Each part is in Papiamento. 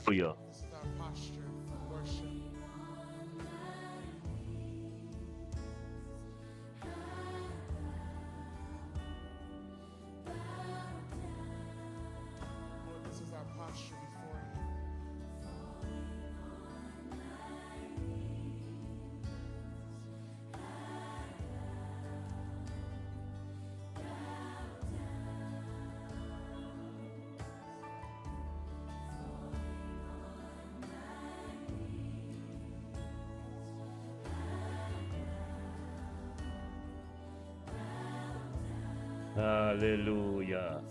Aleluya. Aleluya.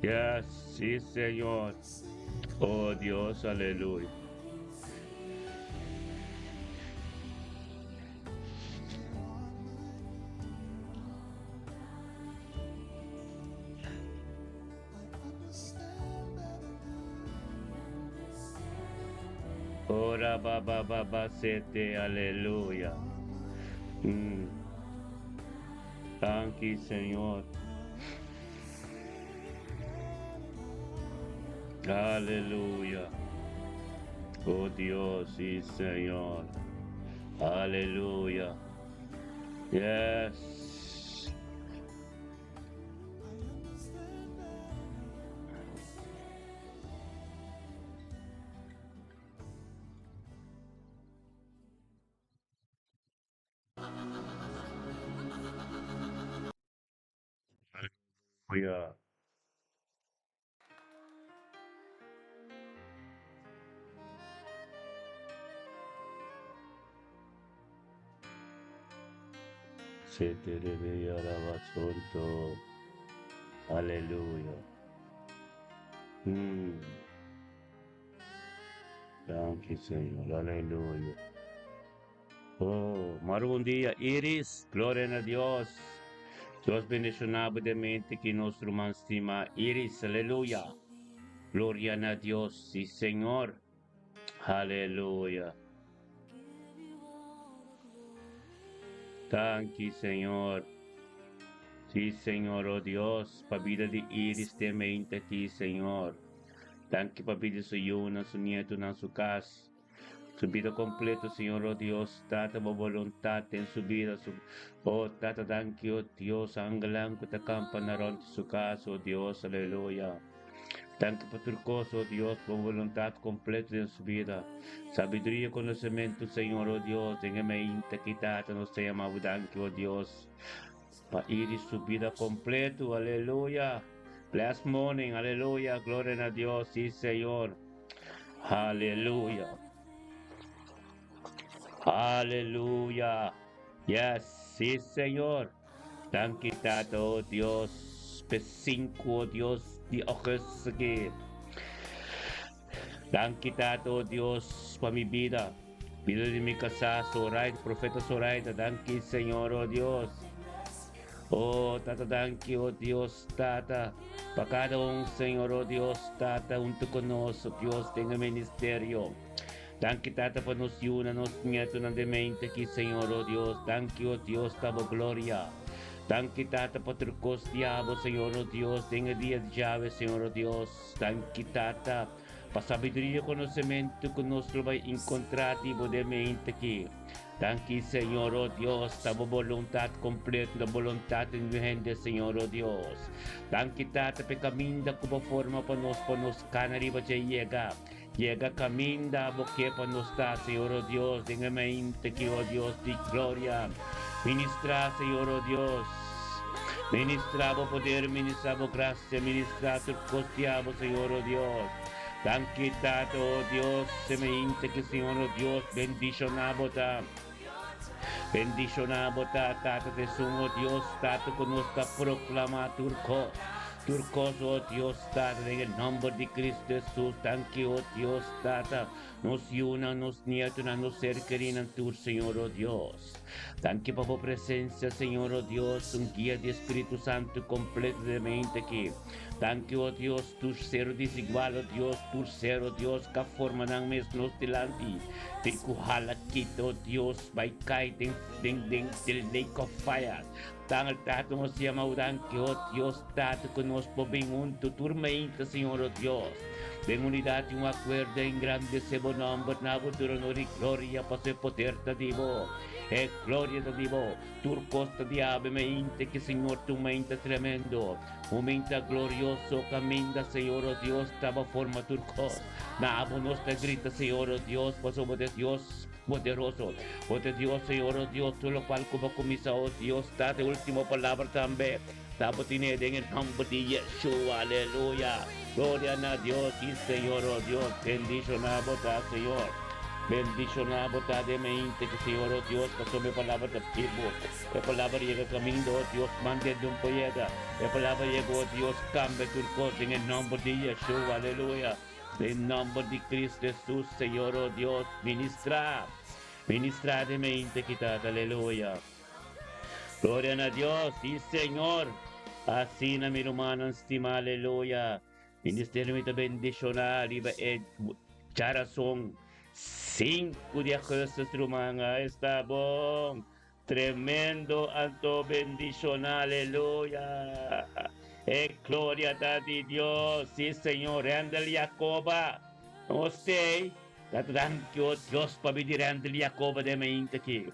Yes, sí, Señor. Oh Dios, aleluya. Ora ba ba ba ba sete, aleluya. Mm. Thank you, Señor. Aleluya. Oh Dios, sí, Señor. Aleluya. Yes. Aleluya. Aleluya. Mm. Thank you, Señor. Aleluya. Oh, maar un dia, Iris, gloria na Dios. Dios bendiciona bo den mente ki nos ruman stima Iris, aleluya. Gloria na Dios, sí Señor. Aleluya. Danki, Señor. Sí, Señor, oh Dios, pa bida di Iris den mente aki, Señor. Danki pa bida su yunan, su nietonan, su cas. Su bida completo, Señor, oh Dios, Tata, bo voluntad den su bida, su, oh Tata, danki, oh Dios, angelan cu ta campa na rond su cas, oh Dios, aleluya. Danki pa tur cos, oh Dios, bo voluntad completo den su bida. Sabiduria y conocemento, Señor, oh Dios, den e mainta aki, Tata, nos ta yama bo danki, oh Dios, pa iri su bida completo, aleluya. Blessed morning, aleluya, gloria na Dios, sí, Señor. Aleluya. Aleluya. Yes, sí, Señor. Danki, Tata, oh Dios. Pe 5, oh Dios, di augustus aki. Danki, Tata, oh Dios, pa mi bida. Bida di mi casá, Zoraida, profeta Zoraida. Danki, Señor, oh Dios. Oh, Tata, danki, oh Dios, Tata, pa cada un, Señor, oh Dios, Tata, hunto con nos, oh Dios, den e ministerio. Danki, Tata, pa nos yunan, nos nietonan den mente aki, Señor, oh Dios. Danki, oh Dios, ta bo gloria. Danki Tata pa tur kos di abo Señor o Dios den e dia di djawe Señor o Dios. Danki Tata pa sabiduria i konosementu ku nos lo bai inkontrá di bo den mente aki. Danki Señor o Dios ta bo boluntat kompleto ta boluntat di niun hende Señor o Dios. Danki Tata pa e kaminda ku bo forma pa nos pa nos kana riba dje yega. Yega kaminda bo ke pa nos ta, Señor o Dios, den e mente ki, o Dios di gloria. Ministrá, Señor o Dios. Ministrá bo poder, ministrá bo grasia, ministrá tur kos di abo, Señor o Dios. Danki, Tata, o Dios, e mente ki, Señor o Dios, bendishoná bo ta. Bendishoná bo ta, Tata te esun, o Dios, Tata, ku nos ta proklamá tur kos. Tur kos, o Dios Tata, den e nòmber di Kristu Hesus, danki, o Dios Tata, nos yunan, nos nietonan, nos ser kerinan tur, Señor, o Dios. Danki pa bo presensia, Señor, o Dios, un guia di Spiritu Santu kompleto den e mente aki. Danki, o Dios, tur ser desigual, o Dios, tur ser, o Dios, ka forma nan mes nos dilanti, tin ku hala kita, o Dios, bai kai den, den, den, den lake of fire. Tangel Tata nos yama u danki o Dios Tata ku nos por bin huntu tur mainta Señor o Dios den unidat i un akuerdo engrandese bo nomber na bo tur honor i gloria paso e poder ta di bo e gloria ta di bo tur kos ta di awe mainta ki Señor ta un mainta tremendo un mainta glorioso kaminda Señor o Dios ta bo forma tur kos na abo nos ta grita Señor o Dios paso bo ta e Dios Poderoso. Bo ta Dios, Señor, oh Dios, tur locual cu bo cuminsa, oh Dios, ta e ultimo palabra tambe. Ta bo tine den e nomber di Yeshua, aleluya. Gloria na Dios y Señor, oh Dios, bendiciona bo ta, Señor. Bendiciona bo ta den mente cu Señor, oh Dios, pasobra e palabra ta bibo. E palabra yega caminda, oh Dios, manda den por yega. E palabra yega, oh Dios, cambia tur cos den e nomber di Yeshua, aleluya. Den nomber di Cristo Jesus, Señor, oh Dios, ministra, ministra den mente ki Tata, aleluya. Gloria na Dios, si Señor. Asina mi rumannan stima, aleluya. Ministerio mi ta bendiciona riba e djarason 5 di augustus, ruman. Esta bon. Tremendo anto bendiciona aleluya e gloria ta di Dios si Señor Randel Jacoba nos tey ta danki o Dios pa bidi Randel Jacoba den mainta aki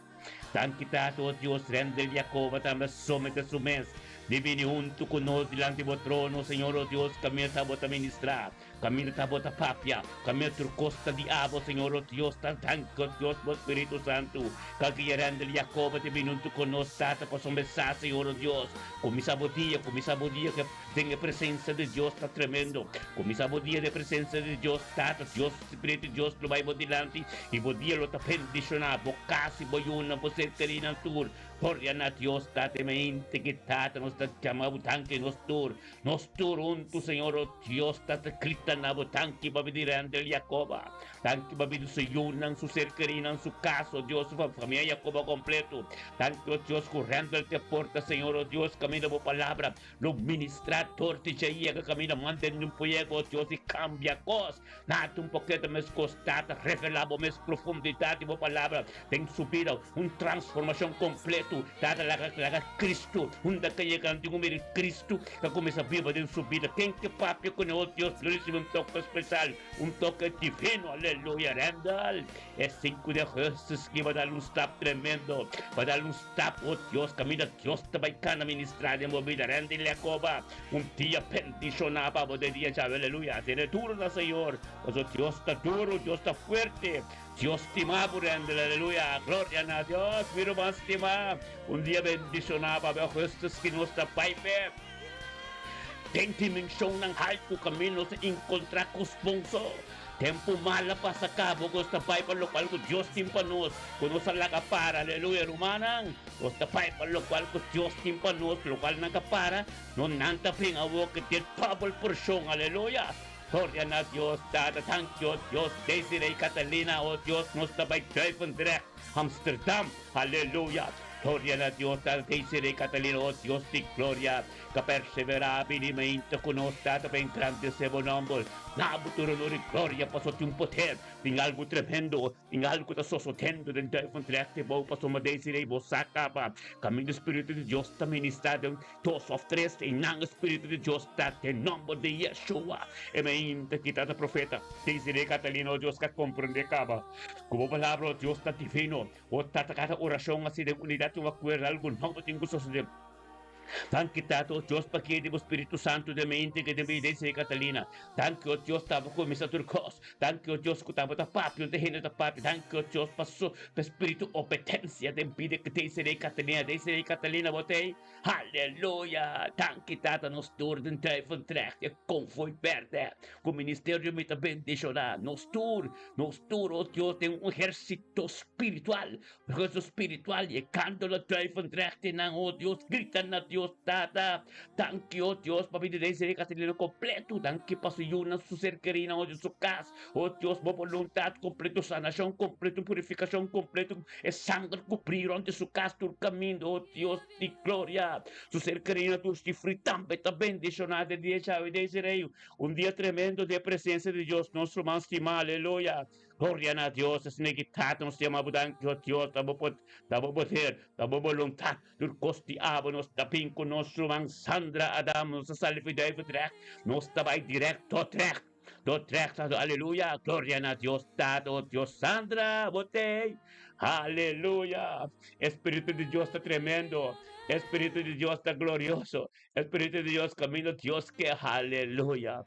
danki tata o Dios Randel Jacoba tambe a somete su mes di bini hunto cu nos dilanti bo trono Señor o Dios caminda ta bo ta ministra Kaminda ta bo ta papia, kaminda tur kos ta di abo, Señor o Dios, ta danki o Dios bo Spiritu Santu, ka guia Randel Jacoba te bini huntu ku nos, Tata, pasobra mi sa, Señor o Dios, kuminsá bo dia, kuminsá bo dia ke den e presensia di Dios ta tremendo, kuminsá bo dia den e presensia di Dios, Tata, Dios, Spiritu di Dios lo bai bo dilanti i bo dia lo ta bendishoná, bo kas i bo yunan, bo ser kerinan tur, Gloria na Dios, Tata, e mente ki Tata nos ta chama bo danki nos tur. Nos tur huntu, Señor, o Dios, ta ta grita na bo, Danki pa bini Randel Jacoba. Danki pa bini su yunan, su ser kerinan, su kas, o Dios, su famia Jacoba kompleto. Danki, o Dios, ku Randel te porta, Señor, o Dios, kaminda bo palabra lo ministrá dor di dje yega kaminda mantene un poyego, o Dios, i kambia kos. Nada un poketo meskos, Tata, revelá bo mes profundidat di bo palabra den su bida, un transformashon kompleto. Tata, laga laga Kristu unda ke yega nan tin ku mira Kristu ta kuminsá biba den su bida. Ken ke papia kuné, o Dios, lo risibí un toke spesial, un toke divino. Aleluya! Randall, e sinku di augustus ki bo a dal un stap tremendo, bo a dal un stap, o Dios, kaminda Dios ta bai kana ministrá den bo bida. Randall Jacoba. Un dia bendishoná pa bo den dia djawe, aleluya. Tene duro na Señor, pasobra Dios ta duro, Dios ta fuerte. Dios stima bo render, aleluya. Gloria na Dios, mi ruman stimá. Un dia bendishoná pa bo, Augustus, ki nos ta bai p'e. Den dimenshonnan haltu kaminda nos ta enkontrá ku sponso. Tempu mal a pasa kaba ku nos ta bai pa lokual ku Dios tin pa nos, ku nos a laga para. Aleluya, rumannan! Nos ta bai pa lokual ku Dios tin pa nos, lokual nan ka para, no nan ta bin awor ku tin dòbel porshon. Aleluya! Gloria na Dios, Tata, danki, o Dios, Desiree, Catalina, o Dios, nos ta bai Duivendrecht, Amsterdam. Aleluya! Gloria na Dios, Tata Desiree Catalina, oh Dios di gloria, ta perseverá bini mainta ku nos, Tata, pa engrandesé bo nòmber. Na bo tur honor i gloria, pasobra tin un poder, tin algu tremendo, tin algu ku ta sosodendo den Duivendrecht te bou, pasobra Desiree, bo sa kaba, kaminda Spiritu di Dios ta ministrá den dos òf tres, einan e Spiritu di Dios ta den nòmber di Yeshua. E mainta ki Tata Profeta Desiree Catalina, oh Dios, ka komprendé kaba ku bo palabra, oh Dios, ta divino. Bo tata kada orashon hasi den unidat i un akuerdo algu nobo tin ku sosodé. Danki Tata o Dios pa guia di bo Spiritu Santu den mente i den bida di Catalina. Danki o Dios taba kuminsá tur kos. Danki o Dios ku tabata papia unda hende ta papia. Danki o Dios pa su pa spiritu obedensia den bida ku Desiree Catalina. Desiree Catalina bo t'ei? Aleluya! Danki Tata nos tur den Duivendrecht e konvoi bèrdè ku ministerio mi ta bendishoná nos tur. Nos tur, o Dios, den un ehérsito spiritual, un ehérsito spiritual, yegando na Duivendrecht-nan, o Dios, grita na Dios Tata, danki, o Dios, pa bida den Catalina kompleto, danki pa su yunan, su ser kerinan, o Dios, su kas, o Dios, bo boluntat kompleto, sanashon kompleto, purifikashon kompleto, e sanger kubrí rònt di su kas tur kaminda, o Dios di gloria, su ser kerinan tur sifri tambe ta bendishoná den dia djawe, Desiree. Un dia tremendo den presencia di Dios, nos ruman stima, aleluya. Gloria na Dios, asina ki Tata nos yama bo danki, oh Dios, ta bo ta bo poder, ta bo boluntad, tur cos di abo nos ta bin cu nos ruman Sandra Adam, nos ta sali for Duivendrecht, nos ta bay direct Dordrecht, Dordrecht, aleluya, gloria na Dios, Tata, oh Dios, Sandra, bo t'ey, aleluya, e Spiritu di Dios ta tremendo, e Spiritu di Dios ta glorioso, Espíritu di Dios camino Dios ke aleluya.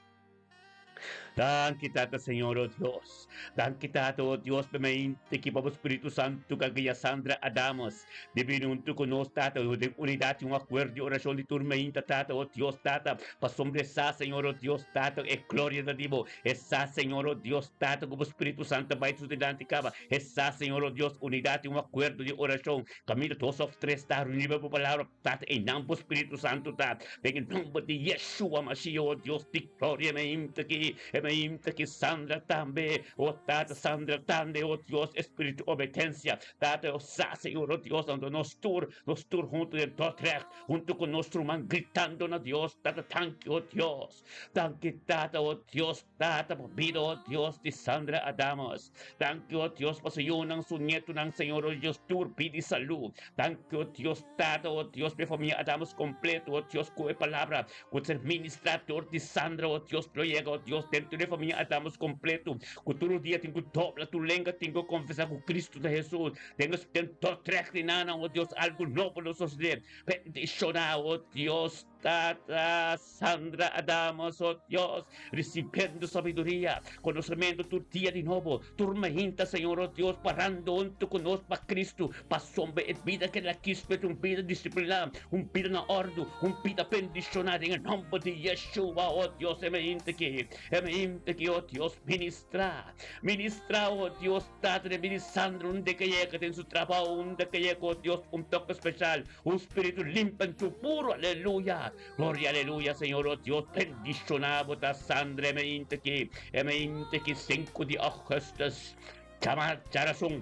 Danki Tata Señor oh Dios. Danki Tata oh Dios pe mente ki pa bo Spiritu Santo ka guia Sandra Adamos. Di bini huntu ku nos Tata oh den unidat i un akuerdo di orashon di tur meinta Tata oh Dios Tata pasobra e sa Señor oh Dios Tata e gloria ta di bo. E sa Señor oh Dios Tata ku bo Spiritu Santo bai su dilanti kaba. E sa Señor oh Dios unidat i un akuerdo di orashon kaminda dos of tres ta reuní pa bo palabra. Tata, e nan bo Spiritu Santu ta, den e nomber di Yeshua Mashiach, o Dios di gloria, e mainta ki, e mainta ki Sandra tambe, o Tata, Sandra tambe, o Dios, e spiritu obedensia, Tata, o sa, Señor, o Dios, anto nos tur, nos tur huntu den Dordrecht, huntu ku nos ruman, gritando na Dios, Tata, danki, o Dios, danki, Tata, o Dios, Tata, pa bida, o Dios, di Sandra Adamos, danki, o Dios, pa su yunan, su nietunan, Señor, o Dios, tur pidi salu, Danki, o Dios Tata, o Dios, pa e famia Adams kompleto, o Dios, ku e palabra ku ser ministrá dor di Sandra, o Dios, lo yega, o Dios, dentro di e famia Adams kompleto, ku tur dia tin ku dobla tur lenga, tin ku konfesá ku Kristu ta Hesus. Den es den Dordrecht di nana, o Dios, algu nobo lo sosodé. Bendishoná, o Dios Tata, Sandra Adams, o Dios, risibiendo sabiduria, konosementu tur dia di nobo, tur mainta, Señor, o Dios, parando huntu ku nos pa Kristu, pasobra e bida ku el a kispe ta un bida disipliná, un bida na òrdu, un bida bendishoná den e nòmber di Yeshua, o Dios, e mainta aki, e mainta aki, o Dios, ministrá, ministrá, o Dios, Tata den bida di Sandra, unda ke yega den su trabou, unda ke yega, o Dios, un toke speshal, un spiritu limpi anto puru, aleluya. Gloria aleluya Señor oh Dios bendiciona bo ta Sandra e mainta ki e mainta ki 5 di augustus chama charason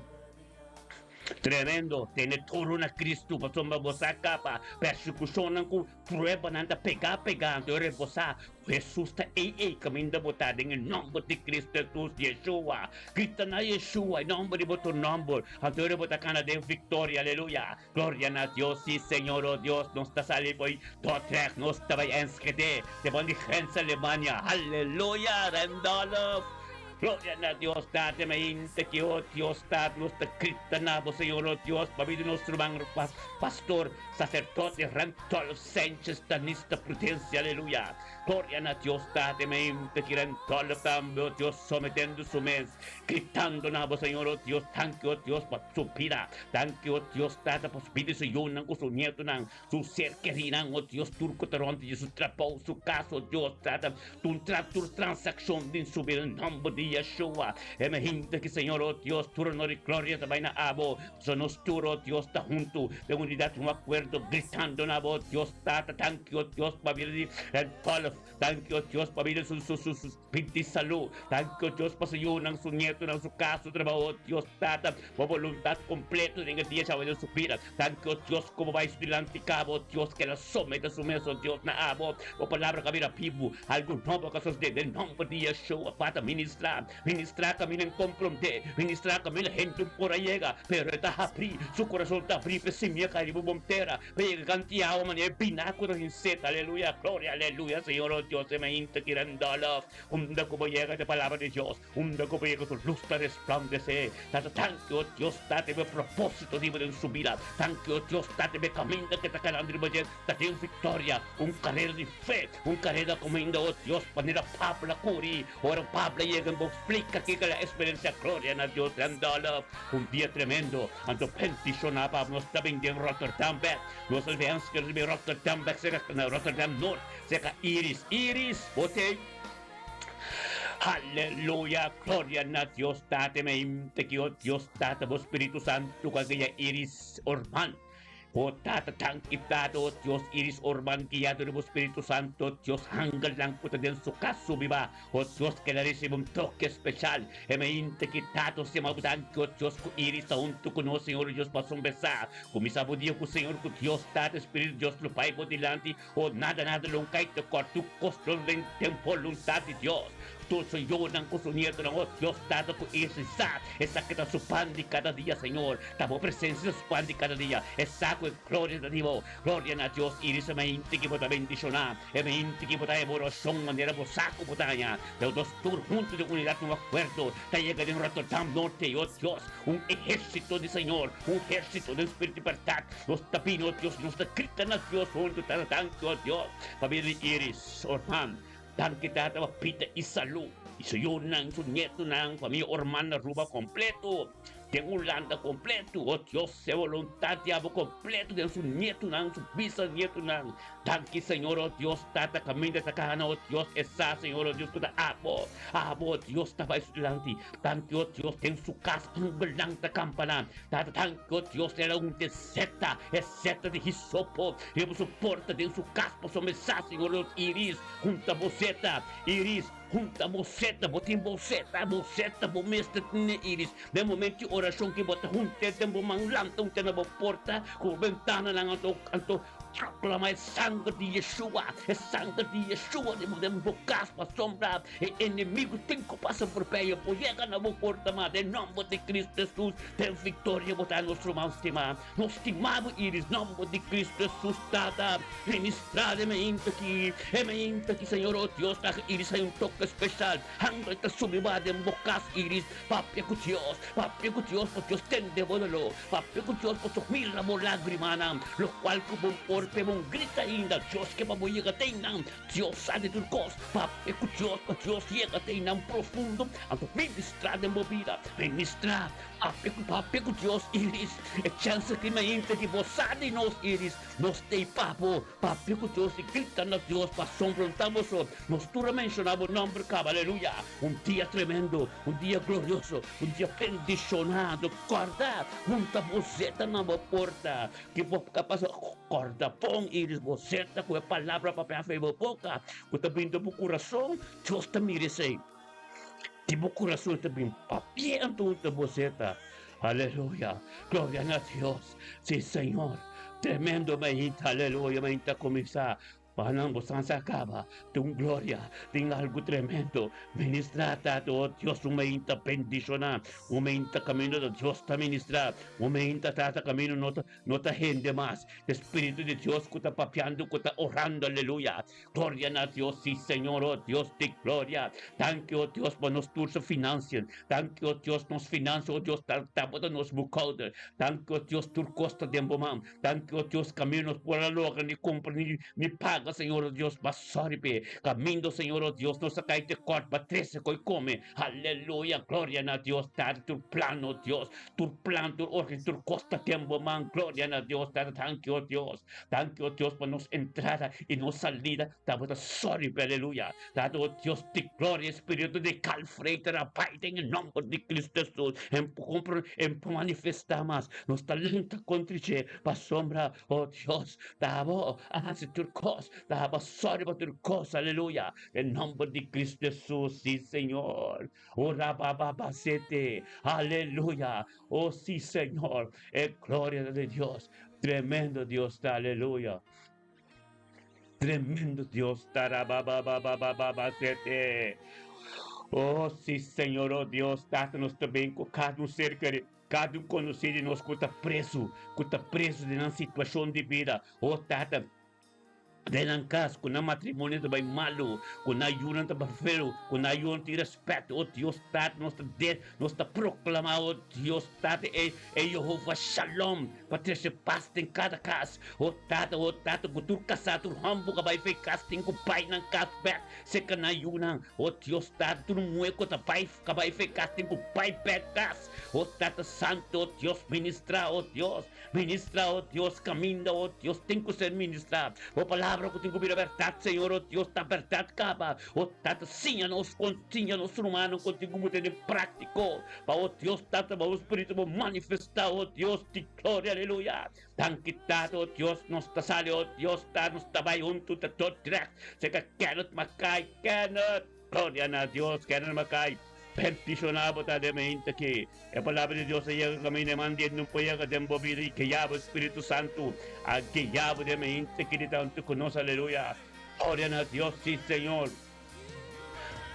tremendo tene toro na Cristo pasobra bo sa capa persecucionnan cu pruebanan ta pega pega anto e bo sa cu Jesus ta ey ey caminda bo ta den e nomber di Cristo Jesus Yeshua grita na Yeshua e nomber di bo tur nomber anto bo ta cana den victoria aleluya. Gloria na Dios, sí Señor, oh Dios, nos ta sali fo'i Dordrecht, nos ta bai Enschede, te bon di grens Alemania, Halleluja, Randolph! Gloria na Dios, Tata, mainta ki, oh Dios, Tata, nos ta grita na bo, Señor, oh Dios, pabia di nos ruman pastor, sacerdote Randolph Sanchez, Tanista Prudencia, Aleluya! Gloria na Dios, Tata, mainta ki Randolph tambe, oh Dios, sometendo su mes, Gritando na bo, Señor, oh Dios, danki, oh Dios, pa su bida. Danki, oh Dios, Tata, pa su bida di su yunan ku su nietunan, su ser kerinan, oh Dios, tur ku ta rònt di su trabou, su kas, oh Dios, Tata, tur tra, tur transakshon den su bida, den nòmber di. di Yeshua. E mainta ki, Señor, oh Dios, tur honor i gloria ta bai na abo. So nos tur, oh Dios, ta huntu den unidat, un akuerdo, gritando na abo, oh Dios Tata, danki, oh Dios, pa bida di Randolph. Danki, oh Dios, pa bida su su su su binti salú. Danki, oh Dios, pa su yunan, su nietonan, su kas, su trabou, oh Dios Tata, bo boluntat kompleto den e dia djawe den su bida. Danki, oh Dios, ku bo bai su dilanti kaba, oh Dios, keda somete su mes, oh Dios, na abo. Bo palabra ka bira bibu, algu nobo ka sosodé den nòmber di Yeshua. Tata, ministrá, ministrá kaminda en komprondé, ministrá kaminda hende un por a yega, pero e ta habrí, su kurason ta habrí pa e simia kai riba bon tera, pa yega kanti awa manera e biná ku ta sin set. Aleluya, gloria, aleluya, Señor, oh Dios, e mainta ki Randolph, unda ku bo yega ta e palabra di Dios. Unda ku bo yega su lus ta resplandesé. Tata, danki, o Dios, Tata, riba e propósito riba den su bida. Danki, o Dios, Tata, riba e kaminda ku e ta kanando riba dje, ta den viktoria, un karera di fe, un karera kuminda, o Dios, manera Pablo a kuri. Ora Pablo a yega, bo splika kiko el a eksperensiá. Gloria na Dios, Randolph. Un dia tremendo. Anto bendishoná pa nos ta bin den Rotterdam bèk. Nos a vensker riba e Rotterdam bèk, serka na Rotterdam Noord, serka Iris. Iris, bo t'ei? Aleluya, gloria na Dios Tata, mente ki o Dios Tata, bo Spiritu Santu ku a guia Iris Orman. O Tata, danki Tata, o Dios Iris Orman guiado di bo Spiritu Santu, o Dios angelnan ku ta den su kas subi ba, o Dios keda risibi un toke speshal. E mente ki Tata o stima bo danki, o Dios ku Iris ta huntu ku nos, Señor Dios, pa sombesá. Kuminsá bo dia ku Señor, ku Dios Tata, Spiritu Dios lo bai bo dilanti. O nada nada lo kai te kòrtu kosnan den den boluntat di Dios. Tur su yunan ku su nietonan, o Dios Tata ku ese sa, esaki ta su pan di kada dia, Señor. Ta bo presensia ta su pan di kada dia. E sa ku e gloria ta di bo. Gloria na Dios, Iris e mainti ki bo ta bendishoná, e mainti ki bo ta heba orashon manera bo sa ku bo ta haña. Pero nos tur huntu den unidat un akuerdo ta yega den Rotterdam Norte, o Dios, un ehérsito di Señor, un ehérsito den spiritu di bèrdat. Nos ta bini, o Dios, nos ta grita na Dios huntu, Tata, danki, o Dios, pa bida di Iris, Orman. Danki, Tata, pa bida i salú di su yunan, su nietunan, famia Orman na Aruba kompleto, den Hulanda kompleto. O Dios, e boluntat di abo kompleto den su nietunan, su bisanietunan. Danki, Señor, o Dios, Tata, kaminda ta kana, o Dios, e sa, Señor, o Dios, ku ta abo. Abo, o Dios, ta bai su dilanti. Danki, o Dios, den su kas angelnan ta kampana. Tata tanko Dios era un deseta, e seta di hisopo riba su porta den su kas pasobra mi sa Señor Dios Iris junta bo seta, Iris junta bo seta, bo tin bo seta, bo seta bo mester tene Iris den momento di orashon ki bo ta hunte den bo man lanta hunte na bo porta ku bo bentananan anto anto Proclama e sanger di Yeshua, e sanger di Yeshua den bo den bo kas pasobra e enemigo tin ku pasa por pei bo yega na bo porta ma den nomber di Cristo Jesus den victoria bo ta nos ruman stima nos stima bo Iris nomber di Cristo Jesus Tata ministra den mainta aki e mainta aki Señor oh Dios laga Iris hay un toke special Angel ta subi ba den bo kas Iris papia ku Dios papia ku Dios pa Dios tende bo dolor Papia ku Dios pasobra mira bo lagrimanan, lokual ku bo por pe bon grita ainda. Dios ke pa bo yega te einan. Dios sa di tur kos. Papia ku Dios pa Dios yega te einan profundo. Anto ministrá den bo bida. Ministrá. Papia ku papia ku Dios, Iris. E chèns aki mainta di bo sa di nos, Iris. Nos t'ei pa bo. Papia ku Dios i grita na Dios pa asombro ta boso. Nos tur a menshoná bo nòmber kaba. Aleluya! Un dia tremendo, un dia glorioso, un dia bendishonado. Kòrda, hunta bo zeta na bo porta. Ki bo kapas kòrda bon, Iris, bo zeta ku e palabra papia afei bo boka ku ta bini den bo kurason. Dios ta mira esei. Di bo kurason ta bin papia anto hunta bo zeta. Aleluya! Gloria na Dios! Si, Señor! Tremendo mainta, aleluya, mainta kuminsá. Pa nan bo san sa kaba tin un gloria, tin algu tremendo. Ministrá, Tata, o Dios, un mainta bendishoná, un mainta kaminda ta Dios ta ministrá, un mainta, Tata, kaminda no ta no ta hende mas, ta Spiritu di Dios ku ta papiando, ku ta orando, aleluya. Gloria na Dios, si Señor, o Dios di gloria. Danki, o Dios, pa nos tur su financian. Danki, o Dios, nos finansa, o Dios, ta tabata nos boekhouder. Danki, o Dios, tur kos ta den bo man. Danki, o Dios, kaminda nos por a logra ni kumpra ni ni paga. laga, Señor, o Dios, ba sorry p'e. Kamindo, Señor, o Dios, nos a kai tekort, ba trese koi kome. Aleluya, gloria na Dios, Tata, tur plan, o Dios, tur plan, tur orden, tur kos ta den bo man. Gloria na Dios, Tata, danki, o Dios. Danki, o Dios, pa nos entrada i nos salida tabata sorry p'e. Aleluya. Tata, o Dios di gloria, Spiritu di Calfrey ta bai den e nomber di Cristo Jesus. En por compro, en por manifesta mas. Nos ta lanta contra dje, pasobra, o Dios, ta bo a haci tur cos, ta bo a sorry pa tur cos. Aleluya. Den nomber di Cristo Jesus, si Señor. O rabababasete. Aleluya. O si Señor. E gloria ta di Dios. Tremendo Dios ta. Aleluya. Tremendo Dios ta rababababababasete. Oh, sí, Señor, oh Dios, Tata, nos ta ben ku kada un ser keri, kada un konosí di nos ku ta preso, ku ta preso den nan situashon di bida. Oh, Tata, den nan kas, ku nan matrimonio ta bai malu, ku nan yunan ta bai feu, ku nan yunan tin rèspèt. Oh, Dios, Tata, nos ta de, nos ta proklamá, oh Dios, Tata, e E Yehova Shalom pa trese pas den kada kas. O Tata, o Tata, ku tur kasá, tur hòmber ku a bai for e kas tin ku bai nan kas bèk serka nan yunan. O Dios Tata, tur muhé ku ta bai ku a bai for e kas tin ku bai bèk kas. O Tata Santu, o Dios, ministrá, o Dios, ministrá, o Dios, kaminda, o Dios, tin ku ser ministrá. Bo palabra ku tin ku bira bèrdat, Señor, o Dios, ta bèrdat kaba. O Tata, siña nos kon, siña nos rumannan kon tin ku bo tene práktiko. Pa o Dios Tata, pa bo Spiritu bo manifestá, o Dios di gloria, aleluya. Danki Tata, o Dios, nos ta sali, o Dios Tata, nos ta bai huntu ta Dordrecht, serka Kenneth Mackay, Kenneth, gloria na Dios, Kenneth Mackay, bendishoná bo ta den mente aki. E palabra di Dios a yega kaminda e man di no por yega den bo bida i guiá bo, Spiritu Santu a guiá bo den mente aki di ta huntu ku nos, aleluya. Gloria na Dios, si Señor.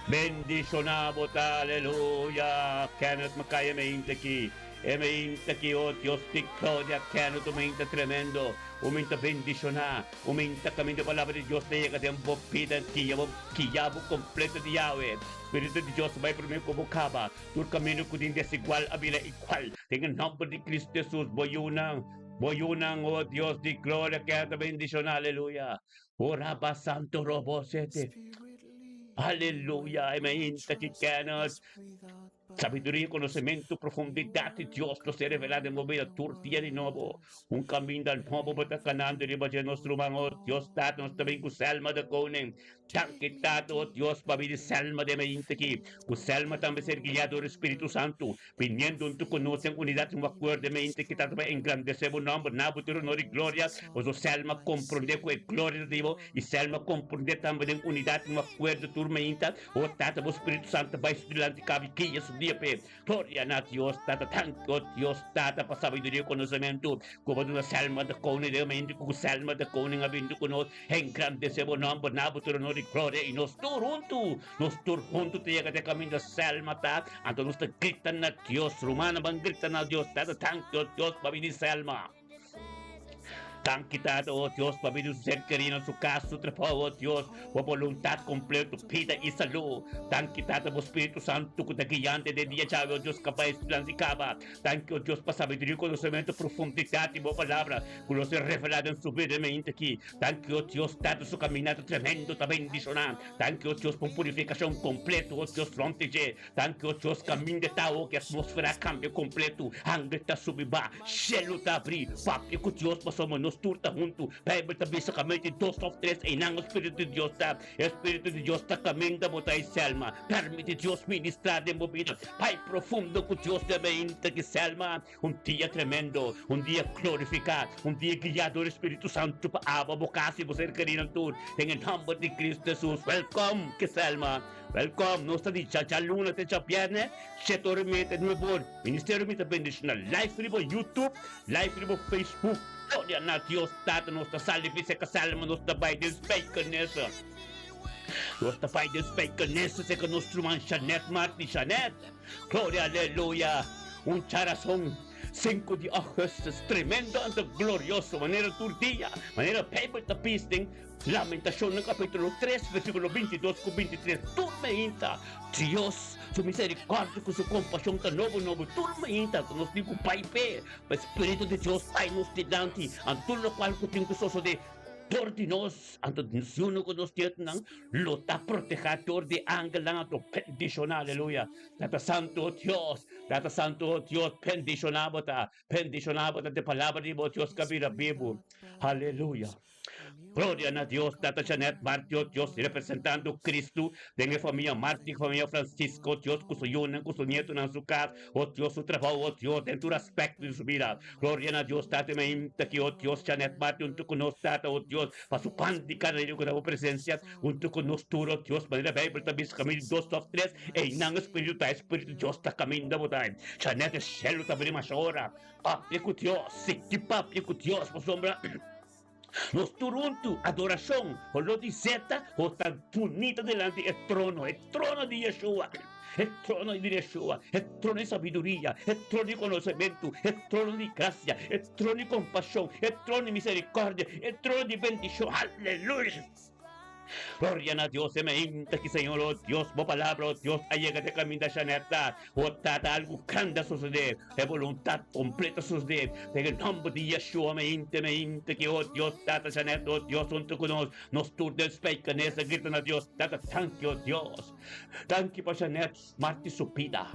Bendiciona bo ta aleluya Kenneth Mackay e meinta aki e meinta aki oh Dios di gloria Kenneth un meinta tremendo un meinta bendiciona un meinta caminda e palabra di Dios ta yega den bo bida guia bo guia bo completo di Yahweh Spiritu di Dios bai prome cu bo caba tur camino cu tin desigual a bira igual den e nomber di Cristo Jesus bo yunan bo yunan oh Dios di gloria Kenneth ta bendiciona aleluya Ora ba santo robo sete. Aleluya, e mainta ki Kenneth. Sabiduria, konosementu, profundidat di Dios lo ser revelá den bo bida tur dia di nobo. Un kaminda nobo bo ta kanando riba dje nos ruman, o Dios Tata, nos ta bin ku Selma de Koning. Danki Tata, o Dios, pa bini Selma den mainta ki. Ku Selma tambe ser guiá dor e Spiritu Santu. Biniendo huntu ku nos den unidat i un akuerdo e mente ki ta ta pa engrandesé bo nòmber na bo tur honor i gloria. Boso Selma komprondé ku e gloria ta di bo i Selma komprondé tambe den unidat i un akuerdo tur meinta. O Tata, bo Spiritu Santu bai su dilanti kabi guia su dia p'e. Gloria na Dios Tata. Danki, o Dios Tata, pa sabiduria i konosementu ku bo duna Selma de Koning den mente ku Selma de Koning a bini ku nos. Engrandesé bo nòmber na bo tur honor i gloria i nos tur huntu Nos tur huntu ta yega te kaminda Selma ta, anto nos ta grita na Dios. Rumannan ban grita na Dios, Tata, danki, oh Dios, pa bini Selma. Danki, Tata, oh Dios, pa bini su ser kerí na su kas, su trabou, oh Dios, bo boluntat kompleto, bida i salú. Danki, Tata, bo Spiritu Santu ku ta guiante den dia djawe, oh Dios, kaba e plan si kaba. Danki, oh Dios, pa sabiduria, konosementu, profundidat di bo Palabra ku lo ser revelá den su bida e mente aki. Danki, oh Dios, Tata, su kaminata tremendo ta bendishoná. Danki, o Dios, pa un purifikashon kompletu, o Dios, rònt di dje. Danki, o Dios, kaminda ta awo ku e atmósfera a kambia kompletu. Hangre ta subi ba, shelu ta abrí. Papia ku Dios pasobra nos tur ta huntu. Beibel ta bisa kaminda di dos òf tres, einan e Spiritu di Dios ta. E Spiritu di Dios ta kaminda bo ta i Selma. Permiti Dios ministrá den bo bida. Bai profundo ku Dios den mainta ki Selma. Un dia tremendo, un dia glorificá, un dia guiá dor e Spiritu Santu pa aba bo cas i bo ser kerinan tur den e nomber di Cristo Jesus. Welkom, Keselma. Welkom. Nos ta di djaluna te djabierne, shete ora i media te nuebe ora. Ministerio mi ta bendiciona live riba YouTube, live riba Facebook. Gloria na Dios Tata, nos ta sali bisa Keselma, nos ta bai den Spijkenisse. Nos ta bai den Spijkenisse serka nos ruman Jeanette Martin. Jeanette! Gloria aleluya! Un charason sinku di augustus tremendo anto glorioso manera tur dia, manera Bijbel ta bis den Lamentacionnan capitulo tres versiculo 22 cu 23, tur meinta Dios su misericordia cu su compasion ta nobo nobo tur meinta, anto nos tin cu bai p'e, pa e Spiritu di Dios bai nos dilanti, anto tur locual cu tin cu sosode. Dor di nos, anto nos yunan ku nos nietunan lo ta protehá dor di angelnan anto bendishoná, aleluya. Tata Santu, o Dios, Tata Santu, o Dios, bendishoná bo ta, bendishoná bo ta den palabra di bo, Dios, ku a bira bibu. Aleluya. Gloria na Dios, Tata Janet Marti, o Dios, representando Cristo den e famia Marti, famia Francisco, o Dios, ku su yunan, ku su nietunan, su kas, o Dios, su trabou, o Dios, den tur aspekto di su bida. Gloria na Dios, Tata, i mainta ki, o Dios, Janet Marti huntu ku nos, Tata, o Dios, pa su pan di kada dia ku ta bo presensia, huntu ku nos tur, o Dios, manera Beibel ta bisa, kaminda di dos òf tres, einan e Spiritu ta, e Spiritu di Dios ta kaminda bo ta. Janet, e shelu ta bini masha ora. Papia ku Dios, sigui papia ku Dios, pasobra nos tur huntu, adorashon, holó di zeta, ho ta bunita dilanti e trono, e trono di Yeshua, e trono di Yeshua, e trono di sabiduria, e trono di konosementu, e trono di grasia, e trono di kompashon, e trono di miserikòrdia, e trono di bendishon. Aleluya! Gloria na Dios e mainta ki Señor oh Dios bo palabra oh Dios a yega te caminda Shanetta oh Tata algo grande a sucede e voluntad completo a sucede den e nomber di Yeshua mainta mainta ki oh Dios Tata Shanetta oh Dios hunto cu nos nos tur den Spijkenisse grita na Dios Tata danki oh Dios danki pa Shanette Marti su bida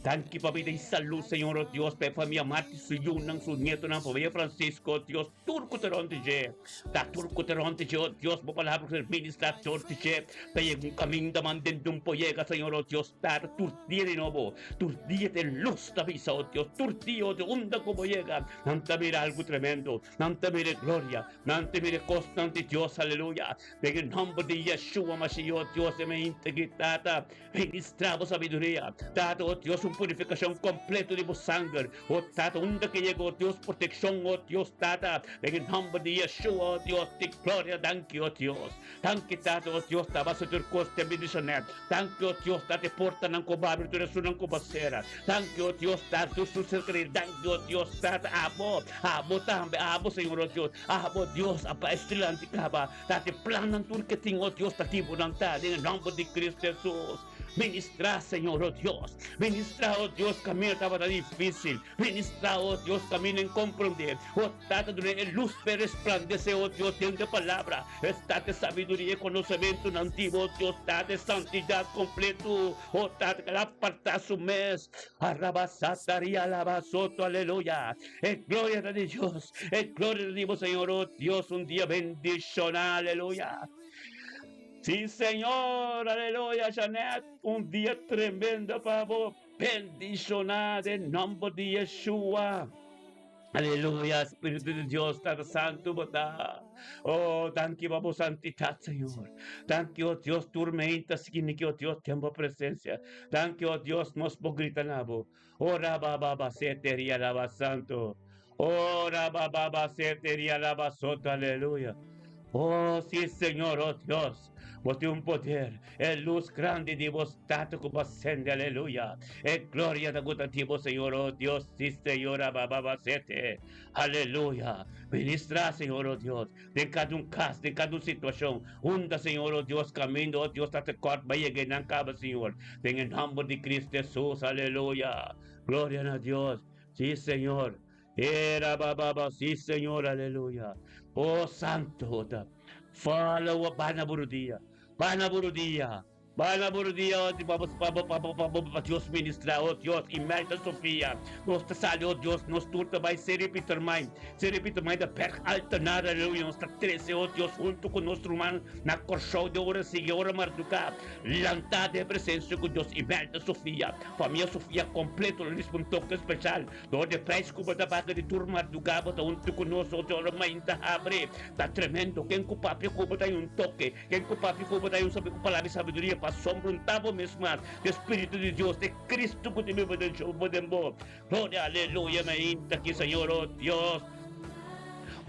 danki pa bida y salud Señor oh Dios pa e famia Marti su yunan su nietonan famia Francisco oh Dios Tur ku ta rònt di dje, ta tur ku ta rònt di dje, o Dios, bo palabra ku ta ministrá tur di dje, ta yega un kaminda mantende un por yega, Señor, o Dios, Tata, tur dia di nobo, tur dia te lus ta bisa, o Dios, tur dia, o Dios, unda ku bo yega, nan ta mira algu tremendo, nan ta mira e gloria, nan ta mira e kosnan di Dios, aleluya, den e nòmber di Yeshua Mashiach, o Dios, e mi integri, Tata. Ministrá bo sabiduria, Tata, o Dios, un purifikashon kompleto di bo sanger, o Tata, unda ke yega, o Dios, protekshon, o Dios, Tata, den e nòmber di Yeshua, o Dios di gloria, danki, o Dios. Danki, Tata, o Dios, ta basa tur kos den bendishon'é. Danki, o Dios, Tata, e portanan ku bo abri, tur esunnan ku bo sera. Danki, o Dios, Tata, tur su ser kerí. Danki, o Dios, Tata, abo, abo tambe, abo, Señor, o Dios, abo, Dios, a bai dilanti kaba. Tati plannan tur ke tin, o Dios, ta kibo nan ta, den e nomber di Cristo Jesus. Ministrá, Señor, o Dios. Ministrá, o Dios, kaminda tabata difícil. Ministrá, o Dios, kaminda inkomprondé. O Tata, duna e lus p'e resplandesé, o Dios, den Bo Palabra. Estate sabiduria i konosementunan di Bo, o Dios, Tata, e santidat kompletu, o Tata, ke el a apartá su mes. Arabasatarialabasoto, aleluya. E gloria ta di Dios. E gloria ta di bo, Señor, oh Dios, un dia bendiciona, aleluya. Sí, Señor, aleluya, Janet, un dia tremendo pa bo, bendiciona den nomber di Yeshua. Aleluya, Spiritu di Dios, Tata Santu, bo ta. Oh, danki pa bo santidad, Señor. Danki, oh Dios, tur meinta sigui ki, oh Dios, den bo presencia. Danki, oh Dios, nos por grita na bo. Ora ba ba ba sete ria laba santo. Ora ba ba ba sete ria laba soto. Aleluya. Oh, sí, Señor, oh Dios. Bo tin un poder. E luz grandi di bo Tata ku bo sende. Aleluya. E gloria ta guta di bo, Señor, oh Dios. Sí, Señor, ba ba ba sete. Aleluya. Ministra, Señor, oh Dios. Den kada un kas, den kada un situashon. Unda, Señor, oh Dios, kaminda, oh Dios, ta tekort pa yega einan kaba, Señor. Den e nòmber di Cristo Hesus. Aleluya. Gloria na Dios. Sí, Señor. Era ba ba ba. Sí, Señor. Aleluya. Oh, Santo. Fala o bana burudia. Bana burudia. Bana burudia, oh, pa pa pa pa pa pa Dios ministra, oh Dios, Imelda Sofia. Nos ta sali, oh Dios, nos tur ta bai Seri Pietermain. Seri Pietermain ta berg Altanar, aleluya. Nos ta trese, oh Dios, hunto ku nos ruman na Kòrsou de ora sigui, ora marduká. Lantá den presensia ku Dios, Imelda Sofia. Famia Sofia kompleto lo risba un toke speshal. Dor di prijs ku bo ta paga di tur mardugá bo ta huntu ku nos, oh Dios, ora mainta habri. Ta tremendo. Ken ku papia ku bo ta hay un toke. Ken ku papia ku bo ta hay un sabi ku palabra di sabiduria pa asombra bo mes mas. De Spiritu di Dios, de Cristo ku ta biba den bo den bo. Gloria, aleluya, mainta aki, Señor, oh Dios.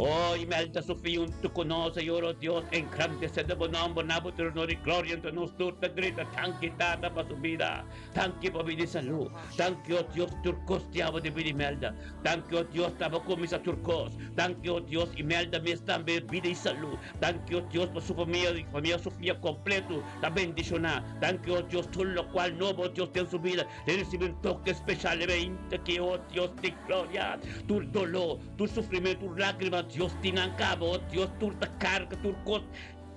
Oh, Imelda Sofia huntu ku nos, Señor, oh Dios, engrandece bo nomber, na bo tur honor i gloria, entre nos tur ta grita, danki, Tata, pa su bida. Danki pa bida i salú. Danki, oh Dios, tur kos di abo di bida Imelda. Danki, oh Dios, ta bo kuminsá tur kos. Danki, oh Dios, Imelda mes tambe bida i salú. Danki, oh Dios, pa su famia i famia Sofia kompleto ta bendishoná. Danki, oh Dios, tur lokual nobo, oh Dios, den su bida. E risibi un toke speshal e meinta ki, oh Dios di gloria, tur doló, tur sufrimentu, tur lágrima. Dios tin nan kaba, o Dios, tur ta karga tur kos.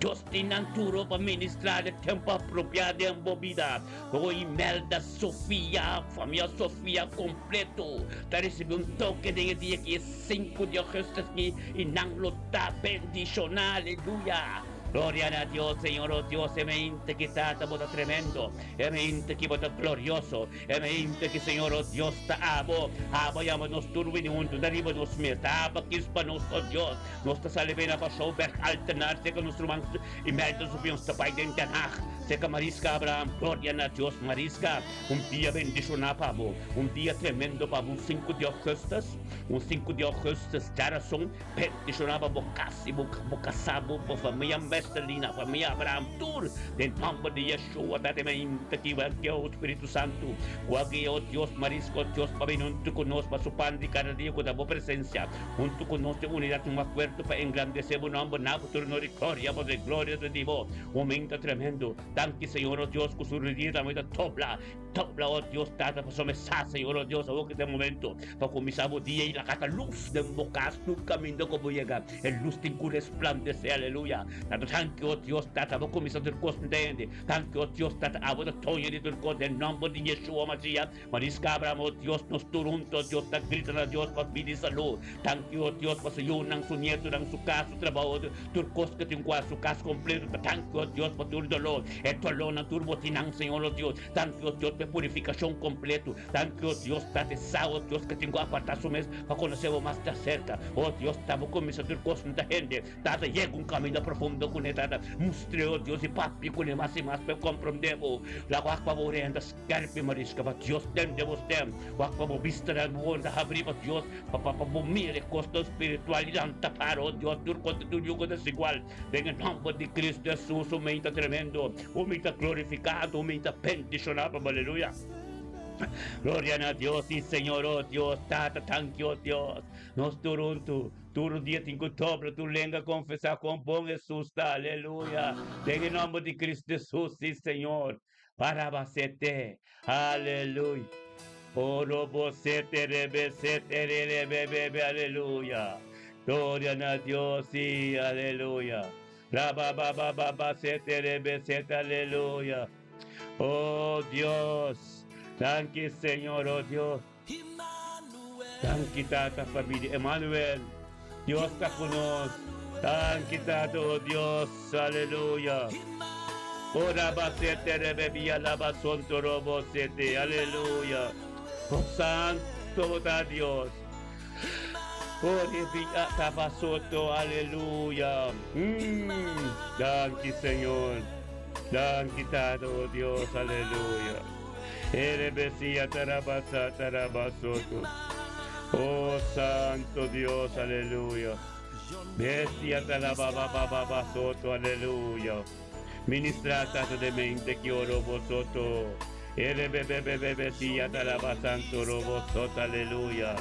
Dios tin nan duro pa ministrá den tempu apropiá den bo bida. O Imelda Sofia, famia Sofia kompleto ta risibí un toke den e dia ki e sinku di ougùstus ki i nan lo ta bendishoná. Aleluya! Gloria na Dios, Señor, o Dios, e mente ki Tata bo ta tremendo, e mente ki bo ta glorioso, E mente ki Señor o Dios ta abo, abo yama nos tur bini huntu ta riba nos mes, ta aba kis pa nos, o Dios. Nos ta sali bini pa Schouwberg Altenaar seka nos ruman Imelda Sofia, nos ta bai den Den Haag seka Mariska Abraham. Gloria na Dios, Mariska, un dia bendiciona pa bo, un dia tremendo pa bo, un sinku di augustus, un sinku di augustus, djarason, bendiciona pa bo kas i bo bo kasá, bo bo famia Mercelina, famia Abraham, tur den nomber di Yeshua. Tata mente ki wèlke o Spiritu Santu ku a guia o Dios Marisco o Dios pa bini huntu ku nos pa su pan di kada dia ku ta bo presensia huntu ku nos den unidat un akuerdo pa engrandesé bo nomber na bo trono di gloria pasobra e gloria ta di bo. Un momento tremendo. Danki Señor o Dios ku su rudia tambe ta dobla dobla o Dios Tata pasobra mi sa Señor o Dios awor ku ta e momento pa kuminsá bo dia i laga ta lus den bo kas tur kaminda ku bo yega e lus tin ku resplandesé aleluya. Tata danki o Dios Tata bo kuminsá tur kos ntende. Danki, o Dios Tata, abo ta doño di tur kos, den nomber di Yeshua Mashiach. Marisca Abraham, o Dios, nos tur hunto, Dios, ta grita na Dios pa vida i salú. Danki, o Dios, pa su yunan, su nietunan, su kas, su trabou, tur kos ke tin ku hasi, su kas kompleto. Ta danki, o Dios, pa tur doló, e dolónan, tur botinan, Señor, o Dios. Danki, o Dios, pa e purifikashon kompleto. Danki, o Dios, Tata, e sa, o Dios, ke tin ku apartá su mes pa konosé bo mas ta serka. O Dios, ta bo kuminsá tur kos no ta hende. Tata yega un kaminda profundo kuné, Tata mustr'é, o Dios, i papia kuné mas i mas pa e komprondé bo. Laga wak pa bo oreha ta skèrpi, Mariska, pa Dios tende bo stèm. Wak pa bo bista na bo wòrdu habrí pa Dios, pa pa bo mira e kosnan spiritual i lanta para, o Dios, tur kontra tur yugo desigual. Den e nòmber di Kristu Hesus, un mei ta tremendo, un mei ta glorifikado, un mei ta bendishoná pa bo. Aleluya! Gloria na Dios, si Señor, o Dios, Tata, tanki, o Dios. Nos tur huntu. Tur dia tin ku dobla tur lenga konfesá kon bon Hesus ta. Aleluya! Den e nòmber di Kristu Hesus, sí Señor. Parabasete. Aleluya. Orobosete rebesete rerebebebe. Aleluya. Gloria na Dios, sí. Aleluya. Rababababasete rebesete. Aleluya. Oh Dios. Danki Señor, oh Dios. Danki Tata pa bida Emmanuel Dios ta ku nos Danki Tata oh Dios aleluya Oh raba sete rebe bia laba sonto robo sete aleluya Oh santo bo ta Dios Oh rebia taba soto aleluya mm Danki Señor Danki Tata oh Dios aleluya. Erebesia tarabasa tarabasoto. Oh Santo Dios, aleluya. Bestia tarababababasoto, aleluya. Ministra tato de mente ki orobo soto. Erebebebebebesia tarabasanto robo soto, aleluya.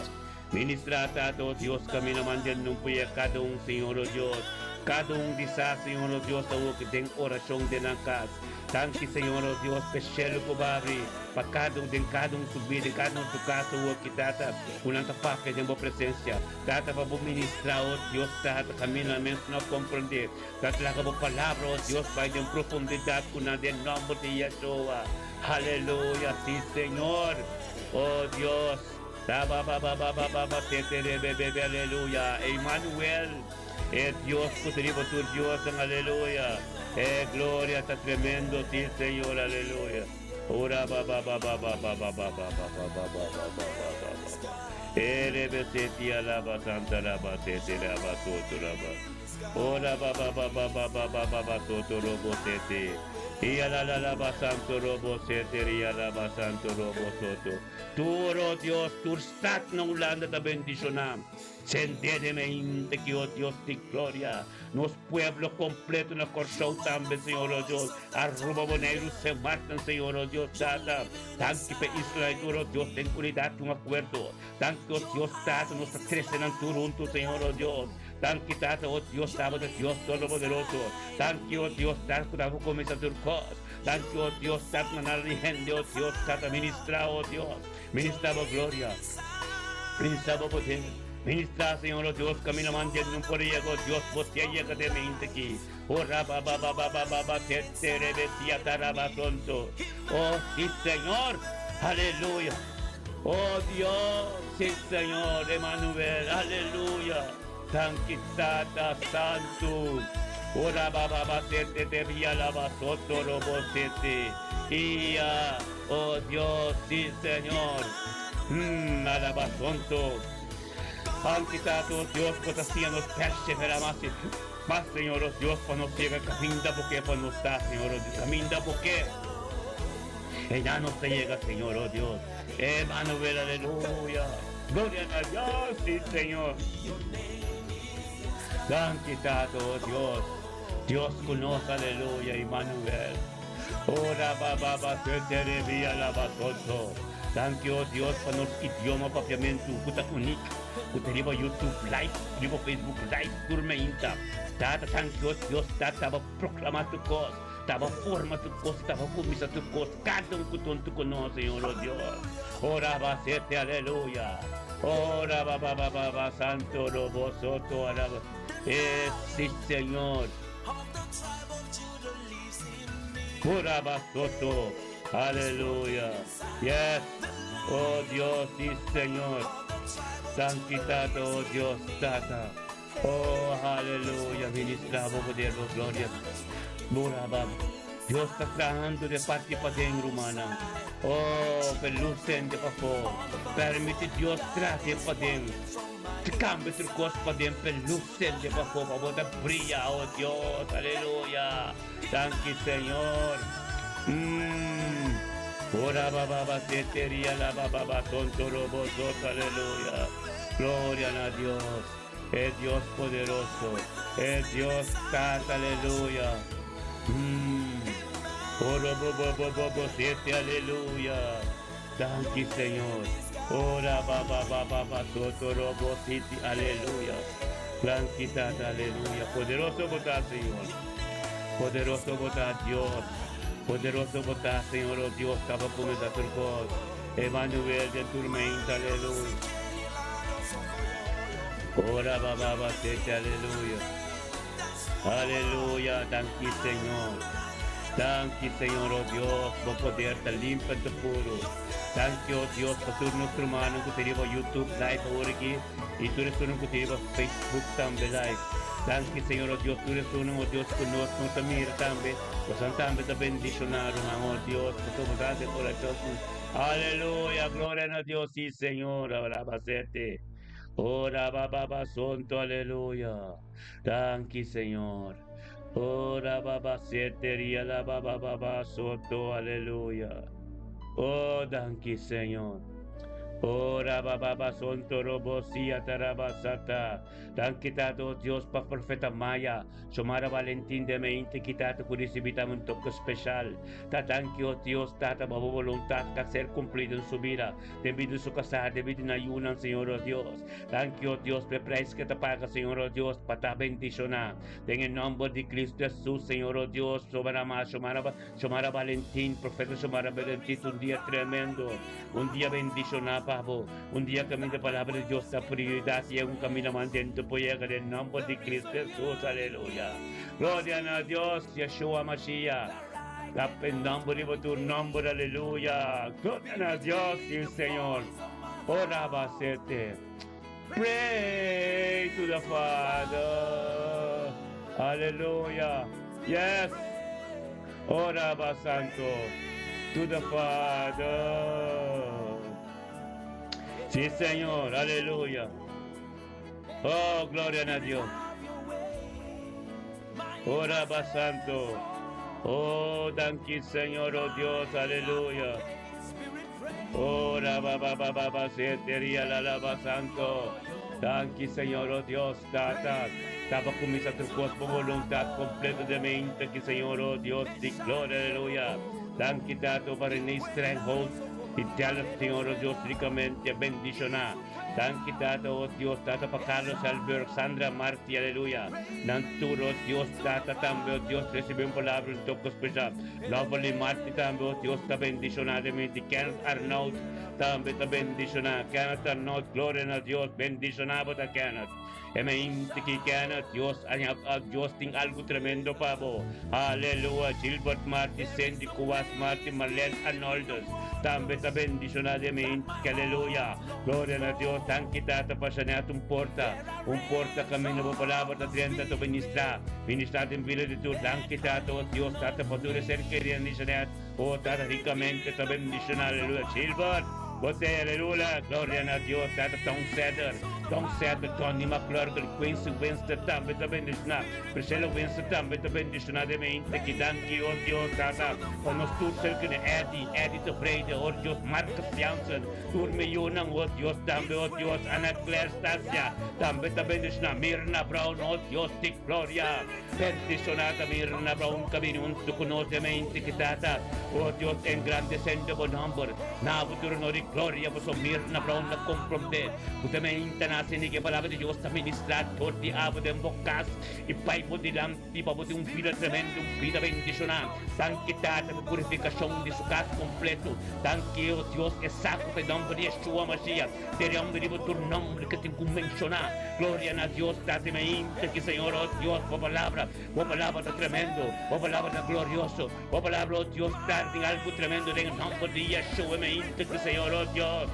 Ministra tato, Dios camina manden nun puye cada un, Señor oh Dios. Cada un di sa, Señor oh Dios, awo ki den oracion den nan cas. Danki Señor oh Dios p'e shelu ku bo abri pa kada un den kada un su bida, den kada un su kas awo ki Tata ku nan ta papia den bo presensia. Tata pa bo ministra oh Dios Tata kaminda nan mes no a komprende. Tata laga bo palabra oh Dios bai den profundidat ku nan den nomber di Yeshua. Haleluya si Señor oh Dios. Rababababababa teterebebebe aleluya Emanuel. E Dios cu ta riba tur diosnan, aleluya. E gloria ta tremendo, si Señor, aleluya. Ora ba ba ba ba ba ba ba ba ba ba ba ba ba ba ba ba ba ba. E rebe seti alaba santa raba sete raba soto raba. Ora ba ba ba ba ba ba ba ba ba soto robo sete. Ia la la la ba santo robo sete ria la ba santo robo soto. Tur, oh Dios, tur stad na Hulanda ta bendiciona. Sentedemente ki, oh Dios di gloria, nos pueblo completo na Corsou tambe, Señor, oh Dios, Aruba, Boneiru, Sint Maarten, Señor, oh Dios, Tata, danki p'e isla y tur, oh Dios, den unidad y un acuerdo. Danki, oh Dios, Tata, nos ta crece nan tur hunto, Señor, oh Dios. Danki, Tata, oh Dios, Tata ta Dios Todopoderoso. Danki, oh Dios, Tata, cu ta bo cuminsa tur cos. Danki, oh Dios, Tata, na nada di hende, oh Dios, Tata, ministra, oh Dios, ministra bo gloria, ministra bo poder. Ministra, Señor, oh Dios, camina man den un por yega, oh Dios, bo te yega den mente aki. Oh, raba, ba, ba, ba, ba, ba, ba, te, te, rebe, tia, ta, raba, sonto. Oh, sí, Señor. Aleluya. Oh, Dios, sí, Señor, Emmanuel. Aleluya. Danki, Tata Santu. Ora, ba, ba, ba, te, te, te, via, la, ba, soto, robo, te, te. Ia, oh Dios, sí, Señor. Alaba, sonto. Danki, Tata, oh Dios, bo ta siña nos perseverá mas i mas, Señor, oh Dios, pa nos yega kaminda bo ke pa nos ta, Señor, oh Dios, kaminda bo ke. Einan nos ta yega, Señor, oh Dios. Emmanuel, aleluya. Gloria na Dios, sí, Señor. Danki, Tata, oh Dios. Dios ku nos, aleluya, Emmanuel. Ora ba ba ba te te re bia la ba soto. Danki, oh Dios, pa nos idioma papiamentu ku ta unik, ku ta riba YouTube live, riba Facebook live tur meinta. Tata, danki, oh Dios, Tata, bo proklama tur kos, ta bo forma tur kos, ta bo kuminsa tur kos, kada un ku tontu ku nos, Señor, oh Dios. Ora ba sete, aleluya. Ora ba ba ba ba ba santo lo bo soto alaba. Eh, sí, Señor. Ora ba soto. Aleluya. Yes. Oh Dios, sí, Señor. Danki, Tata, oh Dios, Tata. Oh, aleluya. Ministra bo poder, bo gloria. Ora ba. Dios ta trahando de parti paden, rumannan. Oh, pe lus sende pafó. Permiti Dios traha de paden. Cambia tur cos paden pe lus sende pafó pa bo ta bria, oh Dios, aleluya. Danki, Señor. Ora ba ba ba te te ria la ba ba ba tonto robo soto, aleluya. Gloria na Dios. E Dios poderoso. E Dios Tata, aleluya. Ora bo bo bo bo bo sete, aleluya. Danki, Señor. Ora ba ba ba ba ba soto robo siti, aleluya. Danki, Tata, aleluya. Poderoso bo ta, Señor. Poderoso bo ta, Dios. Poderoso bo ta, Señor, oh Dios, taba kuminsá tur kos. Emmanuel den tur meinta, aleluya. Ora ba ba ba sete, aleluya. Aleluya, danki, Señor. Danki, Señor, oh Dios, bo poder ta limpi ta puru. Danki, oh Dios, pa tur nos rumannan ku ta riba YouTube live awor aki i tur esunnan ku ta riba Facebook tambe live. Danki, Señor, oh Dios, tur esunnan, oh Dios, ku nos no ta mira tambe, bosan tambe ta bendishoná, ruman, oh Dios, pasobra bosan ta korashon. Aleluya, gloria na Dios, sí, Señor, alabasete. Ora ba ba ba sonto, aleluya. Danki, Señor. Ora ba ba sete ria la ba ba ba ba soto, aleluya. Oh, danki, Señor. Ora ba ba ba sonto robo sia tarabasata. Danki Tata, oh Dios, pa profeta Maya. Xiomara Valentin de meinte ki Tata ku risibí tambe un toke speshal. Ta danki, oh Dios, Tata, pa bo boluntat ta ser kumplido en su bida, den bida di su kasá, den bida di nan yunan, Señor, oh Dios. Danki, oh Dios, pa e prijs ke ta paga, Señor, oh Dios, pa ta bendishoná. Den e nomber di Cristo Hesus, Señor, oh Dios, Xiomara Maya, Xiomara, Xiomara Valentin, profeta Xiomara Valentin, un dia tremendo, un dia bendishoná pa bo, un dia kaminda palabra di Dios ta prioridat i e un kaminda mantento por yega den nomber di Cristo Hesus, aleluya. Gloria na Dios, Yeshua Mashiach. Ta e nomber riba tur nomber, aleluya. Gloria na Dios, sí Señor. Ora basete. Pray to the Father. Aleluya. Yes. Ora ba santo. To the Father. Sí, Señor. Aleluya. Oh, gloria na Dios. Ora ba santo. Oh, danki, Señor, oh Dios. Aleluya. Ora ba ba ba ba ba seteria la la ba santo. Danki, Señor, oh Dios, Tata. Taba kuminsá tur kos bo boluntat kompleto den mente ki, Señor, oh Dios di gloria, aleluya. Danki, Tata, pa Renee Strenghold di Delft, Señor, oh Dios, rikamente bendishoná. Danki Tata, oh Dios, Tata pa Carlos Helberg, Sandra Marti, aleluya. Nan tur, oh Dios, Tata tambe, oh Dios, recibi un palabra, un toque special. Lovely Marti tambe, oh Dios, ta bendiciona den mi. Di Kenneth Arnold tambe ta bendiciona. Kenneth Arnold, gloria na Dios, bendiciona bo ta Kenneth. E mente ki Kenneth, Dios a Dios tin algo tremendo pa bo. Aleluya. Gilbert Marti, Cindy Kuwas Marti, Marlene Arnoldus tambe ta bendiciona den mente ki aleluya. Gloria na Dios. Danki Tata pa Jeanette un porta. Un porta caminda bo palabra ta drenta ta ministra. Ministra den bida di tur. Danki Tata, oh Dios Tata pa tur e ser keri di Jeanette. Oh Tata ricamente ta bendiciona. Aleluya. Gilbert, bo te aleluya. Gloria na Dios. Tata Tom Cedar. Tom Cedar, Tony McClurkin, Quincy Winston tambe ta bendiciona. Priscilla Winston tambe ta bendiciona den mente ki. Danki oh Dios Tata pa nos tur ser keri. Eddie, Eddie Tevrede, oh Dios Marcus Jansen. Tur mi yunan, oh Dios, tambe, oh Dios, Ana Claire Stasia, tambe ta bendiciona Mirna Brown, oh Dios di gloria, bendiciona ta Mirna Brown ta bini hunto cu nos e mente ki Tata, oh Dios, engrandecendo bo nomber, na bo tur honor y gloria, pasobra Mirna Brown a comprende cu ta mente naci ni cu e palabra di Dios ta ministra dor di abo den bo cas y bay bo dilanti. I pa bo tin un bida tremendo, un bida bendishoná. Danki Tata pa purifikashon di su kas kompleto. Danki, o Dios, e sa ku ta e nòmber di Yeshua Mashiach. Ter e hòmber riba tur nòmber ku tin ku menshoná. Gloria na Dios, Tata i mainta ki Señor, o Dios, bo palabra, bo palabra ta tremendo, bo palabra ta glorioso, bo palabra, o Dios, Tata, tin algu tremendo den e nòmber di Yeshua mainta ki Señor, o Dios.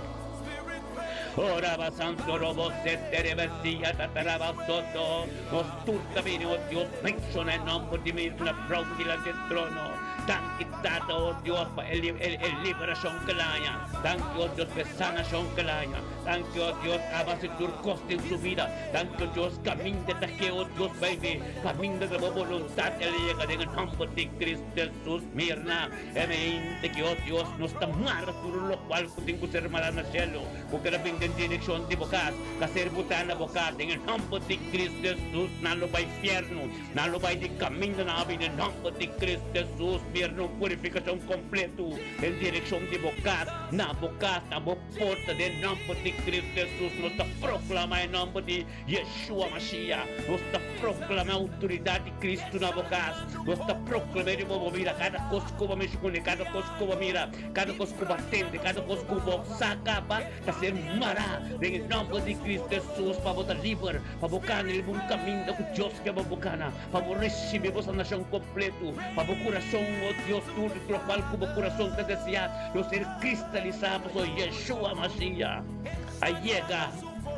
Ora santo robo sete rebesia tataraba soto. Nos tur ta bini, o Dios, menciona e nomber di Mirna Brown dilanti e trono. Danki, Tata, o Dios, pa e e liberacion cu el haña. Danki, o Dios, pa e sanacion cu el haña. Danki, o Dios, a base tur cos den su bida. Danki, o Dios, caminda ta ke, o Dios, baby, caminda ta bo boluntad el yega den e nomber di Cristo Jesus. Mirna, e mente ki, o Dios, nos ta mara tur locual cu tin cu ser mara na cielo. Bo keda bin den direkshon di bo kas, ta ser butá na bo kas den e nòmber di Kristu Hesus. Nan lo bai fièrnu, nan lo bai di kaminda, nan a bin den nòmber di Kristu Hesus. Mira un purifikashon kompletu den direkshon di bo kas, na bo kas, na bo porta, den nòmber di Kristu Hesus. Nos ta proklamá e nòmber di Yeshua Mashiach. Nos ta proklamá e outoridat di Kristu na bo kas. Nos ta proklam'é riba bo bida. Kada kos ku bo mishi kuné, kada kos ku bo mira, kada kos ku bo atende, kada kos ku bo sa kaba, ta ser mará den e nòmber di Kristu Hesus pa bo ta liber, pa bo kana riba un kaminda ku Dios ke pa bo kana, pa bo risibí bo sanashon kompletu, pa bo kurason, o Dios, tur lokual ku bo kurason ta deseá lo ser kristalisá pasobra Yeshua Mashiach a yega.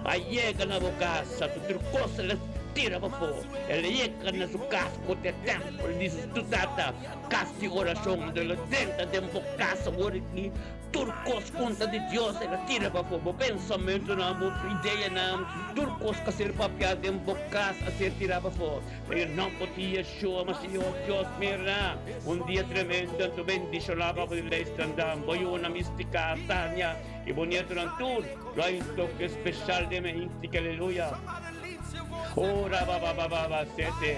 A yega na bo casa, su tur cos el a tira pafó. El a yega na su cas cu ta e tempel di su tata, cas di oracion. Anto el a drenta den bo casa awor aki, tur cos cu ta di Dios el a tira pafó. Bo pensamentonan, bo ideanan, tur cos cu a ser papia den bo cas a ser tira pafó. Den e nomber di Yeshua Mashiach, Dios mira un dia tremendo, anto bendiciona pa bo di Leistendam, bo yuna Mistica, Tania y bo nietonan tur. Lo hay un toque especial den mi inti aleluya. Oh rababababa sete.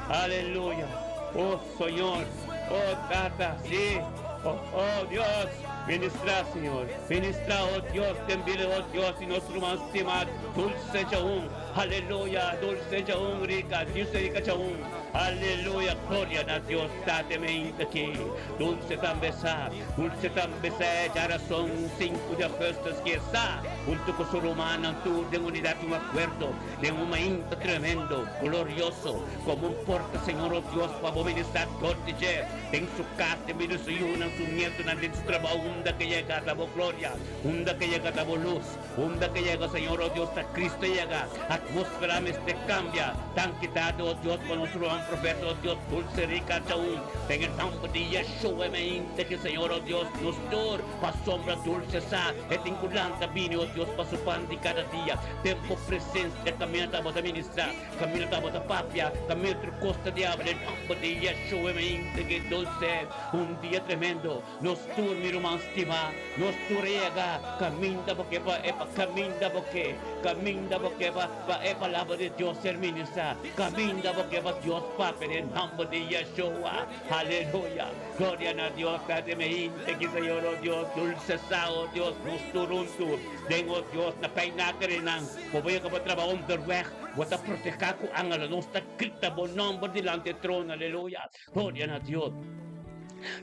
Aleluya. Oh Señor. Oh Tata. Sí. Oh, oh Dios. Ministra, Señor. Ministra, oh Dios. Den bida, oh Dios, di nos ruman stimá Dulce Chaun. Aleluya. Dulce Chaun rica. Dulce rica Chaun. Aleluya. Gloria na Dios. Tata mi inti aki. Dulce tambe sa. Dulce tambe sa e djarason sinku di augustus ki e sa huntu ku su rumannan tur den unidat di un akuerdo, den un mainta tremendo, glorioso, komo un porta, Señor, o Dios, pa bo ministrá dor di dje, den su kas, den bida su yunan, su nietunan, den su trabou, unda ke yega ta bo gloria, unda ke yega ta bo lus, unda ke yega, Señor, o Dios, ta Cristo yega. Atmósfera mester kambia. Danki, Tata, o Dios, pa nos ruman profeta, o Dios, dulce rica aun. Den e nomber di Yeshua e mainta ki Señor, o Dios, nos tur pa sombra dulce sa e tin ku lanta bini, o Dios, pa su pan di kada dia. Den bo presencia kaminda ta bo ta ministra, kaminda ta bo ta papia, kaminda tur kos ta diabel. Den nomber di Yeshua e mainta ki dulce, un dia tremendo. Nos tur, mi ruman stimá, nos tur a yega kaminda bo ke pa e pa kaminda bo ke, kaminda bo ke pa pa. pa e palabra di Dios ser ministrá. Kaminda bo ke pa Dios papia den nòmber di Yeshua. Aleluya! Gloria na Dios! Ta den e hende ki Señor, o Dios, dulce sa, o Dios, nos tur huntu den, o Dios, na peinákerenan. Bo bo yega bo trabou onderweg, bo ta protehá ku angel. Nos ta grita bo nòmber dilanti e trono. Aleluya! Gloria na Dios!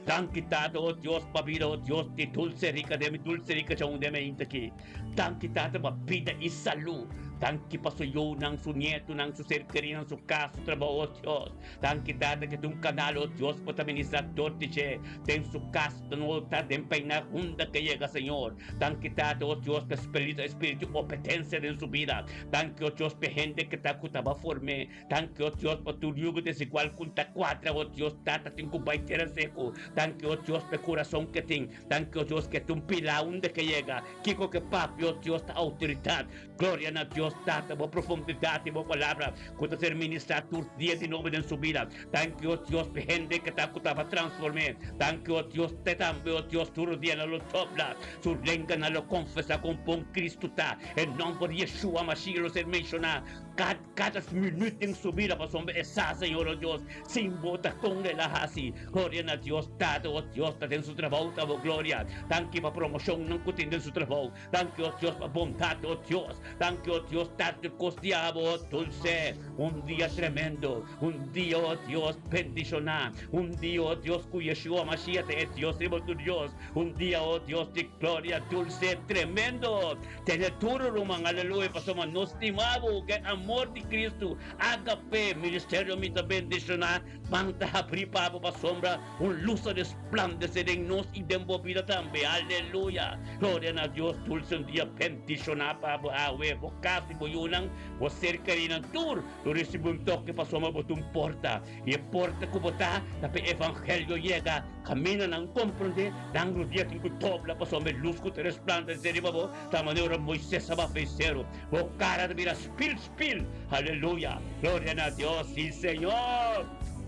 Danki Tata, o Dios, pa bida, o Dios, di dulce rica den mi dulce rica djaun den mi hende aki. Danki Tata pa bida i salú. Danki pa su yunan, su nietunan, su ser kerinan, su kas, su trabou, o Dios. Danki Tata ke ta un kanal, o Dios, pa ta ministra dor di dje den su kas, den altar, den peiná, unda ke yega, Señor. Danki Tata, o Dios, pa e spiritu di obedensia den su bida. Danki, o Dios, pa e hende ke ta ku ta form'é. Danki, o Dios, pa tur yugo desigual ku ta kuadra, o Dios, Tata tin ku bai tera seku. Danki, o Dios, pa e kurason ke tin. Danki, o Dios, ke ta un pilá unda ke yega. Kiko ke papia, o Dios, ta outoridat. Gloria na Dios, Tata, bo profundidat di bo palabra ku ta ser ministrá tur dia di nobo den su bida. Danki, o Dios, pa e hende ke ta ku ta transform'é. Danki, o Dios, te tambe, o Dios, tur dia nan lo dobla su lenga, nan lo konfesá kon bon Kristu ta. E nòmber di Yeshua Mashiach lo ser menshoná Kada minuut den su bida pasobra e sa, Señor, o Dios, sin bo ta kon el a hasi. Gloria na Dios Tata, o Dios ta den su trabou ta bo gloria. Danki pa promoshonnan ku tin den su trabou. Danki, o Dios, pa bondat, o Dios. Danki, o Dios, tantu kos di abo, o dulse. Un dia tremendo, un dia, o Dios, bendishoná. Un dia, o Dios, ku Yeshua Mashiach ta e Dios riba tur dios. Un dia, o Dios di gloria, dulse, tremendo. Tene duro ruman, aleluya, pasobra nos stima bo ku e amor di Kristu. Agape, ministerio mi ta bendishoná, man ta habrí pa bo pasobra un lus ta resplandesé den nos i den bo bida tambe. Aleluya! Gloria na Dios, dulse un dia bendishoná pa bo awe, bo kas i bo yunan, bo ser kerinan tur lo risibí un toke pasobra bo ta un porta, i e porta ku bo ta, ta pa e evangelio yega. Kaminda nan komprondé, nan rudia tin ku dobla pasobra e lus ku ta resplandesé riba bo ta manera ora Moises a baha e seru. Bo kara ta bira spil spil. Aleluya! Gloria na Dios! Sí, Señor!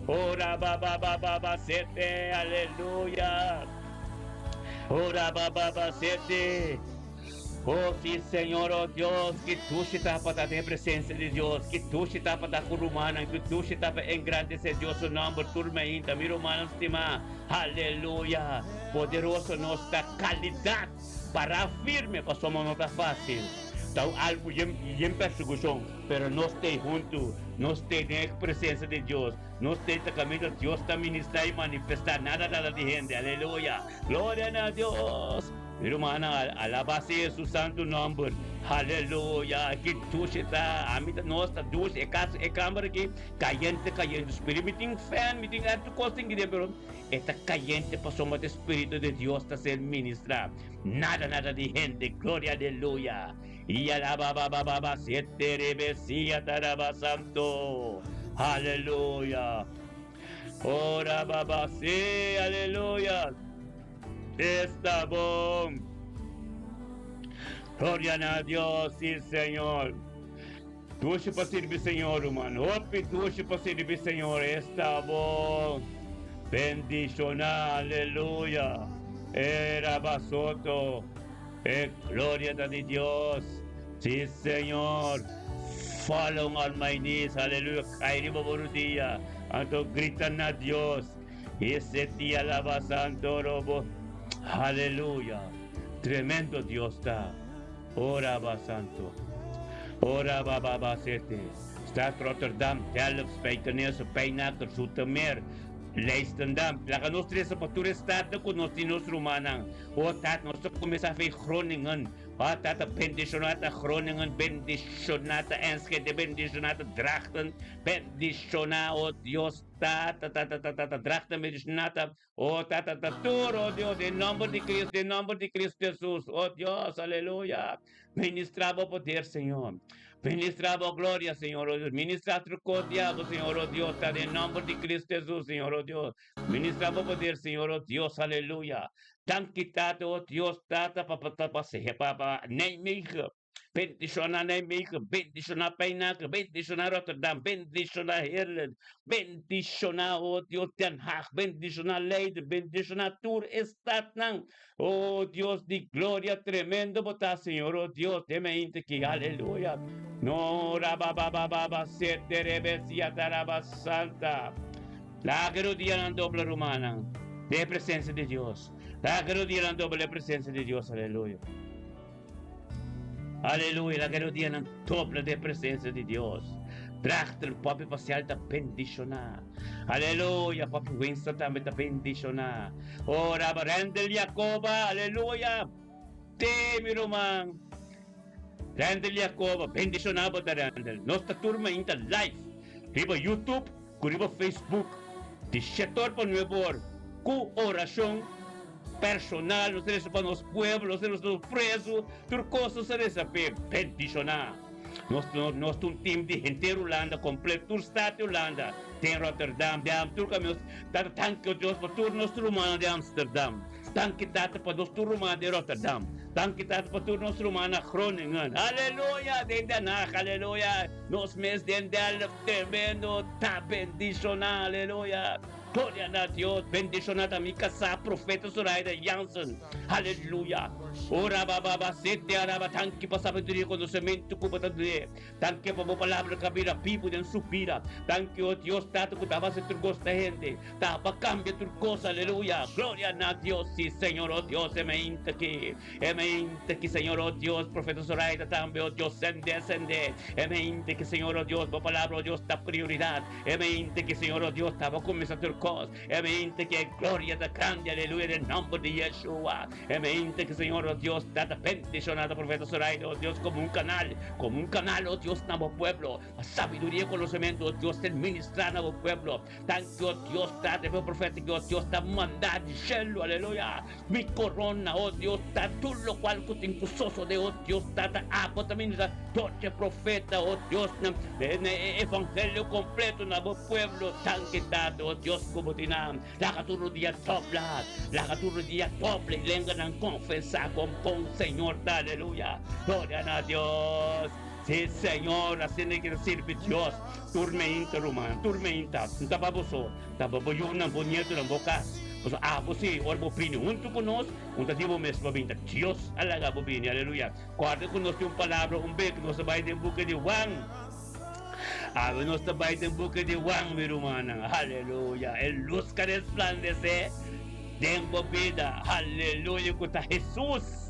Ora ba ba ba ba ba sete! Aleluya! Ora ba ba ba sete! Oh, sí, Señor, oh Dios, ki dushi ta pa ta den e presencia di Dios, ki dushi ta pa ta cu rumannan, ki dushi ta pa engrandece Dios su nomber tur mainta, mi rumannan stimá, aleluya, poderoso nos ta, calidad, pará firme, pasobra no ta fácil, ta un algu yen, yen persecucion, pero nos t'ei huntu, nos t'ei den e presencia di Dios, nos t'ei ta caminda Dios ta ministra y manifesta, nada nada di hende, aleluya, gloria na Dios. Mi rumannan, alabá sea su santu nòmber. Haleluya! Ki dushi ta! Ami ta, nos ta dushi. E kas, e kamber aki, kayente, kayente. Spiritu, mi tin fèn, mi tin èrt kos tin kiden, pero e ta kayente pasobra ta e Spiritu di Dios ta ser ministrá. Nada, nada di hende. Gloria, aleluya! I alabá, ba, ba, ba, ba, siete rebesia taraba santo. Haleluya! Ora, ba, ba, sí, aleluya! Esta bon. Gloria na Dios, sí Señor. Dushi pa sirbi Señor, ruman. Hopi dushi pa sirbi Señor. Esta bon. Bendiciona, aleluya. Era basoto. E gloria ta di Dios. Sí Señor. Follow on my knees, aleluya. Kai riba bo rudia. Anto grita na Dios. Ese dia laba santo robo. Aleluya. Tremendo Dios ta. Ora ba santo. Ora ba ba ba sete. Stad Rotterdam, Delft, Spijkenisse, Pijnacker, Zoetermeer, Leidschendam. Laga nos resa pa tur e stadnan ku nos tin nos rumannan. O Tata, nos ta kuminsá fe Groningen. O Tata, bendishoná ta Groningen, bendishoná ta Enschede, bendishoná ta Drachten, bendishoná, o Dios. Ta ta ta ta ta ta ta drachten medishnata o ta ta ta tur o Dios den nomber di Cristo den nomber di Cristo Jesus o Dios aleluya ministra bo poder Señor ministra bo gloria Señor o Dios ministra tur cos diablo Señor o Dios ta den nomber di Cristo Jesus Señor o Dios ministra bo poder Señor o Dios aleluya danki tata o Dios tata pa pa pa pa pa pa Nijmegen Bendiciona Nijmegen, bendiciona Pijnacker, bendiciona Rotterdam, bendiciona Heerlen, bendiciona, oh Dios, Den Haag, bendiciona Leiden, bendiciona tur e stadnan. Oh Dios di gloria, tremendo bo ta, Señor, oh Dios, den mi hende aki, aleluya. No rababababa sete rebesia taraba santa. Laga rudianan dobla rumannan den e presencia di Dios. Laga rudianan dobla den e presencia di Dios. Aleluya. Aleluya. Laga rudianan dobla den e presencia di Dios. Drachter papi Pasial ta bendiciona. Aleluya. Papi Winston tambe ta bendiciona. Oh, raba Randel Jacoba. Aleluya. Te mi ruman. Randel Jacoba, bendiciona bo ta Randel. Nos ta tur mainta live riba YouTube cu riba Facebook di shetor pa nuebe or cu oracion personal. Nos ta reza pa nos pueblo, nos ta reza pa nos preso, tur cos nos ta reza p'e. Bendiciona. Nos nos ta un team di henter Hulanda completo, tur stad di Hulanda, den Rotterdam, den Am tur caminda. Nos ta danki Dios pa tur nos rumannan di Amsterdam. Danki Tata pa nos tur ruman den Rotterdam. Danki Tata pa tur nos ruman na Groningen. Aleluya! Den Den Haag, aleluya! Nos mes den Delft, tremendo, ta bendishoná, aleluya! Gloria na Dios! Bendishoná ta mi kasá, Profeta Zoraida Jansen. Aleluya! Ora ba ba ba sete araba, danki pa sabiduria i konosementu ku bo ta dun'é. Danki pa bo palabra ku a bira bibu den su bida. Danki, o Dios Tata, ku ta hasi tur kos ta hende. Ta pa cambia tur cos, aleluya, gloria na Dios, si Señor, oh Dios, e mainta aki, e mainta aki, Señor, oh Dios, profeta Zoraida tambe, oh Dios, sende, sende, e mainta aki, Señor, oh Dios, bo palabra, oh Dios, ta prioridad, e mainta aki, Señor, oh Dios, ta pa cuminsa tur cos, e mainta aki, e gloria ta grandi, aleluya, den nomber di Yeshua, e mainta aki, Señor, oh Dios, ta ta bendiciona ta profeta Zoraida, oh Dios, como un canal, como un canal, oh Dios, na bo pueblo, pa sabiduria y conocemento, oh Dios, ta ministra na bo pueblo. Tantu o Dios ta den bo profeta ki o Dios ta manda di shelu, aleluya. Mi korona, o Dios, ta tur lokual ku tin ku sosode, o Dios, Tata, abo ta ministra tur e profeta, o Dios, na e evangelio kompleto na bo pueblo. Danki, Tata, o Dios, ku bo tin nan. Laga tur dia dobla, laga tur dia dobla i lenganan konfesá kon bon Señor ta, aleluya. Gloria na Dios. Sí, Señor, asina ki ta sirbi Dios. Tur meinta, ruman, tur meinta. No ta pa bo so, ta pa bo yunan, bo nietonan, bo kas. Pasobra abo sí, ora bo bini huntu ku nos, un ta di bo mes pa bin. Ta Dios a laga bo bini. Aleluya. Kòrda ku nos tin un palabra un bek. Nos ta bai den buki di Juan. Awe nos ta bai den buki di Juan, mi rumannan. Aleluya. E lus ka resplandesé den bo bida. Aleluya, ku ta Hesus.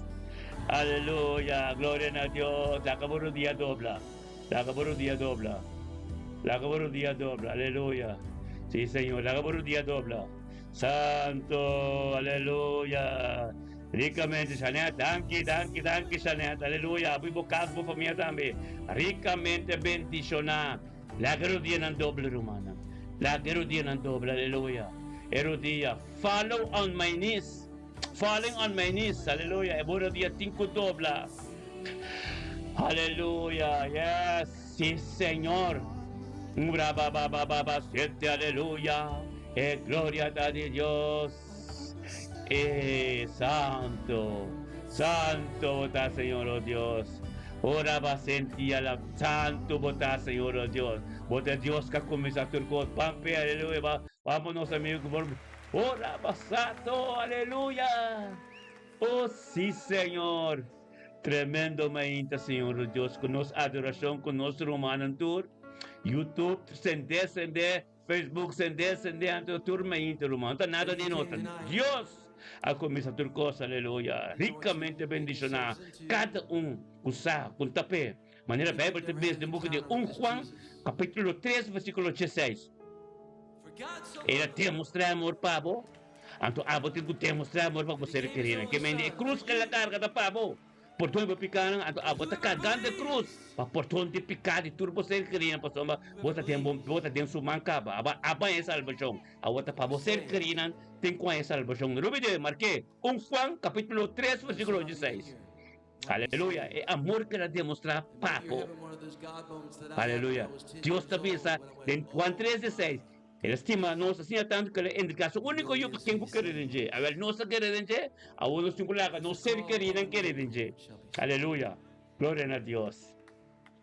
Aleluya. Gloria na Dios. Laga bo rudia dobla. Laga bo rudia dobla. Laga bo rudia dobla. Aleluya. Sí, Señor. Laga bo rudia dobla. Santo. Aleluya. Ricamente, Janet. Danki, danki, danki, Janet. Aleluya. Abo i bo cas, bo famia tambe. Ricamente bendicioná. Laga e rudianan dobla, rumannan. Laga e rudianan dobla. Aleluya. E rudia. Follow on my knees. Falling on my knees, aleluya, e buro dia tin cu dobla. Aleluya, yes, si Señor. Brababababa siete, aleluya, e gloria ta di Dios. E santo, santo bo ta Señor, oh Dios. Ora ba senti ala santo bo ta Señor, oh Dios. Bo ta Dios ca cuminsa tur cos. Pampe, aleluya, ba, vámonos amigo, Ora basato, aleluya! Oh sí, Señor! Tremendo mainta, Señor nos Dios, cu nos adoracion cu nos rumannan tur. YouTube sende, sende, Facebook sende, sende, anto tur mainta, ruman. No ta nada di nos, ta Dios a cuminsa tur cos, aleluya. Ricamente bendiciona cada un cu sa, cu ta p'e. Manera Bijbel ta bisa den buki di un Juan, capitulo tres, versiculo dieseis. El a demostrá amor pa bo, anto abo tin ku demostrá amor pa bo ser kerinan. Ke mende e krus ku el a karga ta pa bo. Pordon bo pikánan, anto abo ta kargando e krus pa pordon di piká di tur bo ser kerinan, pasobra bo ta den bo bo ta den su man kaba. Abo a baña e salbashon. Abo ta pa bo ser kerinan tin ku haña e salbashon. Rubidé, mark'é, un Juan kapítulo tres versíkulo dieseis. Aleluya! E amor ku el a demostrá pa bo. Aleluya! Dios ta bisa den Juan tres dieseis, El a stima nos asina tantu ku el a entregá su úniko Yu pa ken ku kere den dje. Awel, nos ta kere den dje? Awor nos tin ku laga nos ser kerinan kere den dje. Aleluya! Gloria na Dios!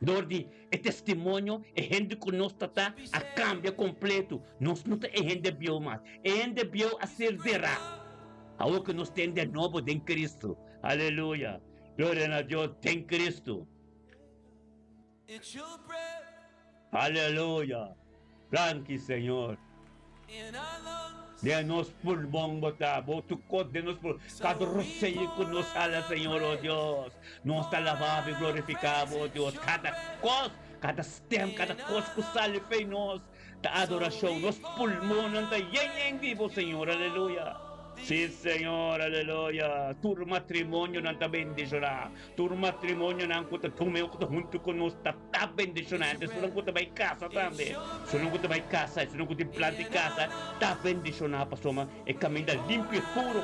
Dor di e testimonio, e hende ku nos ta ta a kambia kompletu. Nos no ta e hende bieu mas. E hende bieu a ser derá. Awor ku nos ten de nobo den Kristu. Aleluya! Gloria na Dios den Kristu. Aleluya! Danki Señor. Den nos pulmon bo ta, bo tukó den nos pulmon. Kada rosei ku nos hala, Señor, o Dios, nos ta alabá bo i glorifiká bo, o Dios. Kada kos, kada stem, kada kos ku sali fei nos ta adorashon. Nos pulmonnan ta yen yen di bo, Señor. Aleluya! Sí, Señor, aleluya! Tur matrimonionan ta bendishoná. Tur matrimonionan ku ta tuma ku ta huntu ku nos ta ta bendishoná. Esunnan ku ta bai kasa tambe, esunnan ku ta bai kasa, esunnan ku tin plan di kasa ta bendishoná pasobra e kaminda limpi i puru.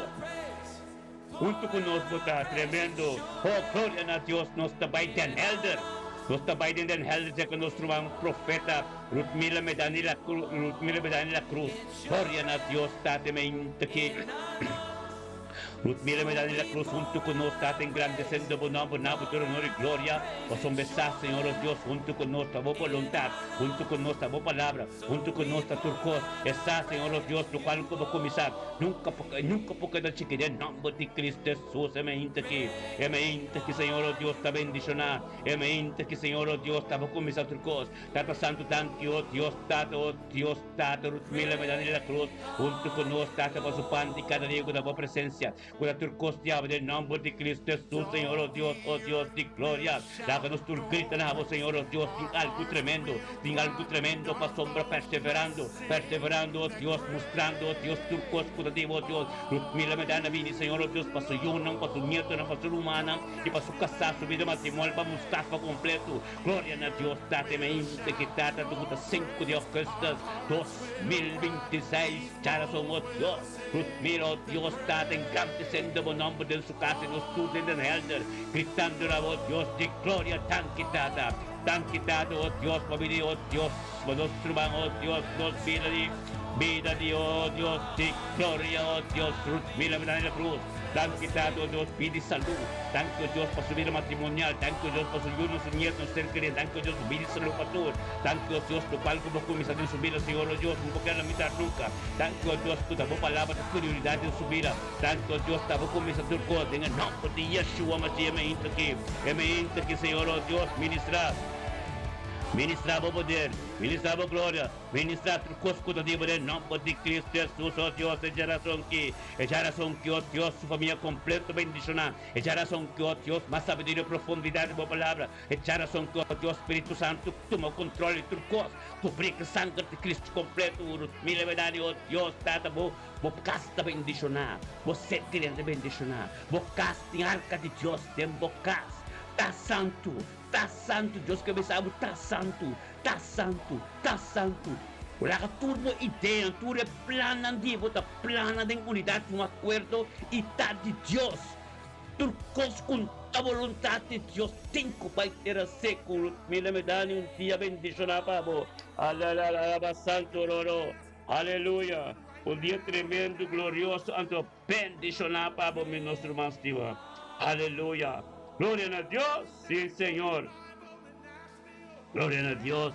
Huntu ku nos bo ta tremendo. Oh, gloria na Dios! Nos ta bai Den Helder. Nos ta bai den Den Helder serka nos ruman profeta Rutmila Medani la Rutmila Medani la Cruz. Gloria na Dios, Tata mi ta ki. Rutmila Medani la Cruz huntu ku nos, Tata engrandesendo bo nomber, na bo tur honor i gloria, pasobra sa, Señor os Dios, huntu ku nos ta bo boluntat, huntu ku nos ta bo palabra, huntu ku nos ta tur kos. E sa, Señor os Dios, lokual ku bo kuminsá, nunka por nunka por keda chiki den nomber di Cristo Jesus. E mainta aki, e mainta aki, Señor os Dios, ta bendishoná. E mainta aki, Señor os Dios, ta bo kuminsá tur kos. Tata Santu, danki, o Dios Tata, o Dios Tata, Rutmila Medani la Cruz, huntu ku nos, Tata, pa su pan di kada dia ku ta bo presensia, ku ta tur kos diablo den nomber di Cristo Jesus, Señor, o Dios, o Dios di gloria. Laga nos tur grita na bo, Señor, o Dios, tin algu tremendo, tin algu tremendo pasobra perseverando, perseverando, o Dios, mustrando, o Dios, tur kos ku ta di bo, Dios. Rutmila Medani a bini, Señor, o Dios, pa su yunan, pa su nietonan, pa su rumannan, i pa su kasá, su bida matrimonial, pa Mustafa kompleto. Gloria na Dios Tata mainta ki tata tukuta 5 di augustus 2026 djarason o Dios Rutmira o Dios Tata engrandesendo bo nomber den su casa y nos tur den Den Helder gritando na bo Dios di gloria danki Tata danki Tata o Dios pa bini o Dios pa nos ruman o Dios nos bida di bida di o Dios di gloria o Dios Rutmira Daniela Cruz. Danki Tata, o Dios, pidi salú. Danki, o Dios, pa su bida matrimonial. Danki, o Dios, pa su yunan, su nietnan, su ser kerido. Danki, o Dios, pa bida i salú pa tur. Danki, o Dios, lokual ku bo kuminsá den su bida, Señor, o Dios, no por keda lamitar nunka. Danki, o Dios, ku ta bo palabra ta prioridat den su bida. Danki, o Dios, ta bo kuminsá tur kos den e nòmber di Yeshua Mashiach. E meinta aki, e meinta aki, Señor, o Dios, ministrá. Ministrá bo poder. Ministrá bo gloria. Ministrá tur kos ku ta di bo den nòmber di Cristo Jesus, o Dios, e djarason aki. E djarason ki, o Dios, su famia kompleto bendishoná. E djarason ki, o Dios, mas sabiduria i profundidat di bo Palabra. E djarason ki, o Dios, Spiritu Santu tuma kontrol di tur kos. Kubrí ku sanger di Cristo kompleto. Mila bedadi, o Dios, Tata, bo bo kas ta bendishoná. Bo ser keriente bendishoná. Bo kas tin arka di Dios den bo kas. Ta santu, ta santu, Dios ke bisa bo, ta santu. Ta santu, ta santu. Bo laga tur bo ideanan, tur e plannan di bo ta plana den unidat di un akuerdo i ta di Dios. Tur kos ku ta boluntat di Dios tin ku bai tera seku. Mila mi dani un dia bendishoná pa bo. Alala santu roro. Aleluya. Un dia tremendo, glorioso anto bendishoná pa bo mi nos ruman stima. Aleluya. Gloria na Dios. Si Señor. Gloria na Dios!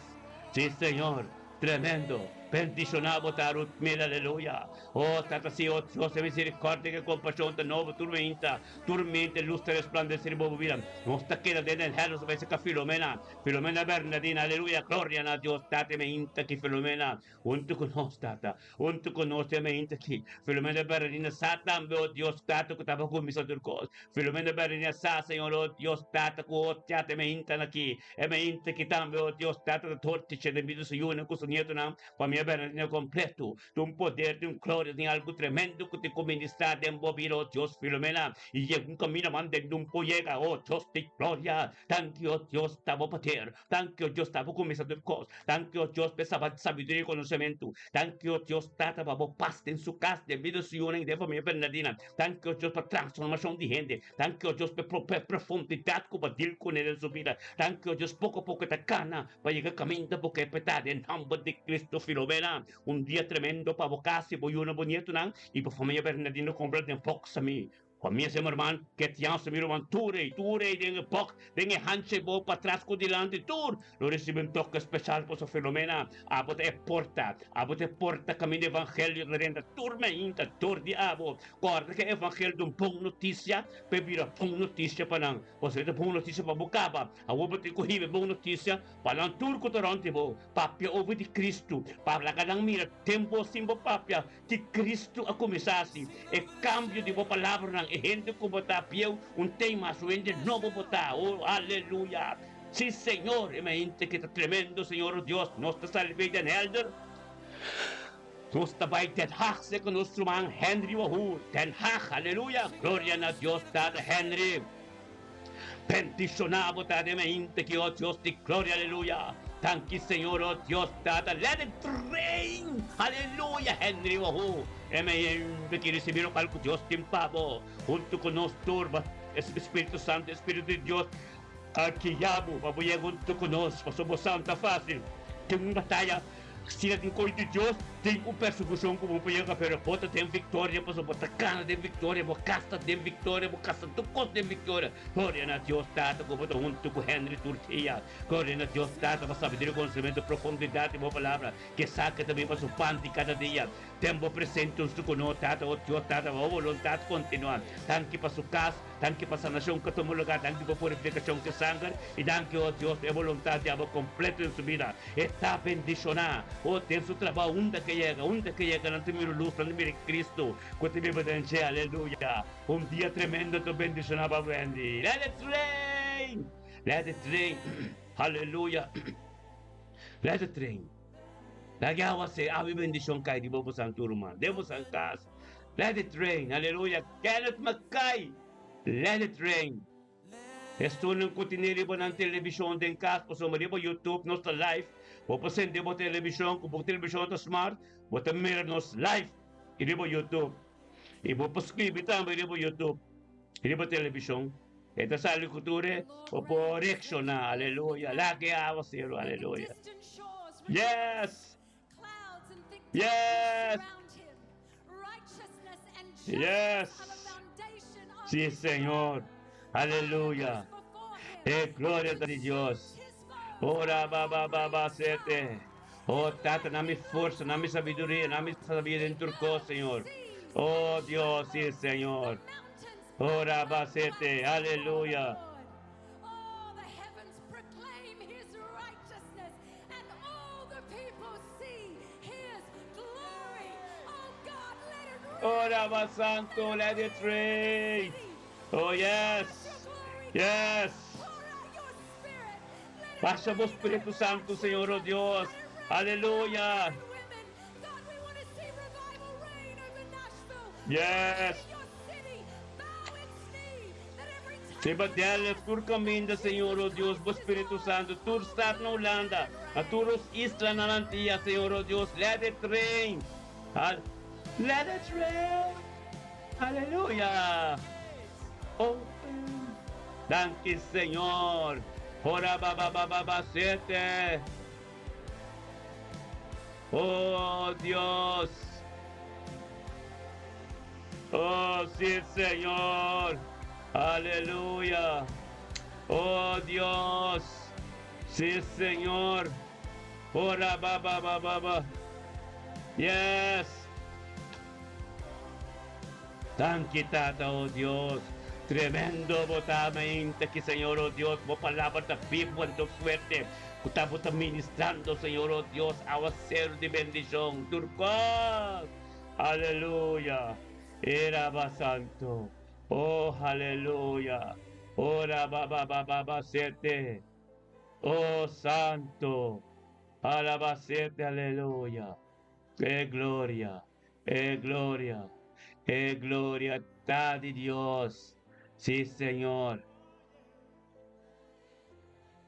Sí, Señor! Tremendo! Bendiciona bo ta Ruth Mil, aleluya! Oh, Tata, sí, oh Dios de misericordia y compasion ta nobo tur meinta, tur mente luz ta resplandece riba bo bida. Nos ta keda den el hel, nos ta bai cerca Filomena, Filomena Bernadina, aleluya! Gloria na Dios, Tata, e meinta aki Filomena, hunto cu nos, Tata, hunto cu nos e meinta aki. Filomena Bernadina sa tambe, oh Dios, Tata, cu tabata cuminsa tur cos. Filomena Bernadina sa, Señor, oh Dios, Tata, cu oh Tata, e meinta aki. E mente ki tambe, o Dios, Tata ta tortice den bida su yunan ku su nietonan, famia bernardina kompleto. Tin un poder, tin un gloria, tin algu tremendo ku tin ku ministrá den bo bida, o Dios, Filomena, i yega un kaminda man den un por yega, o Dios di gloria. Danki, o Dios, ta bo poder. Danki, o Dios, ta bo kuminsá tur kos. Danki, o Dios, pa e sabiduria i konosementu. Danki, o Dios, Tata, pa bo pas den su kas, den bida su yunan i den famia bernardina. Danki, o Dios, pa transformashon di hende. Danki, o Dios, pa e profundidat ku bo a dil kuné den su bida. Danki, o Dios, poko a poko e ta kana pa yega kaminda bo ke p'e ta. Den nòmber di Kristu, Filomena, un dia tremendo pa bo kas i bo yunan, bo nietonan i bo famia Bernardino kompra den Fox. Ami. Famia Zimmerman, Ketjan Semiroman, tur ei, tur ei den e bok, den e hanchi bo patras ku dilanti, tur lo risibi un toke speshal paso Filomena, abo ta e porta, abo ta e porta kaminda evangelio ta drenta tur mainta dor di abo. Kòrda ku e evangelio ta un bon notisia pa e bira bon notisia pa nan, pasobra e ta bon notisia pa bo kaba. Awor bo tin ku hiba e bon notisia pa nan tur ku ta rònt di bo, papia over di Kristu, pa laga nan mira den bo sin bo papia Ki Cristo a cuminsa haci e cambio di bo palabranan, e hende cu bo ta bieu un tey mas, un hende nobo bo ta. Oh, aleluya! Si, Señor, e mente ki ta tremendo, Señor, oh Dios, nos ta sali bay Den Helder, nos ta bay Den Haag cerca nos ruman Henry Wahoo, Den Haag, aleluya! Gloria na Dios Tata Henry. Bendiciona bo ta den mente ki, oh Dios di gloria, aleluya. Danki Señor, oh Dios Tata, let it rain, aleluya, Henry Wahoo, e mente ki ricibi locual cu Dios tin pa bo, hunto cu nos tur, bo Spiritu Santo, e Spiritu di Dios a guia bo pa bo yega hunto cu nos, pasobra bo sa no ta facil, tin un bataya. Asina tin koi di Dios, tin un persecucion ku bo por yega, pero bo ta den victoria, pasobra bo ta gana den victoria, bo kas ta den victoria, bo kasa tur kos den victoria. Gloria na Dios Tata ku bo ta huntu ku Henry tur dia. Gloria na Dios Tata pa sabiduria, konosementu, profundidat di bo palabra, ke esaki ta bin pa su pan di kada dia. Den bo presente huntu ku nos, Tata, o Dios Tata, bo boluntat kontinua. Danki pa su kas. Danki pa sanashon ku a tuma lugá, danki pa purifikashon ku e sanger, i danki, o Dios, pa e boluntat di abo kompleto den su bida. E ta bendishoná, o, den su trabou, unda ku e yega, unda ku e yega, nan ta mira lus, nan ta mira Kristu ku ta biba den dje. Aleluya! Un dia tremendo ta bendishoná pa Wendy. Let it rain! Let it rain! Aleluya! Let it rain! Laga e awa ser, awa i bendishon kai riba bo santu ruman, den bo san kas. Let it rain, aleluya, Kenneth Mackay, let it rain. Estunan ku tene riba nan televishon den kas pasobra riba YouTube nos ta live, bo por sende bo televishon ku bo televishon ta smart, bo ta mira nos live riba YouTube i bo por skribi tambe riba YouTube riba televishon. E ta sali ku tur e, bo por reakshoná, aleluya, laga e awa sero, aleluya. Yes! Yes! Yes! Sí, Señor. Aleluya. E gloria ta di Dios. Ora ba ba ba ba sete. Oh Tata, na mi forsa, na mi sabiduria, na mi sabiduria den tur kos, Señor. Oh Dios, sí, Señor. Ora ba sete. Aleluya. Ora ba santo, let it rain. Oh yes, yes. Pasa bo Spiritu Santo, Señor, oh Dios. Aleluya. Yes. Riba Delft, tur kaminda, Señor, oh Dios, bo Spiritu Santo, tur stad na Hulanda, na tur nos islanan Antia, Señor, oh Dios, let it rain. Let it rain. Aleluya. Open. Danki, Señor. Ora ba ba ba ba ba sete. Oh Dios. Oh sí, Señor. Aleluya. Oh Dios. Sí, Señor. Ora ba ba ba ba ba. Yes. Danki Tata, oh Dios. Tremendo bo ta mainta ki Señor, oh Dios, bo palabra ta bibu anto fuerte ku ta bo ta ministrando, Señor, oh Dios, awaseru di bendishon tur kos. Aleluya. Era ba santo. Oh, aleluya. Ora ba ba ba ba ba sete. Oh, santo. Alaba sete, aleluya. E gloria. E gloria, e gloria ta di Dios. Sí, Señor.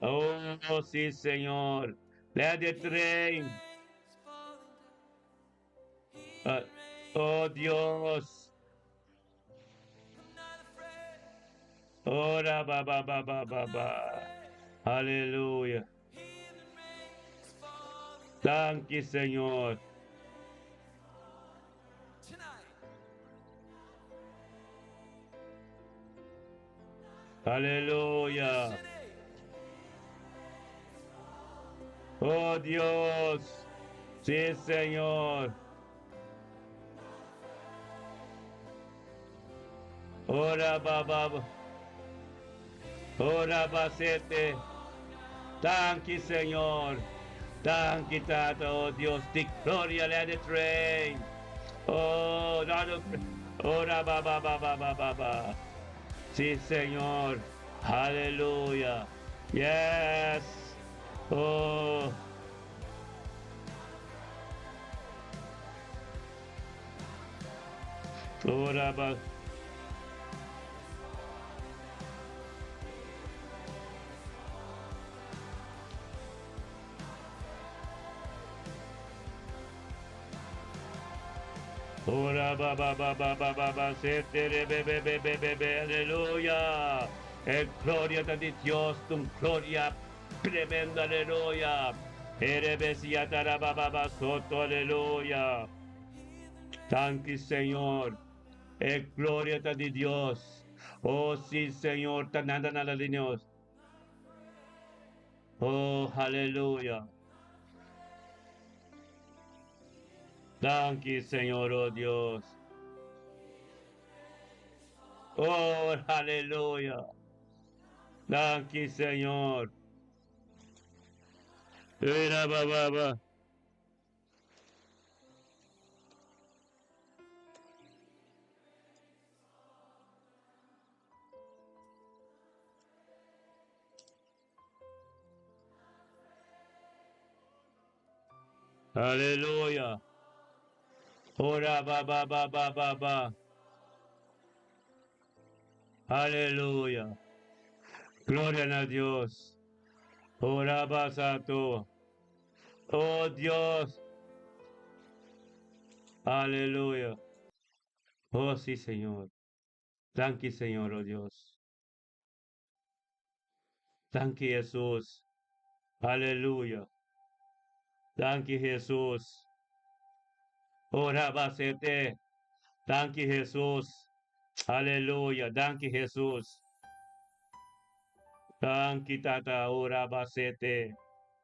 Oh, sí, Señor. Let it rain. Oh, Dios. Ora ba ba ba ba ba ba. Aleluya. Danki Señor. Aleluya. Oh Dios. Sí, Señor. Ora baba. Ora basete. Danki, Señor. Danki, Tata, oh Dios. Di gloria, let it rain. Oh, dado. Ora ba ba ba ba ba ba ba. Sí, Señor. Aleluya. Yes. Oh. Ora ba. Ora ba ba ba ba ba ba ba se te re be be be be be be aleluya. E gloria ta di Dios, un gloria tremendo, aleluya. Ere be si atara ba ba ba soto, aleluya. Danki Señor. E gloria ta di Dios. Oh sí, Señor, ta nada nada di Dios. Oh, aleluya. Danki, Señor, oh Dios. Oh, aleluya. Danki, Señor. Era ba ba ba. Aleluya. Ora ba ba ba ba ba ba. Aleluya. Gloria na Dios. Ora ba santo. Oh Dios. Aleluya. Oh sí, Señor. Danki, Señor, oh Dios. Danki, Jesus. Aleluya. Danki, Jesus. Ora basete. Danki, Jesus. Aleluya. Danki, Jesus. Danki, Tata. Ora basete.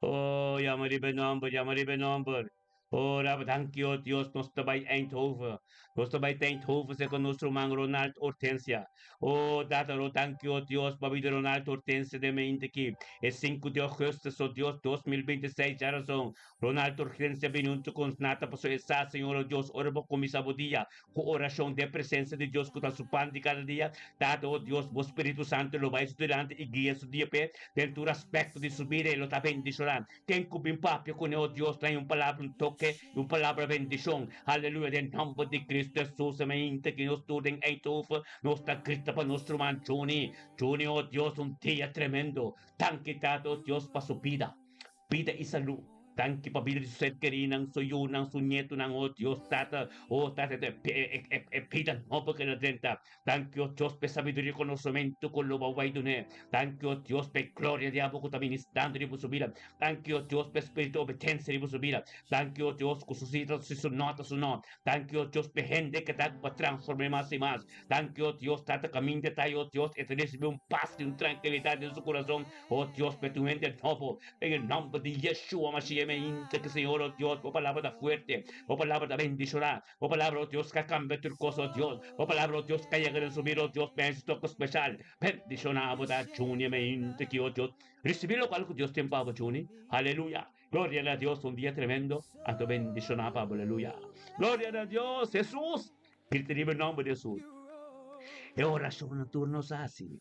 Oh, yama riba nomber, yama riba nomber. Oh, Rabba, danki, oh Dios, nos ta bai Eindhoven. Nos ta bai Eindhoven, serka nos ruman Ronald Hortensia. Oh, Tata, oh, danki, oh Dios, pa bida Ronald Hortensia den mente aki. E 5 di augustus, oh Dios, 2026, djarazon, Ronald Hortensia bini huntu ku nos nata paso e sa, Señor, oh Dios, ora bo kuminsá bo dia ku orashon den presensia di Dios ku ta su pan di kada dia. Tata, oh Dios, bo Spiritu Santu lo bai su dilanti i guia su dia p'e den tur aspekto di su bida, e lo ta bendishoná. Ken ku bin papia kuné, o Dios, trae un palabra, un toke, i un palabra bendishon. Aleluya, den nòmber di Kristu Hesus, mainta ki nos tur den Eindhoven, nos ta grita pa nos ruman Juni. Juni, o Dios, un dia tremendo. Danki, Tata, o Dios, pa su bida, bida i salú. Danki pa bida di su ser kerinan, su yunan, su nietunan, o Dios, Tata, o Tata, e bida nobo ku el a drenta. Danki, o Dios, p'e sabiduria i konosementu ku lo bo bai dun'é. Danki, o Dios, p'e gloria di abo ku ta ministrando riba su bida. Danki, o Dios, p'e spiritu di obedensia riba su bida. Danki, o Dios, ku su sí ta sí, su no ta su no. Danki, o Dios, p'e hende ku ta ku a transform'é mas i mas. Danki, o Dios, Tata, kaminda ta i, o Dios, e ta risibí un pas i un trankilidat den su kurason. O Dios, p'e ta un hende nobo. Den e nòmber di Yeshua Mashiach, mi a hinta ki, Señor, o Dios, bo palabra ta fuerte, bo palabra ta bendishoná. Bo palabra, oh Dios, ka kambia tur kos, oh Dios. Bo palabra, oh Dios, ka yega den su bida, oh Dios, pa hasi toke speshal. Bendishoná bo ta Juni mainta aki, oh Dios. Risibí lokual ku Dios tin pa bo, Juni. Aleluya! Gloria na Dios, un dia tremendo. Anto bendishoná pa bo, aleluya. Gloria na Dios, Hesus! Grita riba e nòmber di Hesus. E orashonnan tur nos a hasi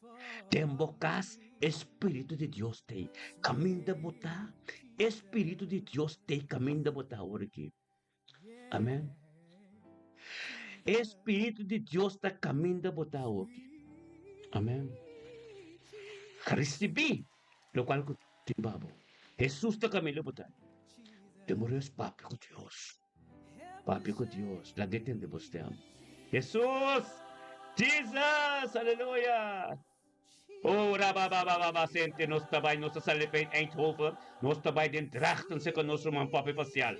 den bo kas, e Spiritu di Dios t'ei kaminda bo ta. E Spiritu di Dios t'ei kaminda bo ta awor aki. Amen. E Spiritu di Dios ta caminda bo ta awoki. Amen. Ricibi locual cu tin pa bo. Jesus ta caminda bo ta. Den bo res papia cu Dios. Papia cu Dios. Laga e tende bo stem. Jesus! Jesus! Aleluya! Oh rababababa sente nos ta bai nos ta sali pa Eindhoven nos ta bai den Drachten serka nos ruman Papi Pasial.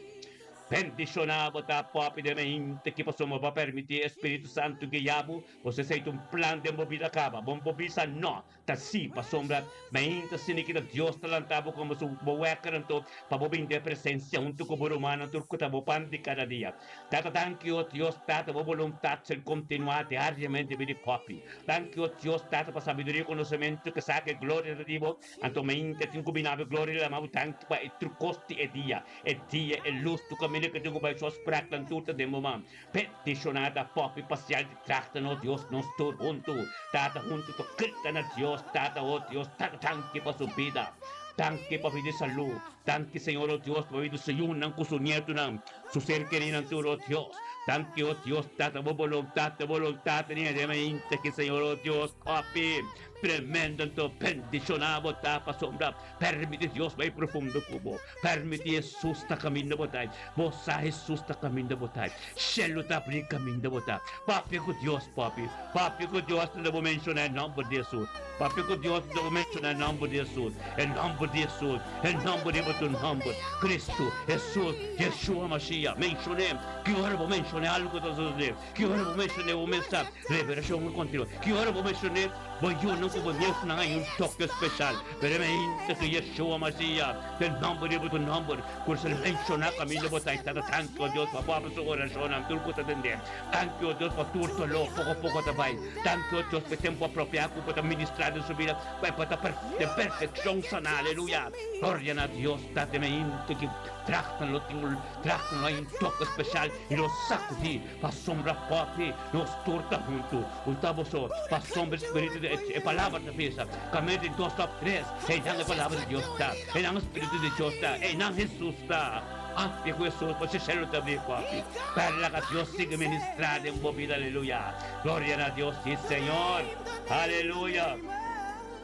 Bendishoná bo ta Poppy den mente ki pasobra bo a permití e Spiritu Santu guiá bo. Bo esei ta un plan den bo bida kaba. Bo bo bisa no, ta sí, pasobra mainta asina ki ta Dios ta lanta bo komo su bo wèker anto pa bo bin den presensia huntu ku bo rumannan tur ku ta bo pan di kada dia. Tata danki o Dios Tata bo boluntat ser kontinuá diariamente bida di Poppy. Danki o Dios Tata pa sabiduria i konosementu ke sa ke gloria ta di bo anto mainta tin ku bina bo gloria lama bo danki pa e tur kos di e dia. E dia, e lus, tu kaminda ku tin ku bai so spraknan tur ta den bo man. Petishoná ta pòpi pasial di trakta nos Dios nos tur huntu. Tata huntu ta grita na Dios, Tata o Dios, Tata danki pa su bida. Danki pa bida i salú. Danki Señor o Dios pa bida su yunan ku su nietunan, su ser kerinan tur o Dios. Danki o Dios Tata bo boluntat ta boluntat den e dema inta ki Señor o Dios pòpi. Tremendo anto bendishoná bo ta pasobra permiti Dios bai profundo ku bo. Permiti Hesus ta kaminda bo ta. Bo sa Hesus ta kaminda bo ta. Shelu ta abri kaminda bo ta. Papia ku Dios, papi. Papia ku Dios ta bo menshoná e nòmber di Hesus. Papia ku Dios ta bo menshoná e nòmber di Hesus. E nòmber di Hesus. E nòmber riba tur nòmber. Kristu, Hesus, Yeshua Mashiach. Menshon'é. Ki ora bo menshon'é algu ta sosodé. Ki ora bo menshon'é bo mes sa revelashon a kontinua. Ki ora bo menshon'é bo yunan ku bo nietunan hay un toke speshal. Pero e mainta ku Yeshua Masiya den nòmber di bo tu nòmber ku ser menshoná kaminda bo ta i tata tanki o Dios pa bo abra su orashonnan tur ku ta tendé. Tanki o Dios pa tur doló poko poko ta bai. Tanki o Dios pa e tempu apropiá ku bo ta ministrá den su bida pa e por ta den perfekshon saná. Aleluya! Gloria na Dios tata e mainta ki trahtnan lo tin un trahtnan lo hay un toke speshal i lo sakudí Pasobra Papi, nos tur ta huntu. Un ta boso, pasobra e Spiritu di e Palabra ta bisa, Kaminda tin dos òf tres, einan e Palabra di Dios ta, einan e Spiritu di Dios ta, einan Hesus ta. Papia ku Hesus, pasobra shelu ta bini, Papi. Perla ka Dios sigui ministrá den bo bida, aleluya. Gloria na Dios, sí Señor. Aleluya.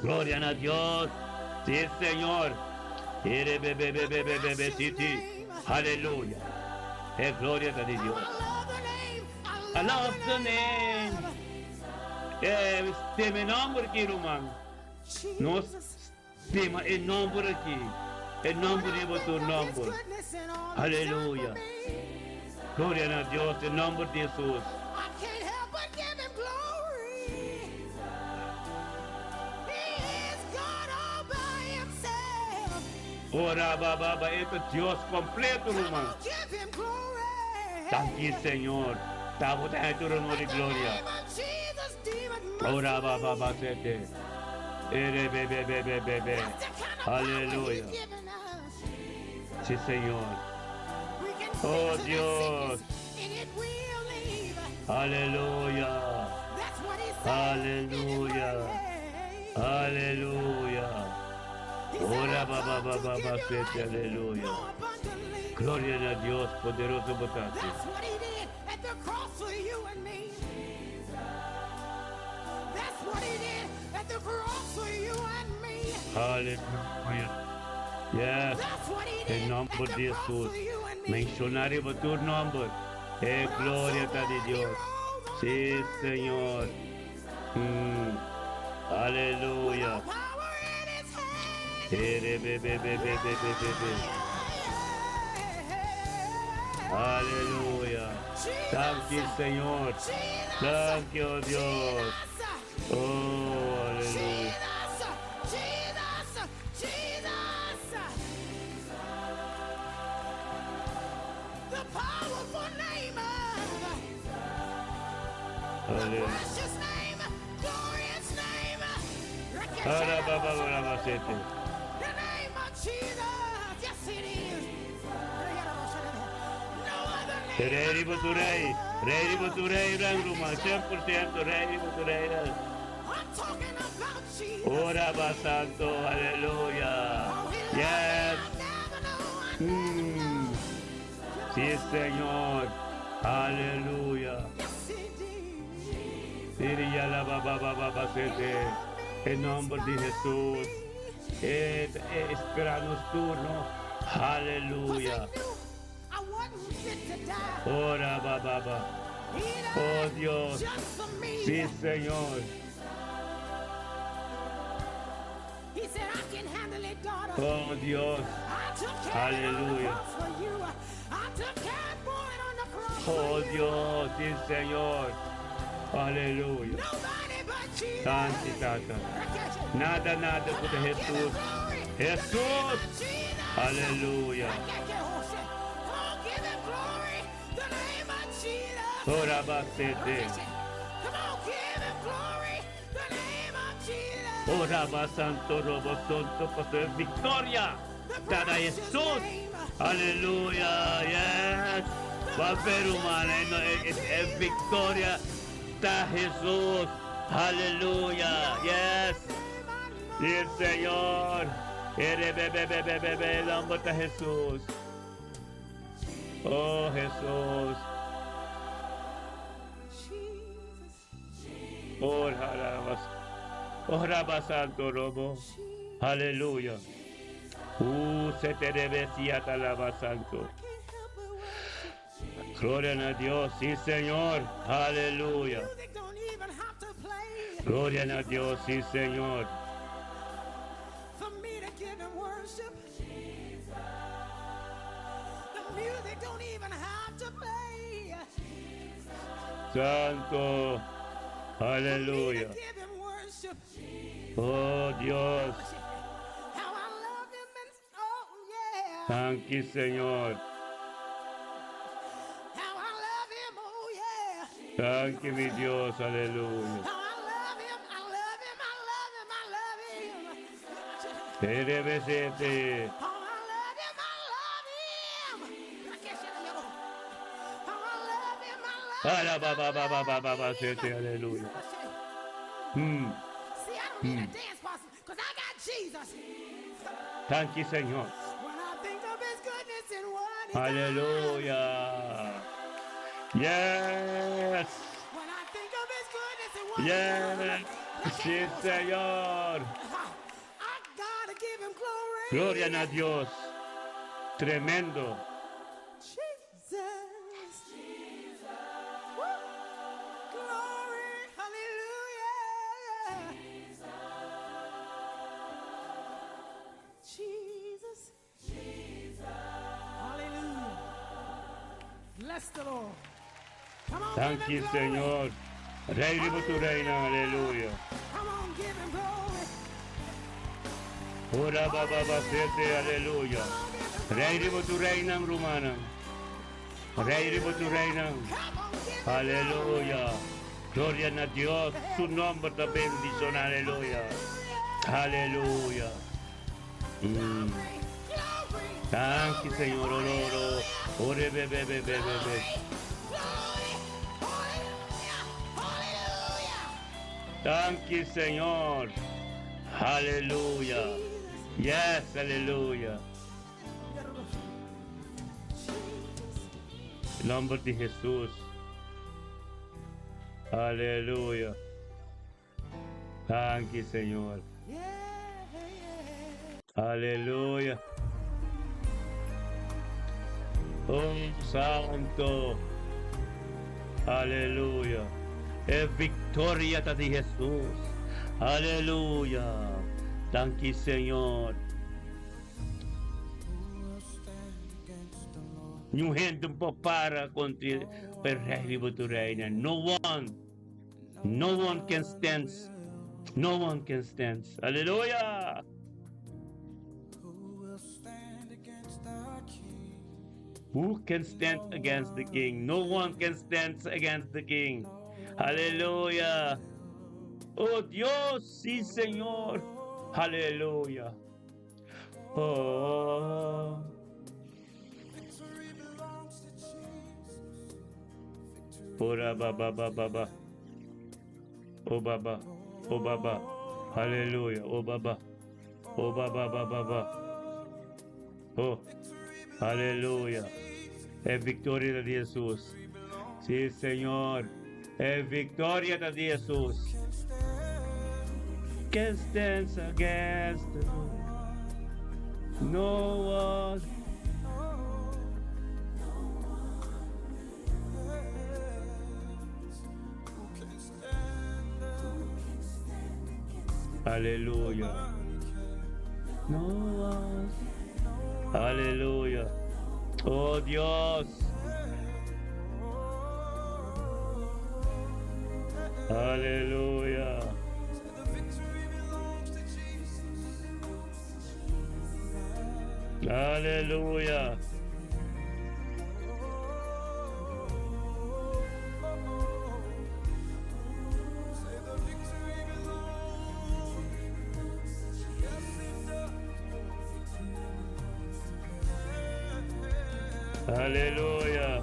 Gloria na Dios, sí Señor. Ere-be-be-be-be-be-be, sí, sí. Aleluya. E gloria ta di Dios. I love the name. E stima e nomber aki, ruman. Nos stima e nomber aki. E nomber riba tur nomber. Aleluya. Gloria na Dios, e nomber di Jesus. Ora ba ba ba e ta Dios completo ruman. Danki Señor. Ta bo ta haña tur honor y gloria. Ora ba ba ba sete. Ere be be be be be be. Aleluya. Si Señor. Oh Dios. Aleluya. Aleluya. Aleluya. Ora ba ba ba ba ba sete aleluya. Gloria na Dios poderoso bo ta haci. Aleluya. Yes. E nomber di Jesus. Menciona riba tur nomber. E gloria ta di Dios. Si Señor. Mm. Aleluya. Erebebebebebebebe. Aleluya. Danki, Señor. Danki, oh Dios. Oh, aleluya. Arababababasete. Rei riba tur rei, rei riba tur rei ran ruman, 100% rei riba tur rei ran. Ora ba santo, aleluya. Yes. Mm. Sí, Señor. Aleluya. Siri ya la ba ba ba ba ba sete. En nombre de Jesús. E, e espera nos turno. Aleluya. Ora ba ba ba. Oh Dios. Sí, Señor. Oh Dios. Aleluya. Oh Dios, sí Señor. Aleluya. Danki Tata. Nada, nada ku ta Hesus. Hesus! Aleluya. Ora basete. Ora ba santo robo sonto paso victoria. Ta na Hesus. Aleluya. Yes. Ba ver humana e, e victoria ta Hesus. Aleluya. Yes. Sí, Señor. Ere be be be be be be nomber ta Hesus. Oh Hesus. Oh Rabba Santo Robo. Aleluya. Se te debe alaba Santo. Gloria a Dios, sí Señor. Aleluya. Gloria a Dios, sí Señor. For me to give him worship. The music don't even have to play. Santo. For me to Aleluya. give him worship. Oh Dios. How I love him and oh yeah. Thank you, Señor. How I love him, oh yeah. Thank you, mi Dios. Aleluya. How I love him, I love him, I love him, I love him. Terebesete. How I love him, I love him. How I love him, I love him. Ala, ba, ba, ba, ba, ba, ba, ba, I sete, love him. aleluya. See, I don't need a dance partner because I got Jesus. Thank you, Señor. When I think of his goodness and what he done. Aleluya. Yes. When I think of his goodness and what he Yes. done. Sí, Señor. I gotta give him glory. Gloria a Dios. Tremendo. Jesus. Woo. Glory. Hallelujah. Jesus. Hallelujah. Bless the Lord. Come on, Thank give you, him glory. Señor. Rey riba tur reina. Aleluya. Come on, give him glory. Ora ba ba ba sete. Aleluya. Rey riba tur reina rumannan. Rey riba tur reina. Come on, give him Aleluya. Gloria na Dios. Su nomber ta bendishoná. Aleluya. Aleluya. Glory. Glory. Thank you, Señor. Oloro. Ore be be be be be be. Glory. Hallelujah. Hallelujah. Thank you, Señor. Aleluya. Yes, aleluya. Jesus. Nomber di Jesus. Aleluya. Thank you, Señor. Aleluya. Oh, Santo. Aleluya. E viktoria ta di Jesus. Aleluya. Thank you, Señor. Ningun hende no por para kontra e rei riba tur reina. No one. No one can stand. No one can stand. Aleluya. Who will stand against the king? Who can stand against the king? No one can stand against the king. Aleluya. Oh Dios, sí, Señor. Aleluya. Oh. Victory belongs to Jesus. Victory Ora ba ba ba ba ba. Oh baba. Oh baba. Aleluya. Oh baba. Oh baba ba ba ba. Oh. Aleluya. E viktoria di Jesus. Sí, Señor. E viktoria di Jesus. Can stand against the Lord. No one. Who can stand? Aleluya. No one. Aleluya. Oh Dios. Aleluya. Aleluya. Aleluya.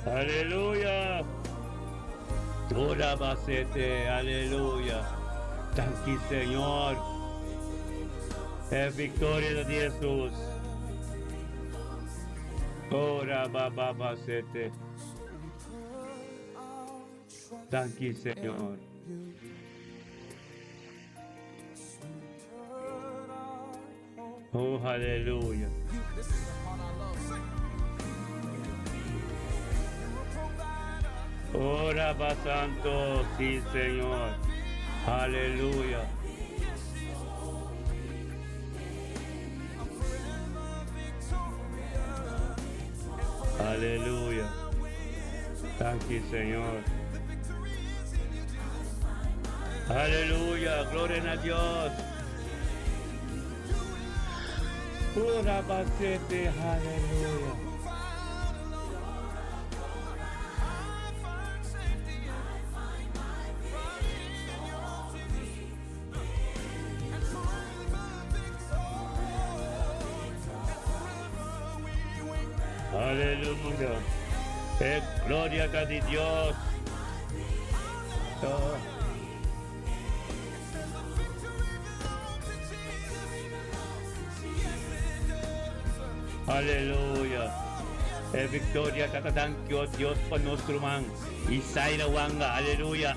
Aleluya. Ora basete, aleluya. Danki Señor. E victoria di Jesus. Ora baba basete. Danki Señor. Oh, aleluya. Ora va santo, sí Señor. Aleluya. Aleluya. Danki Señor. Aleluya. Gloria a Dios. Ora basete. Aleluya. Aleluya. E gloria ta di Dios. Oh. Aleluya. E victoria tata danki oh Dios pa nos ruman Isaira Wanga. Aleluya.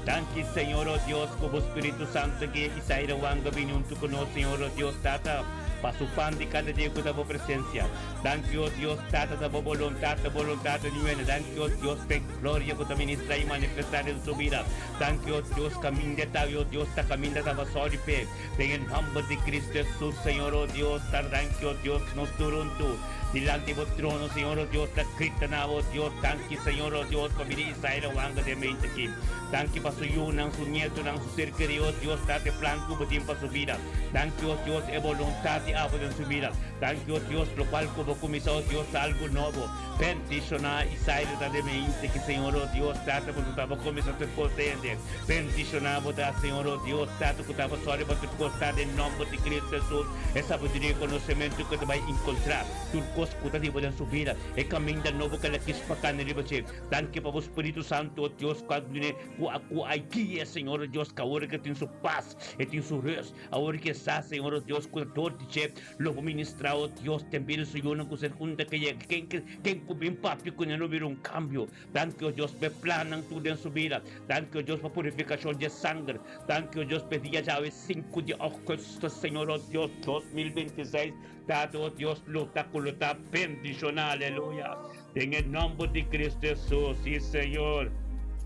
Danki Señor oh Dios ku bo Spiritu Santo guia Isaira Wanga bini huntu ku nos Señor oh Dios Tata pa su pan di kada dia ku ta bo presencia. Danki oh Dios Tata ta bo boluntat ta boluntat di nuene. Danki oh Dios p'e gloria ku ta ministra i manifesta den su bida. Danki oh Dios kaminda e ta oh Dios ta kaminda ta basori p'e. Den e nomber di Cristo Jesus Señor oh Dios Tata danki oh Dios nos tur huntu dilanti bo trono Señor oh Dios ta grita na bo Dios danki Señor oh Dios pa bini Israel a wanga den mente aki danki pa su yunan su nietonan su ser keri oh Dios Tata e plan ku bo tin pa su bida danki oh Dios e boluntad di abo den su bida danki oh Dios lokual ku bo kuminsa oh Dios ta algu nobo Bendiciona Isaida ta den mente ki Señor oh Dios Tata bo ta bo cuminsa tur cos hende bendiciona bo ta Señor oh Dios Tata cu ta bo sorry pa tur cos ta den nomber di Cristo Jesus e sabiduria y conocemento cu ta bay encontra tur cos cu ta riba den su bida e caminda nobo cu el a kis pa cana riba dje danki pa bo Spiritu Santo oh Dios cu a dune cu a cu a guia Señor oh Dios cu awor ke tin su paz e tin su rust awor ke sa Señor oh Dios cu ta dor di dje Lo bo ministrá, o Dios, den bida su yunan ku ser hunta ke yega. Ken ke ken ku bin papia kuné lo bira un kambio. Danki, o Dios, p'e plannan tur den su bida. Danki, o Dios, pa purifikashon dje sanger. Danki, o Dios, p'e dia djawe sinku di ougùstùs, Señor, o Dios, 2026. Tata, o Dios, lo ta ku lo ta bendishoná. Aleluya. Den e nòmber di Kristu Hesus. Sí, Señor.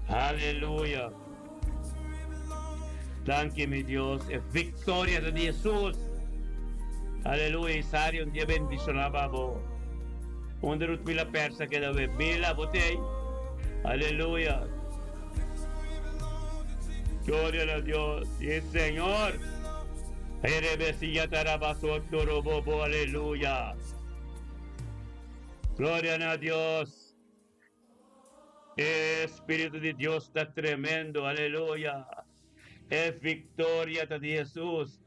Aleluya. Danki mi Dios, e victoria ta di Hesus. Aleluya, Isaria un dia bendiciona pa bo. Unda Ruth Mila Persa keda we? Mila, bo te ei? Aleluya. Gloria na Dios. Sí, Señor. Erebesia tarabasoto robobo, aleluya. Gloria na Dios. E Spiritu di Dios ta tremendo, aleluya. E victoria ta di Hesus.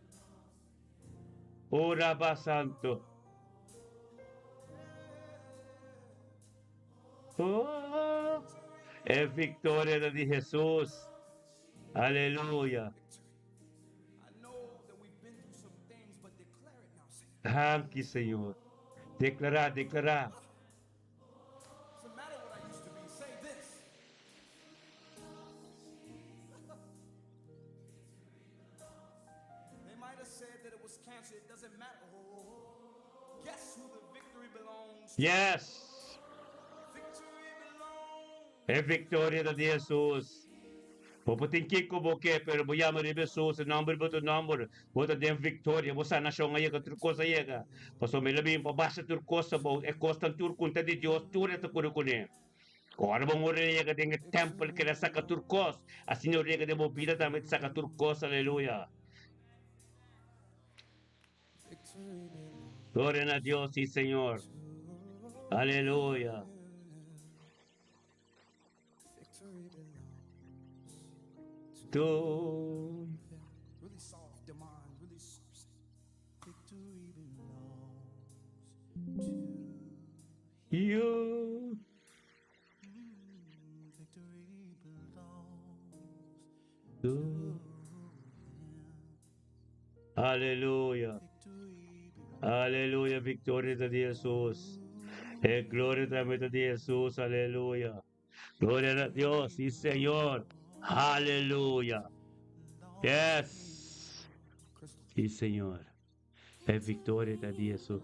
O Rabba Santo. Oh, e victoria ta di Hesus. Aleluya. Danki, Señor. Declara, declara. Yes! E victoria ta di Jesus. Bo por tin kiko bo ke, pero bo yama riba Hesus, e nomber riba tu nomber, bo ta den viktoria, bo sanashon a yega, tur kos a yega. Pasobra mi lo bin pa basha tur kos abou, e kosnan tur ku ta di Dios, tur e ta kuri kuné. Ora bo muri a yega den e tèmpel, keda saka tur kos, asina ora yega den bo bida tambe ta saka tur kos, aleluya. Gloria na Dios, si Señor. Aleluya. Tu. You. To. Aleluya. Aleluya. Victoria ta di Jesus. E gloria tambe ta di Jesus. Aleluya. Gloria na Dios. Sí, Señor. Aleluya. Yes. Sí, Señor. E victoria ta di Jesus.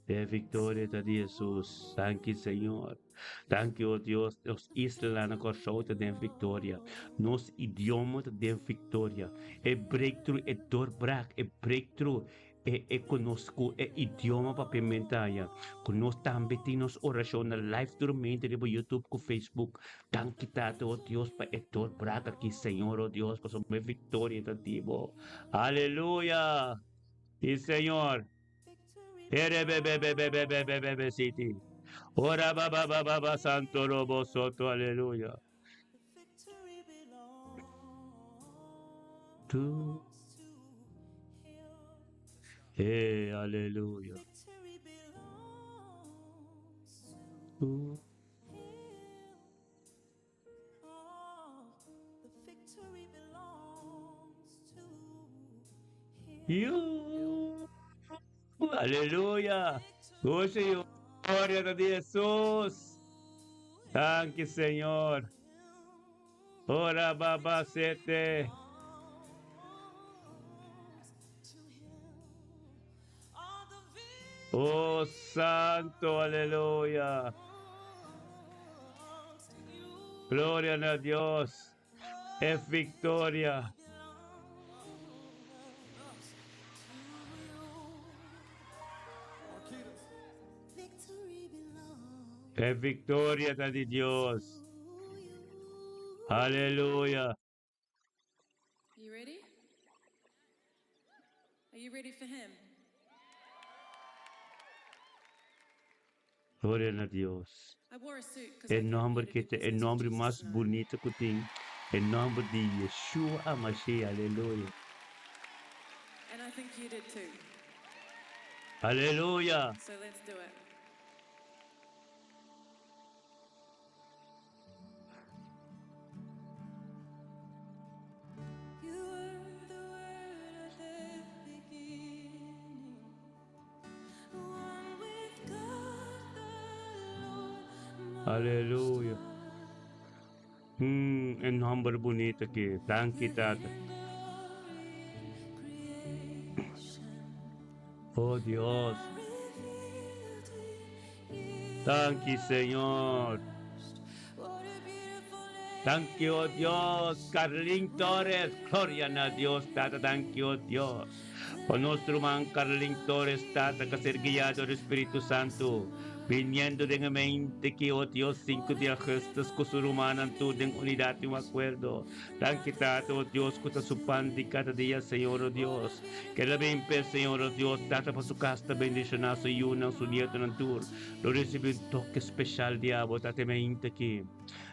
E victoria ta di Jesus. Danki, Señor. Danki, oh Dios. Nos isla na Kòrsou ta den victoria. Nos idioma ta den victoria. E breakthrough, e doorbraak, e breakthrough, e e ku nos ku e idioma papiamento aya. Ku nos tambe tin nos orashon na live durmente riba YouTube ku Facebook. Danki Tata, oh Dios, pa e doorbraak aki, Señor, oh Dios, pasobra e victoria ta di bo. Aleluya! Sí, Señor. Erebebebebebebebebe siti. Ora ba ba ba ba ba santo robo soto. Aleluya. Tu. Eh, aleluya. Tu. You. Aleluya. Gozo gloria ta di Jesus. Danki, Señor. Ora baba sete. Oh Santo, aleluya. Gloria na Dios. E victoria. E victoria ta di Dios. Aleluya. Are you ready? Are you ready for him? Gloria na Dios. I wore a suit because E I came nomber here ke to ta do e business with nomber Jesus mas tonight. bunita ku tin, e nomber di Yeshua HaMashiach. Aleluya. And I think you did too. Aleluya. So let's do it. Aleluya. E nomber bunita aki. Danki, Tata. Oh Dios. Danki, Señor. Danki, oh Dios. Carlin Torres. Gloria na Dios, Tata. Danki, oh Dios. Pa nos ruman Carlin Torres, Tata, ka ser guiado dor Spiritu Santu, biniendo den e mente ki, oh Dios, sinku di augustus ku su rumannan tur den unidat i un akuerdo. Danki, Tata, oh Dios, ku ta su pan di kada dia, Señor, oh Dios. Keda bin p'e, Señor, oh Dios, Tata, pa su kas ta bendishoná, su yunan, su nietonan tur lo risibí un toke speshal di abo, Tata, e mainta aki.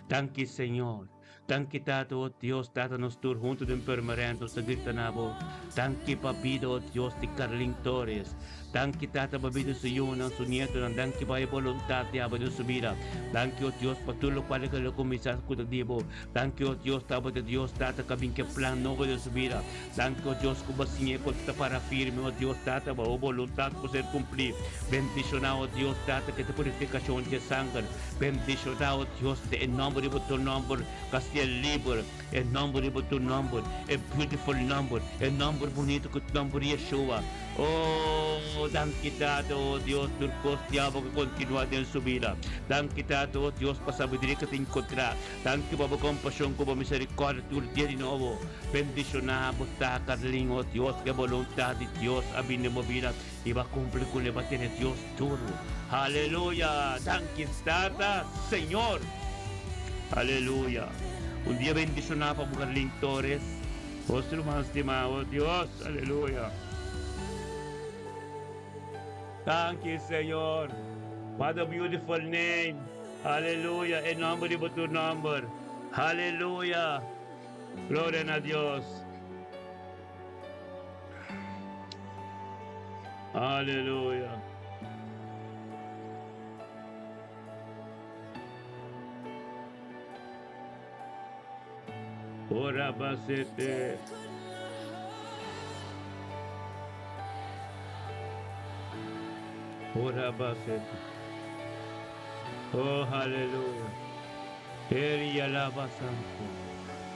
Danki, Señor. Danki, Tata, oh Dios, Tata, nos tur huntu den Purmerend nos ta grita na bo. Danki pa bida, oh Dios, di Carlin Torres. Danki, Tata, pa bida su yunan, su nietonan. Danki pa e boluntat di abo den su bida. Danki, oh Dios, pa tur lokual ku el a kuminsá ku ta di bo. Danki, oh Dios, tabata Dios, Tata, ku a bin ku e plan nobo den su bida. Danki, oh Dios, ku bo a siñ'é ku ta para firme, oh Dios, Tata, pa bo boluntat por ser kumplí. Bendishoná, oh Dios, Tata, ku e ta purifikashon dje sanger. Bendishoná, oh Dios, den e nòmber di bo tur nòmber. sintié liber. E nòmber riba tur nòmber, e beautiful nòmber, e nòmber bunito ku nòmber Yeshua. Oh, danki Tata, oh Dios, tur kos diabel ku kontinuá den su bida. Danki Tata, oh Dios, pa sabiduria ku ta enkontrá. Danki pa bo kompashon ku bo miserikòrdia tur dia di nobo. Bendishoná bo ta, Carlin, oh Dios, ku e boluntat di Dios a bini den bo bida i bo a kumpli kuné, bo a tene Dios duru. Aleluya! Danki Tata, Señor! Aleluya! Un dia bendishoná pa bo, Carlin Torres. Nos ruman stimá, oh Dios, aleluya! Danki, Señor. What a beautiful name. Aleluya. E nomber di bo tur nomber. Aleluya. Gloria na Dios. Aleluya. Ora basete. Ora basete. Oh, aleluya. Eri alaba santo.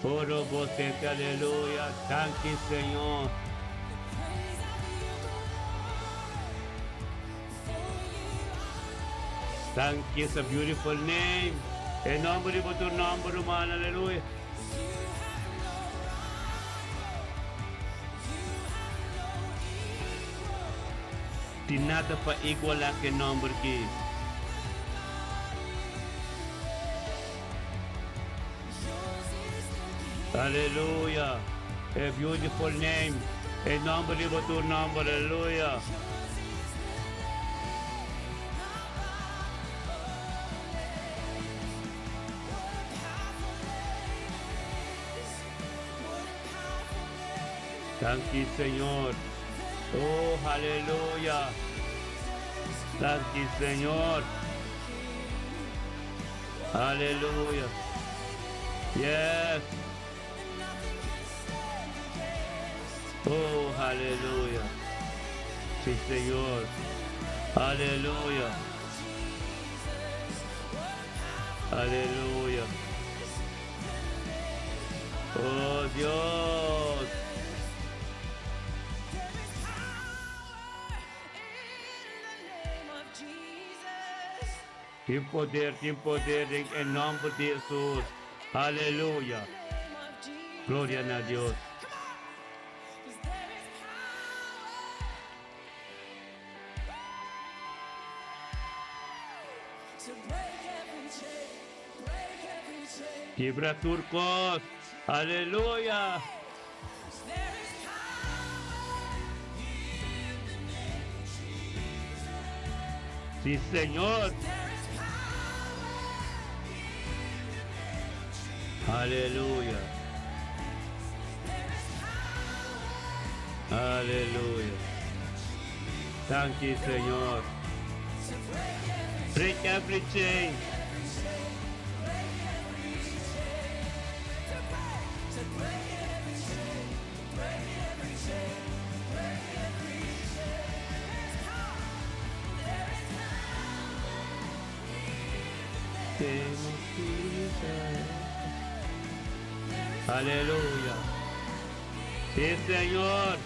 Oro bosete, aleluya. Danki, Señor. Danki, it's a beautiful name. E nomber di bo tur nomber, ruman, aleluya. Tin nada pa igualá ku e nòmber ki. Aleluya! E beautiful name, e nòmber riba tur nòmber, aleluya! Danki Señor. Oh, aleluya. Danki Señor. Aleluya. Yes. Oh, aleluya. Sí, Señor. Aleluya. Aleluya. Oh Dios. Tin poder, tin poder den e nomber di Jesus. Aleluya. Gloria na Dios. Kibra tur kos. Aleluya! Si Señor. Aleluya. Aleluya. Danki Señor. Break every chain. Aleluya. Sí, Señor.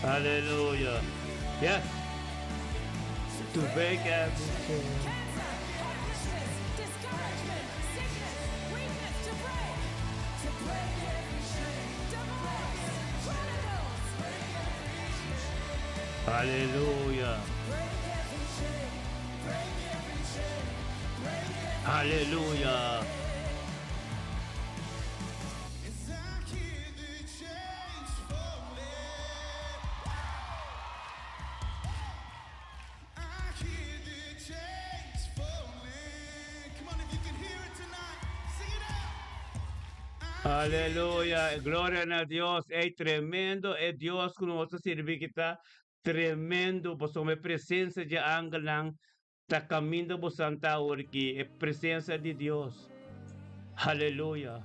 Aleluya. Yes. To break every chain. Aleluya. Aleluya. Aleluya, gloria na Dios. Ey, tremendo e Dios ku nos ta sirbi ki ta tremendo. Pasobra e presencia dje angelnan ta caminda bo santa awor aki. E presencia di Dios. Aleluya.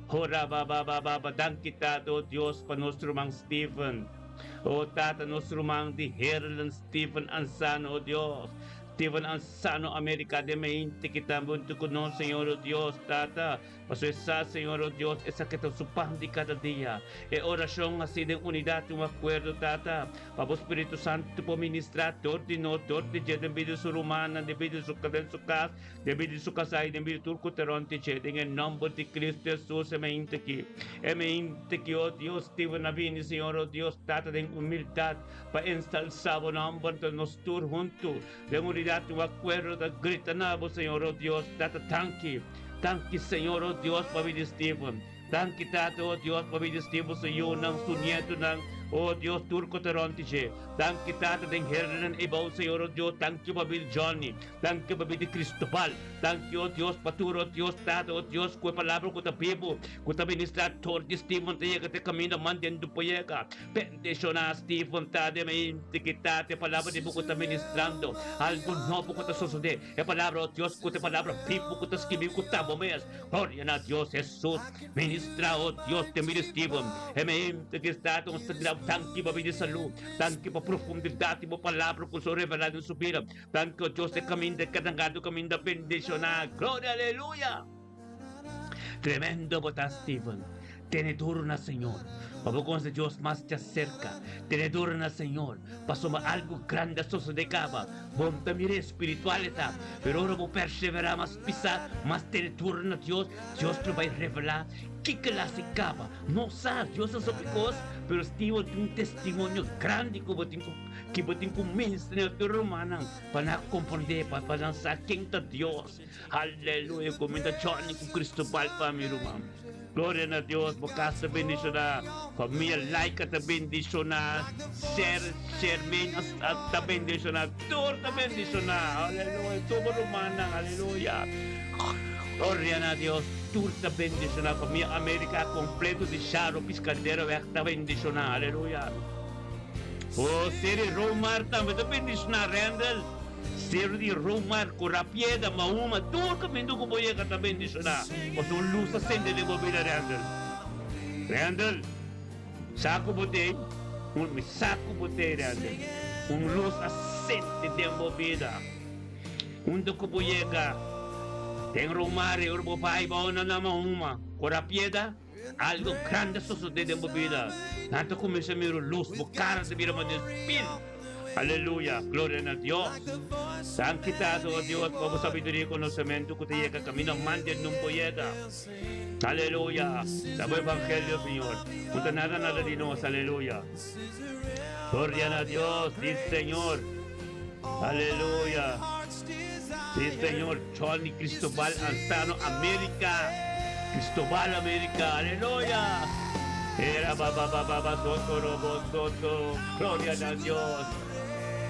Ora ba ba ba ba ba. Danki Tata, oh Dios, pa nos ruman Steven. O Tata, nos ruman di Herlen Steven Ansano, o Dios. Steven Ansano, America den mente ki tambe huntu ku nos, Señor, o Dios, Tata. Pasobra e sa, Señor, o Dios, esaki ta su pan di kada dia. E orashon hasi den unidat i un akuerdo, Tata, pa bo Spiritu Santu por ministrá dor di nos, dor di dje, den bida di su rumannan, den bida di su den su kas, den bida di su kasá i den bida di tur ku ta rònt di dje, den e nòmber di Kristu Hesus, e mente aki, e mente aki, o Dios, Steven a bini, Señor, o Dios, Tata, den humildat, pa ensalsá bo nòmber, anto nos tur huntu, Den unidat un akuerdo ta grita na bo, Señor, o Dios, Tata, danki. Danki, Señor, o Dios, pa bini Steven. Danki, Tata, o Dios, pa bini Steven, su yunan, su nietunan, o Dios, tur ku ta rònt di dje. Danki, Tata, den herdenan eibou, Señor, o Dios, danki pa bini Johnny. Danki pa bini Cristobal. Danki, o Dios, pa tur, o Dios, Tata, o Dios, ku e palabra ku ta bibu, ku ta ministrá dor di Steven ta yega te kaminda mantendu por yega. Bendiciona Steven ta den mente ki ta te palabra di bo ku ta ministrando algo nobo ku ta sosode e palabra o Dios ku ta e palabra bibu ku ta skibi ku ta bo mes gloria na Dios Jesus ministra o Dios den bida Steven e mente ki sta ta un sagrado danki pa bida salu danki pa profundidad di bo palabra ku so revela den su bida danki o Dios e kaminda e kadangado kaminda bendiciona gloria aleluya. Tremendo bo ta Steven. Tene duro na Señor. Pa bo conoce Dios mas djacerca. Tene duro na Señor. Pasobra algo grandi a sosode caba. Bo no ta mira espiritual e ta. Pero ora bo persevera mas pisa, mas tene duro na Dios, Dios lo bay revela kico el haci caba. No sa, Dios a sopi cos, pero Steven tin un testimonio grandi cu bo tin cu ki bo tin cu ministra na tur rumannan pa nan comprende, pa nan sa ken ta Dios. Aleluya kuminda Johnny ku Cristobal pa mi ruman. Gloria na Dios bo kas ta bendishoná, famia Laika ta bendishoná, Sher, Shermaine ta bendishoná, tur ta bendishoná. Aleluya tur bo rumannan aleluya. Gloria na Dios tur ta bendishoná, famia America kompleto di Sharo Piscaderoweg ta bendishoná. Aleluya. Oh Seri Romar tambe ta bendishoná Randall. Seru di Romar ku Rapieda, Mahuma, tur kaminda ku bo yega ta bendishoná. Pasobra un lus ta sende den bo bida, Randall. Randall, sa ku bo tei? Un, mi sa ku bo tei, Randall. Un lus a sende den bo bida. Unda ku bo yega, den Romar i ora bo bai bou na na Mahuma ku Rapieda, algo grandi a sosodé den bo bida. Nan ta kuminsá mira lus, bo kara ta bira manera spil. Aleluya! Gloria na Dios! Danki Tata, o Dios, pa bo sabiduria i konosementu ku ta yega kaminda mante nun por yega. Aleluya! Ta bo evangelio, Señor. No ta nada nada di nos. Aleluya! Gloria na Dios! Si, Señor! Aleluya! Si, Señor! Johnny Cristobal Ansano, America! Cristobal, America! Aleluya! Era ba ba ba ba ba soto robo soto. Gloria na Dios!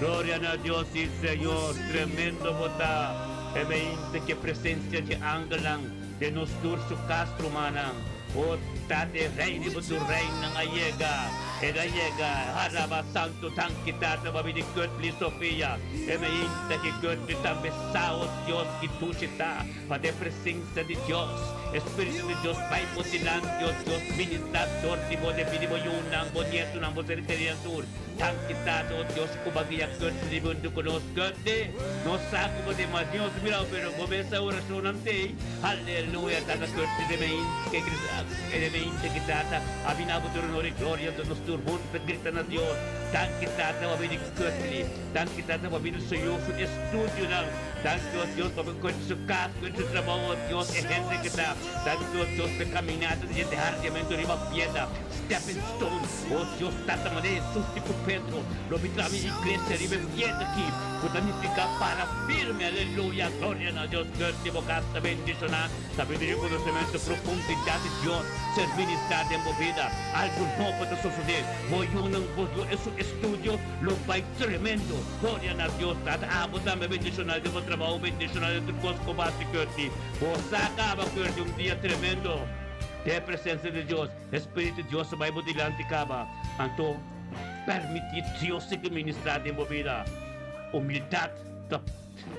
Gloria na Dios, si Señor! Tremendo bo ta! E meinte ke presencia dje angelnan den nos tur su cas, rumannan. O Tate Rey di bo tur reynan a yega! El a yega! Haraba Santo Danki Tata pa bini Curtly Sofia. E meinte ke Curtly tambe sa, o Dios, ki dushi ta pa den presencia di Dios. E Spiritu di Dios bai bo dilanti, o Dios, ministra dor di bo den bini bo yunan, bo nietunan, bo ser kerinan tur. Danki Tata, o Dios, ku bo a guia Curtly riba huntu ku nos. Curtly, nos sa ku bo den mas Dios mirau, pero bo mes a orashonnan tei. Aleluya, Tata Curtly, den meinte ke den meinte ki Tata a bini abo tur honor i gloria, anto nos tur huntu ta grita na Dios, Danki Tata, bo a bini Curtly. Danki Tata, bo a bini Soyoso estudionan. Danki o Dios pa bo encuentro su cas, encuentro su trabao o Dios, e hende que ta. Danki o Dios pa e caminata di dje hardiamento riba piedra, stepping stone. O Dios Tata manera Jesus di cu Pedro, lo mi traha mi iglesia riba e piedra aki, cu ta nifica para firme. Aleluya, gloria na Dios. Dios di bo cas ta bendiciona. Sabiduria y conocemento profundidad di Dios ser ministra den bo bida. Algo nobo ta sosode. Bo yunan, bo su estudio lo bay tremendo. Gloria na Dios Tata abo tambe bendiciona den bo trabao bendiciona den tur cos cu bo haci Curti bo sa caba Curti un dia tremendo den presencia di Dios Espiritu di Dios ta bay bo dilanti caba anto permiti Dios sigui ministra den bo bida humildad ta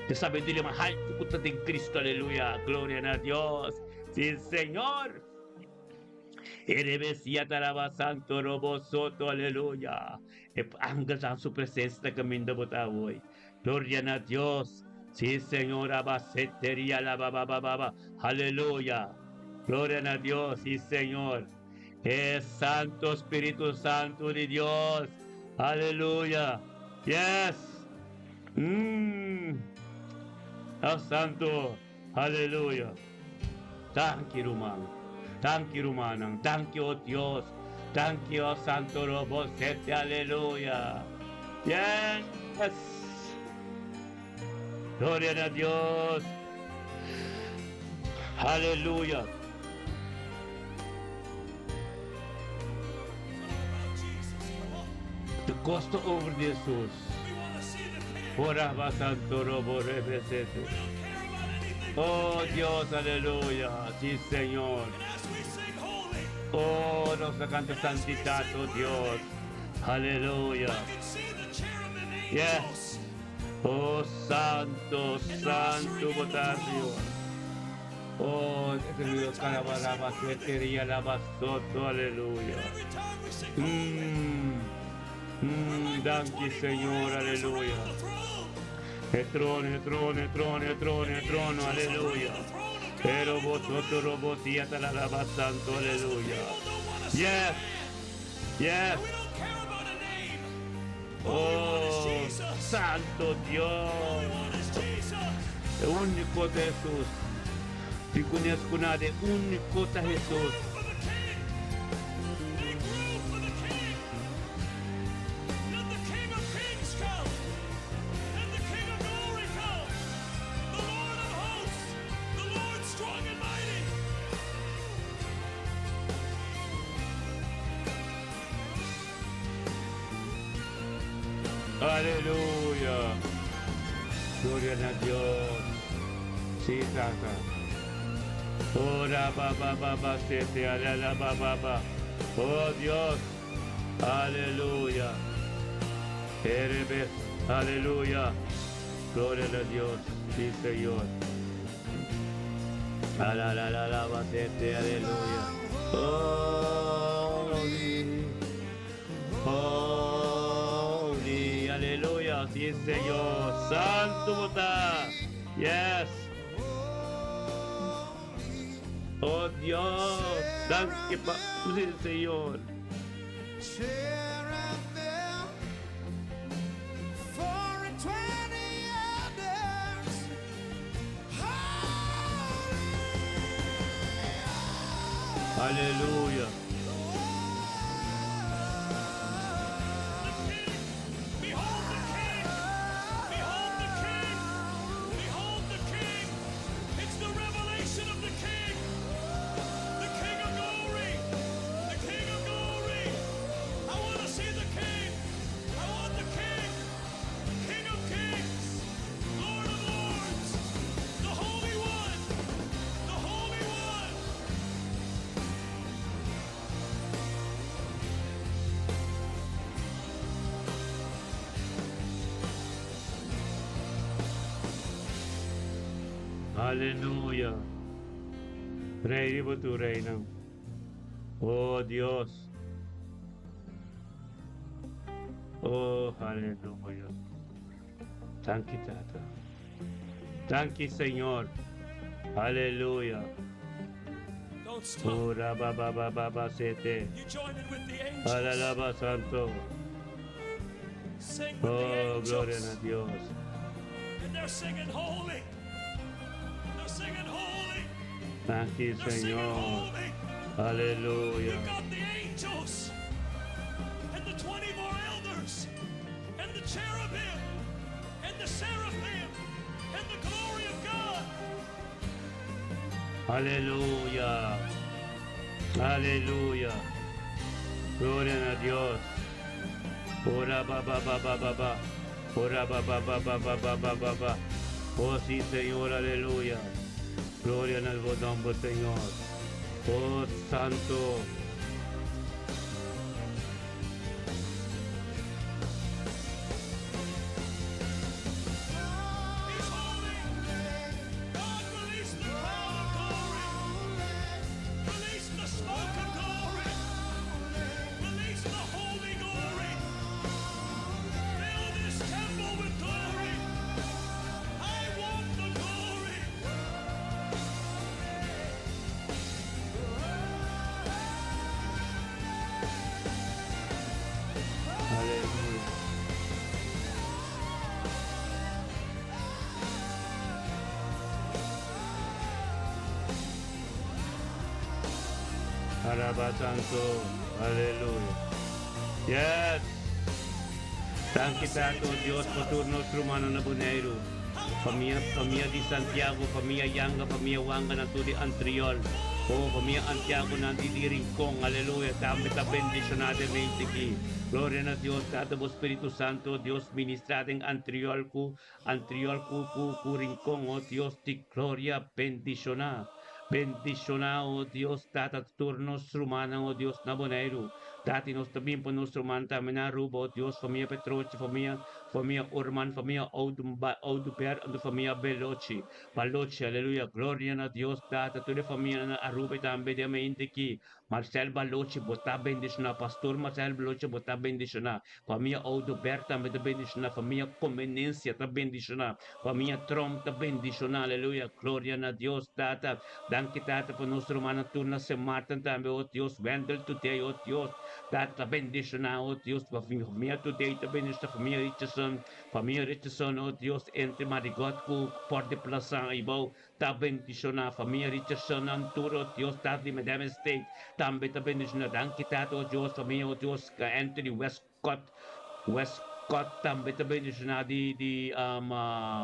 e sabiduria mas halto cu ta den Cristo aleluya gloria na Dios si Señor. Erebesia taraba santo robo soto, aleluya. E angelnan su presencia ta caminda bo ta awoy. Gloria na Dios. Sí, Señor, abaseteria la ba ba ba ba ba. Aleluya. Gloria na Dios, sí, Señor. E Santo Spiritu Santo di Dios. Aleluya. Yes. Oh, Santo. Aleluya. Danki ruman. Danki rumannan. Danki, oh Dios. Danki, oh Santo Robo Sete. Aleluya. Yes. Gloria na Dios. Aleluya. De kosten over Jesus. Ora ba Santo Robo Rebesete. Oh Dios, aleluya. Sí, Señor. Oh, nos canta santidad, oh Dios. Aleluya. Yes. Oh, Santo, Santo, bo ta, Señor. Oh, Dios, calabaraba, setería, la soto, aleluya. Danki, Señor, aleluya. E trono, e trono, e trono, e trono, e trono, aleluya. Pero vosotros, robotía, la santo, aleluya. Yes. Oh, Santo Dios. E único Jesus. Te conheço nada, e único ta Jesus. Make room for the King. Let the King of Kings come. Let the King of Glory come. The Lord of hosts. The Lord strong and mighty. Aleluya. Gloria a Dios. Sí, Tata. Ora ba ba ba ba sete ala la ba ba ba. Oh Dios. Aleluya. Erebe. Aleluya. Gloria a Dios. Sí, Señor. Ala la la la ba sete. Aleluya. Holy. Holy. Aleluya. Sí, Señor. Santo bo ta. Yes. Oh Dios. Danki pa. Sí, Señor. Cherubim, 24 elders, holy, Aleluya. The King. Behold the King. Behold the King. Behold the King. It's the revelation of the King. The King of glory. The King of glory. I want to see the King. I want the King. King of kings. Lord of lords. The Holy One. The Holy One. Aleluya. Rey riba tur reynan. Oh Dios. Oh, aleluya. Danki, Tata. Danki, Señor. Aleluya. Don't stop. Ora ba ba ba ba ba sete. You join in with the angels. Alalaba santo. Sing with Oh, the gloria angels. a Dios. And they're singing holy. They're singing holy. Thank you, They're singing Señor. holy. Aleluya. You've got the angels and the 24 elders and the cherubim and the seraphim and the glory of God. Aleluya. Aleluya. Gloria a Dios. Ora ba ba ba ba ba ba. Ora ba ba ba ba ba ba ba ba ba. Oh sí, Señor, aleluya. Gloria en el nombre, Señor. Oh Santo. He's holy. God, release the cloud of glory. Release the smoke of glory. Alaba Santo. Aleluya. Yes. Danki Tata, oh Dios, pa tur nos rumannan na Boneiru. Famia, famia di Santiago, famia Yanga, famia Wanga nan tur di Antriol. Oh, famia Antiago nan di di Rincon. Aleluya. Tambe ta bendishoná den mente aki. Gloria na Dios, Tata, bo Spiritu Santo, oh Dios, ministrá den Antriol ku Antriol ku ku ku Rincon, oh Dios di gloria, bendishoná. Bendishoná, oh Dios, Tata, tur nos rumannan, oh Dios, na Boneiru. Tati, nos ta bin pa nos ruman tambe na Aruba, oh Dios, famia Petrochi, famia, famia Orman, famia Oduber, anto famia Belochi, Balochi, aleluya, gloria na Dios, Tata, tur e famianan na Aruba i tambe den mente aki. Marcel Balochi, bo ta bendishoná, Pastor Marcel Balochi, bo ta bendishoná, famia Oduber tambe ta bendishoná, famia Comenencia ta bendishoná, famia Tromp ta bendishoná, aleluya, gloria na Dios, Tata, danki Tata pa nos rumannan tur na Sint Maarten tambe, oh Dios, Wendel Today, oh Dios, Tata ta bendishoná, oh Dios, famia Today ta bendishoná, famia Richardson, famia Richardson, oh Dios, entre Marigot ku Port de Plassans aybou, Ta bendiciona famia Richardson nan tur o Dios Tata di Madame State tambe ta bendiciona danki Tata o Dios famia o Dios Anthony Westcott Westcott tambe ta bendiciona di di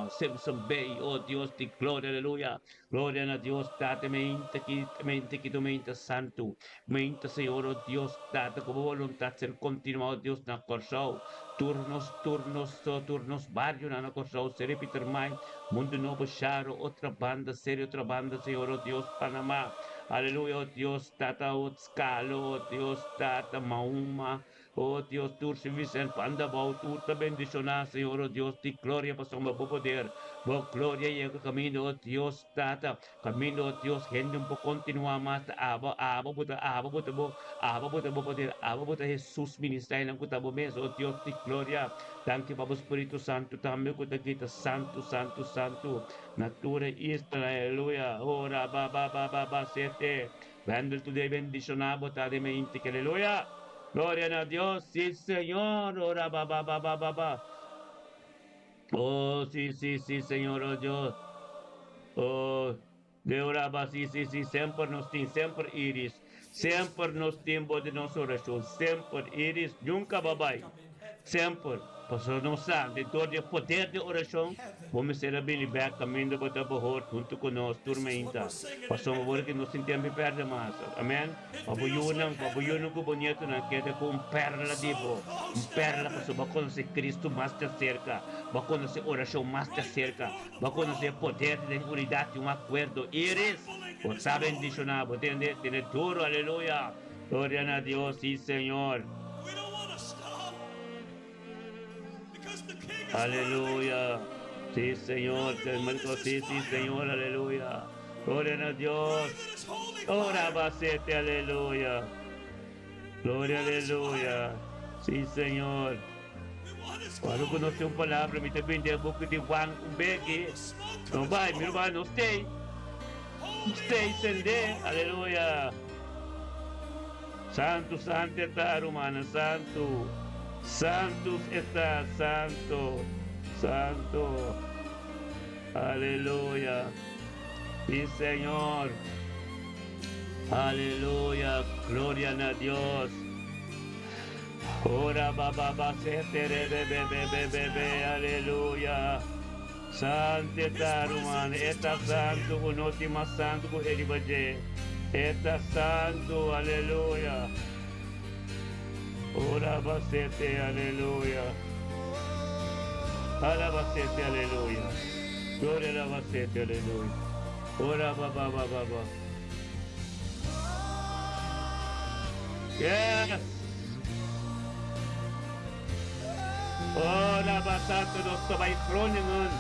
Simpson Bay o Dios di gloria aleluya gloria na Dios Tata meinta ki meinta ki tu meinta santu meinta Señor o Dios Tata ku bo voluntad ser continua o Dios na Corsou tur nos tur nos tur nos barionan na Corsou Sere Pietermaai Mundu Nobo Sharo otra banda Sere otra banda Señor o Dios Panama Aleluya o Dios Tata o Skalo o Dios Tata Mahuma o Dios tur si Vicent banda abou tur ta bendiciona Señor o Dios di gloria pasobra bo poder bo gloria yega caminda o Dios Tata Caminda, oh Dios, hende un por continua mas ta abo, abo bo ta, abo bo ta bo, abo bo ta bo poder, abo bo ta Jesus ministra cu ta bo mes, oh Dios di gloria. Danki pa bo Spiritu Santo tambe cu ta grita Santo, Santo, Santo na tur e isla, aleluya. Oh, ra ba ba ba ba ba sete. Wendel today bendiciona bo ta den mente, aleluya. Gloria na Dios, si Señor, oh ra ba ba ba ba ba ba. Oh, si, si, si, Señor, oh Dios. Oh, Deo raba, si, si, si, semper nos tin, semper Iris. Semper nos tin bo den nos oracion, semper Iris, nunca ba bay. Semper, pasobra nos sa, den dor di e poder di oracion, bo mester a bini bek caminda bo ta behoort hunto cu nos tur meinta. Pasobra ora ki nos tin tempo di perde mas. Amen. Pa bo yunan, pa bo yunan ku bo nietonan keda ku un perla di bo, un perla pasobra bo a konosé Cristo mas di aserka, bo a konosé orashon mas di aserka, bo a konosé e poder di den unidat di un akuerdo. Iris, bo ta bendishoná, bo tende, tene duro, aleluya! Gloria na Dios, sí Señor. Aleluya! Sí Señor, sí, sí Señor, aleluya. Gloria na Dios. Ora basete, aleluya. Gloria, aleluya. Sí Señor. Cuando conoce un palabra, mi ta bende el buki di Juan un beki. No bai, mi ruman, no stay. Stay sende, aleluya. Santu, santu e ta, rumannan, santu. Santus e ta, santu, santu. Aleluya. Sí, Señor. Aleluya. Gloria na Dios. Ora ba ba ba se te re be be be be be be. Aleluya. Santu e ta, ruman. E ta santu ku no tin mas santu ku e riba dje. E ta santu. Aleluya. Ora basete, aleluya. Alabasete, aleluya. Gloria alabasete, aleluya. Ora ba ba ba ba ba. Yes. Ora ba santo nos ta bai Groningen.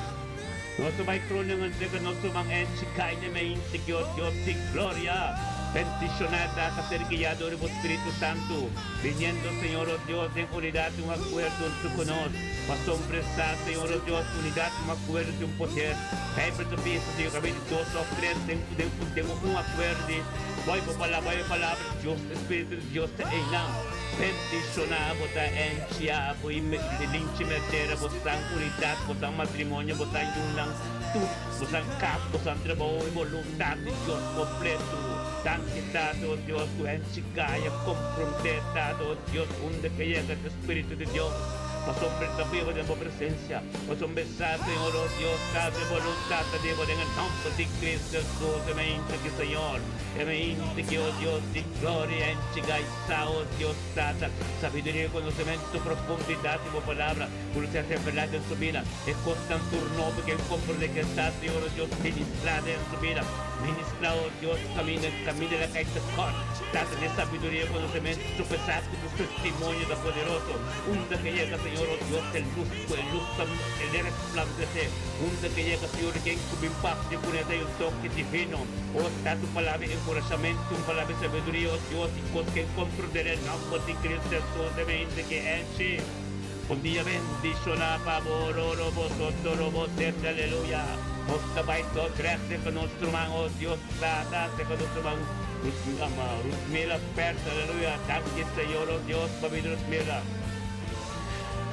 Nos ta bai Groningen zeker nos ruman Angie Kaine Meinte Dios Dios di gloria. Bendiciona tata ser guia door bo Spiritu Santo. Viniendo Señor oh Dios den unidad y un acuerdo hunto cu nos. Pasobra sa Señor oh Dios unidad y un acuerdo tin un poder. Bijbel ta bisa Señor caminda di dos of tres den den den un acuerdo. Bai bo palabra, bai e palabra di Dios, e Spiritu di Dios ta einan. Bendishoná bo ta enchia bo i linchi mertera bo san unidat, bo san matrimonio, bo san yunan, tur bo san kas, bo san trabou i boluntat di Dios kompletu. Danki Tata, o Dios, ku enchi gaya komprondé, Tata, o Dios, unda ke yega e Spiritu di Dios, pasobra e ta biba den bo presensia, pasobra e sa, Señor, o Dios, Tata, e boluntat ta di bo den e nòmber di Cristo Jesus, e mainta ki, Señor, e mainta ki, o Dios di gloria, enchi gaya sa, o Dios Tata, sabiduria i konosementu, profundidat di bo Palabra, ku lo ser revelá den su bida. E kosnan tur nobo ku e komprendé ku e sa, Señor, o Dios, ministrá den su bida. Ministrá, o Dios, kaminda, kaminda la kai tekòrt. Tata, den sabiduria i konosementu, pesá ku bo testimonio ta poderoso. Unda ku e yega, Señor, o Dios, e lus ku e lus ta e resplandesé. Unda ku e yega, Señor, ken ku bin papia kuné ta e un toke divino. O Tata, un palabra di enkurashamentu, un palabra di sabiduria, o Dios, i kos ku e komprendé den nòmber di Cristo Hesus, e mente ku e enchi. Un dia bendishoná pa bo, roro bo soto robo sete, aleluya. Nos ta bai tot recht serka nos ruman, o Dios Tata, serka nos ruman Ruthmila Pers, aleluya. Danki Señor, o Dios, pa bida Ruthmila.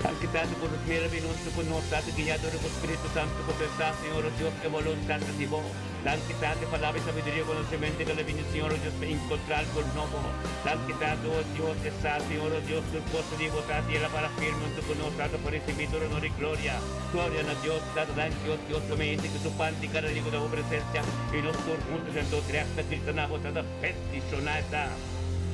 Danki Tata ku Ruthmila bin huntu ku nos, Tata, guiá dor di bo Spiritu Santu ku pensá, Señor, o Dios, e boluntat ta di bo. Danki Tata e palabra e sabiduria e konosementu ku el a bini Señor o Dios pa inkontra algu nobo. Danki Tata o Dios e sa Señor o Dios tur kos ta di bo Tata i el a para firme huntu ku nos Tata pa risibí tur honor i gloria. Gloria na Dios Tata danki o Dios pa mi hende ku su pan di kada dia ku ta bo presensia i nos tur huntu den tur règt ta grita na bo Tata bendishoná e ta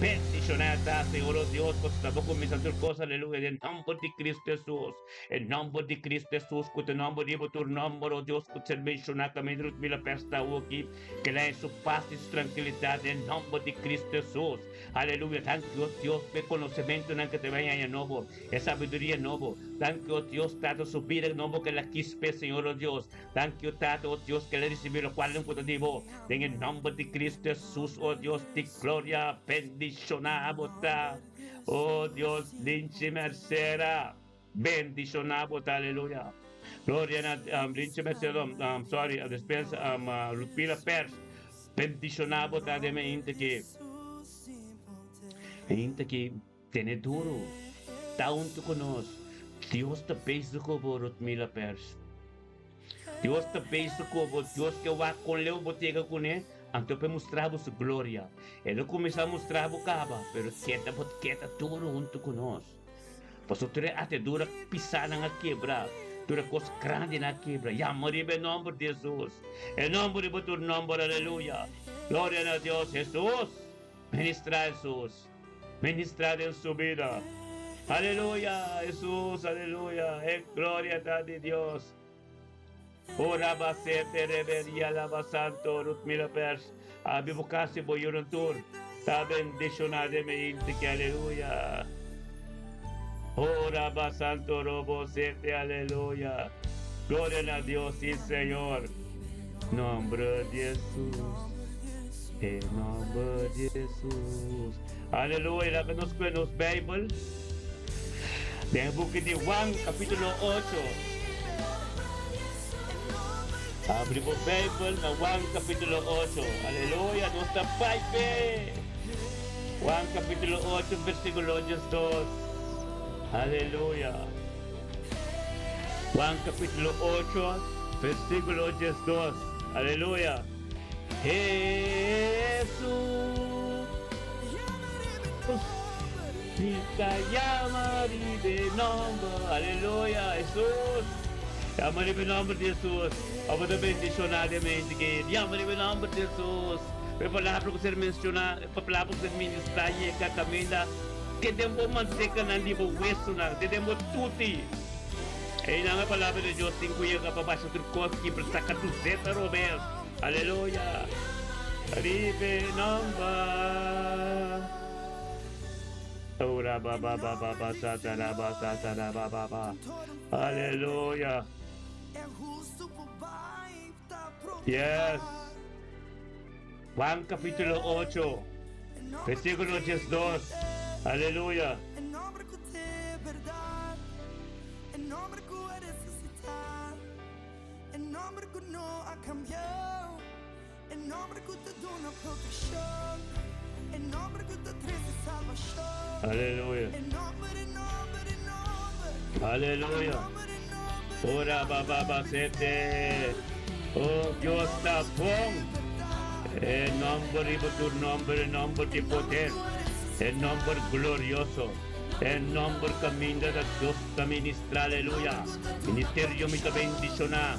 bendishoná e ta Señor o Dios pasobra ta bo kuminsá tur kos aleluya den nòmber di Cristo Hesus. E nomber di Cristo Jesus, cu ta nomber riba tur nomber, o Dios, cu ta ser menciona caminda Ruth Mila Pers ta awo aki, que la en su paz y su tranquilidad den nomber di Cristo Jesus. Aleluya. Danki, o Dios, p'e conocimentonan que ta bay aña nobo, e sabiduria nobo. Danki, o Dios, Tata, su bida nobo que la kis p'e, Señor, o Dios. Danki, o Tata, o Dios, que la ricibi locualnan cu ta di bo. Den e nomber di Cristo Jesus, o Dios di gloria, bendiciona bo ta. O Dios, linchi mercera. Bendiciona bo ta aleluya. Gloria na um, Linche Mercedo, um, sorry, despues um, Lupila Pers. Bendiciona bo ta de me inte ki. Inte ki tene duro. Ta unto con nos. Dios ta bezig ku bo, Rutmila Pers. Dios ta bezig ku bo. Dios ke wak kon leu bo tega kuné, anto pa e mustra bo su gloria. E lo kuminsá mustra bo kaba, pero keda bo keda duro huntu ku nos. Pasobra tur e atedura pisánan a kebra, tur e kos grandinan a kebra. Yama riba e nòmber di Hesus, e nòmber riba tur nòmber, aleluya! Gloria na Dios! Hesus! Ministrá Hesus! Ministrá den su bida! Aleluya! Hesus, aleluya! E gloria ta di Dios! Ora ba sete reveria laba santo Ruth Mila Pers abi bo kasi bo yunan tur ta bendiciona den mi inti ki aleluya Ora ba santo robo sete aleluya gloria na Dios si Señor nombre di Jesus e nombre di Jesus aleluya laga nos kue nos Bijbel. Den e buki di Juan, capítulo ocho. Abri bo Bijbel na Juan capítulo ocho. Aleluya, nos ta bai p'e. Juan capítulo ocho, versículo diesdos. Aleluya. Juan capítulo ocho, versículo diesdos. Aleluya. Jesús. Mi ta yama riba e nomber, aleluya, Hesus. Yama riba e nomber di Hesus. Abo ta bendiciona den mente ke yama riba e nomber di Hesus. E palabra ku ser menciona, e palabra ku ser ministra yega kaminda ke den bo mantekanan di bo wesunan, te den bo tuti. Einan e palabra di Dios tin ku yega pa basha tur kos kibra saka tur zeta robes. Aleluya. Riba e nomber. Ora ba ba ba ba ba sa ta ra ba sa ta ra ba ba ba. Aleluya. Yes. Juan capítulo 8, versículo 12. Aleluya. Aleluya. Aleluya. Ora ba ba ba sete. Oh Dios ta bon. E nomber riba tur nomber, e nomber di poder, e nomber glorioso, e nomber kaminda da Dios ta ministra, aleluya. Ministerio mi ta bendiciona.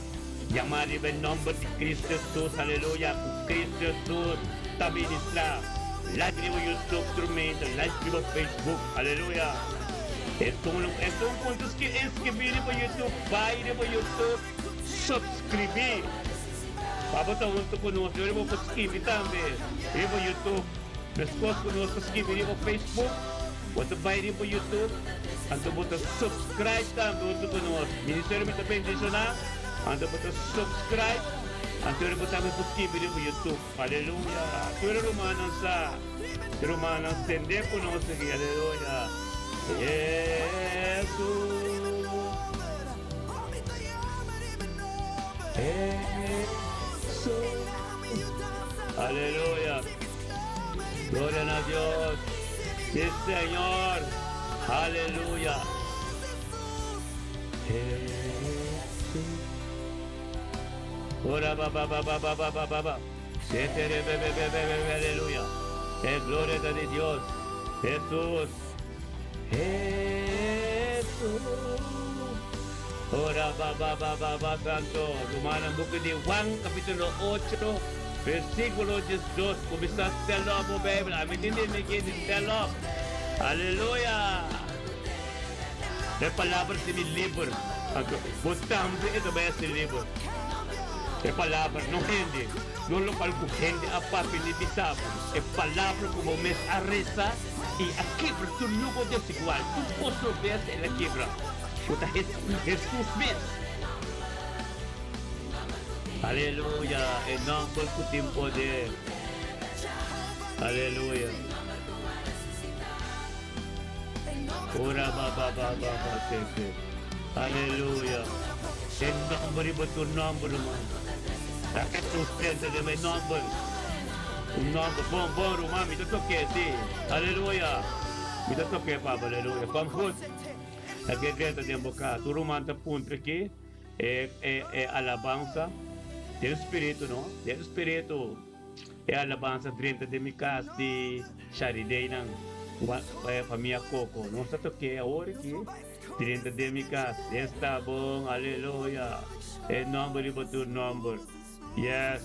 Yama riba e nomber di Cristo Jesus, aleluya, ku Cristo Jesus ta ministra. Like riba YouTube tur meinta, like riba Facebook, aleluya. Esun esun punto skibi riba YouTube, bai riba YouTube, subscribi. Pa bo ta hunto ku nos, yo riba por skibi tambe riba YouTube. Meskos ku nos ta skibi riba Facebook, bo ta bai riba YouTube, anto bo ta subscribe tambe hunto ku nos. Ministerio mi ta bendishoná, anto bo ta subscribe, anto bo tambe por skibi riba YouTube. Aleluya! Tur e rumannan sa, e rumannan sende ku nos aki. Aleluya! Hesus! Hesus! Aleluya! Gloria na Dios! Si Señor! Aleluya! Hesus! Ora ba ba ba ba ba ba ba ba ba. Sete re be be be be be be aleluya. E gloria ta di Dios. Jesús. Jesús. Ora ba ba ba ba ba santo. Rumannan buki di Juan capítulo 8 versículo 12. Kuminsá spel op bo Bijbel. Ami tin di mi di spel op. Aleluya. E palabra si mi liber. Anto bo tambe e ta bai a ser liber. E palabra, no hende, no lokual ku hende a papia ni bisa bo. E palabra ku bo mes a resa i a kibra tur yugo desigual, tur kos robes el a kibra. Bo ta Hesus mes. Aleluya! E nòmber ku tin poder. Aleluya! Ora ba ba ba ba ba te te. Aleluya. E nomber riba tur nomber, ruman. Ta Jesús drenta den e nomber. Un nomber bon, bon, ruman. Mi ta toke, si. Aleluya. Mi ta toke, papa. Aleluya. Kom goed. Ta ke drenta den bo kas. Tur ruman ta puntra aki e e e alabansa den spiritu, no? Den spiritu. E alabansa drenta den mi kas di Sharideinan, famia Coco. Nos ta tok'é awor aki. Drenta den mi kas. Esta bon, aleluya. E nomber riba tur nomber. Yes.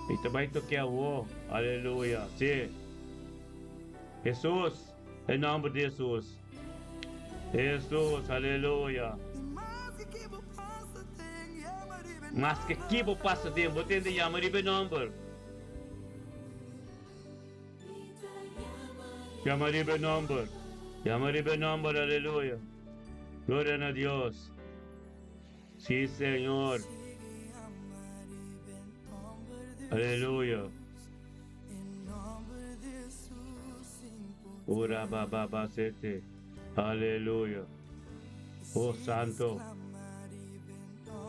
Mi ta bai tok'é awor. Aleluya. Si. Hesus. E nomber di Hesus. Hesus, aleluya. Maske ki bo pasa den, bo tende yama riba e nomber. Yama riba e nomber. Yama riba e nomber, aleluya. Gloria na Dios. Si, Señor. Aleluya. Ora ba ba ba sete. Aleluya. Oh Santo.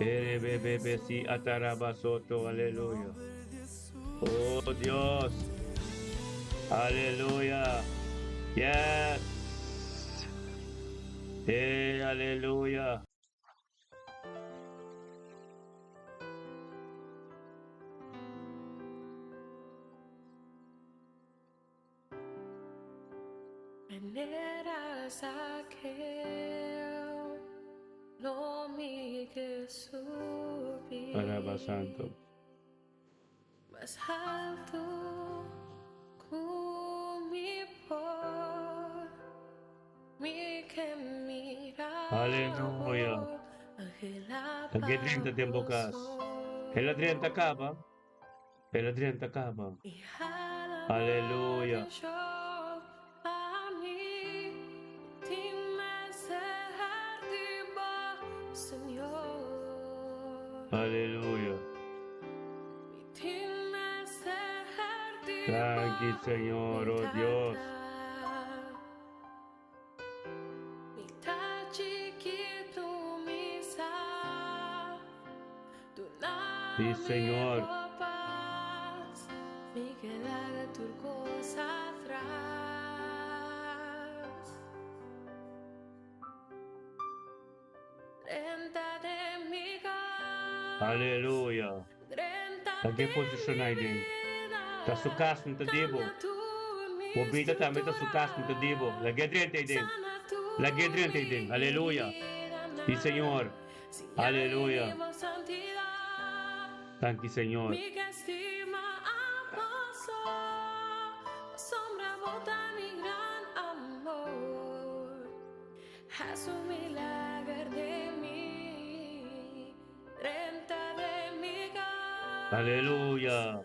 Ere be be be si ataraba soto. Aleluya. Oh Dios. Aleluya. Yes. Eh, aleluya. Manera Zaqueo, lo mi ke subi. Alaba Santo. Mas alto ku mi por. Mi ke mira Aleluya. bo, Angela Ta ke drenta den bo kas. El a drenta kaba. El a drenta kaba. Aleluya. Aleluya. Danki Señor, oh Dios. Sí, Señor. laga tur kos atras. Drenta den mi kas. Aleluya. Drenta Ta ke den mi posishon ai den. bida. Ta su kas no ta di bo. Kambia tur mi Bo bida tambe ta su kas no ta di bo. struktura. Lag'é drenta ei den. Sana tur Lag'é drenta ei mi den. Aleluya. Sí, heridanan. Señor. Siña mi Aleluya. di bo santidat. Danki, Señor. Mi ke stima abo so, pasobra bo ta mi gran amor. Haz un milager den mi, drenta den mi kas, Aleluya.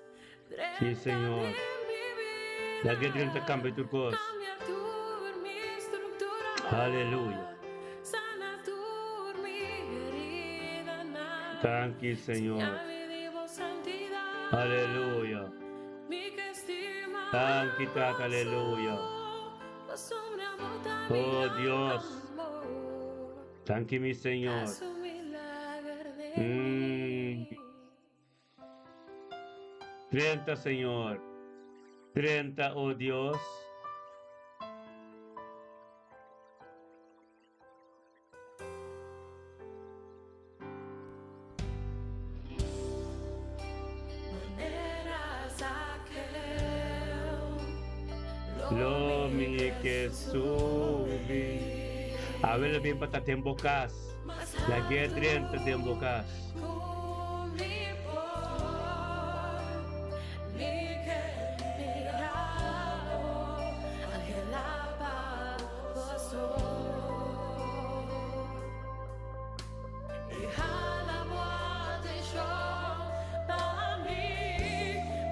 Sí, drenta Señor. den mi bida, Laga drenta kambia tur kos. kambia tur mi struktura, Aleluya. sana tur mi heridanan. Danki, Señor. Siña mi di bo santidat. Aleluya. Mi ke stima Danki, Tata. abo Aleluya. so, pasobra bo ta mi Oh, gran Dios. amor. Danki, mi Señor. Haz un milager den mi. Drenta, Señor. Drenta, oh Dios. Manera Zaqueo, Lo lo mi mi ke ke subi. subi. Awe lo bin pa ta den bo kas. Mas Lag'é alto drenta den bo kas. ku mi por, mi ke mira bo, anhelá pa bo so. I hala bo atenshon pa mi,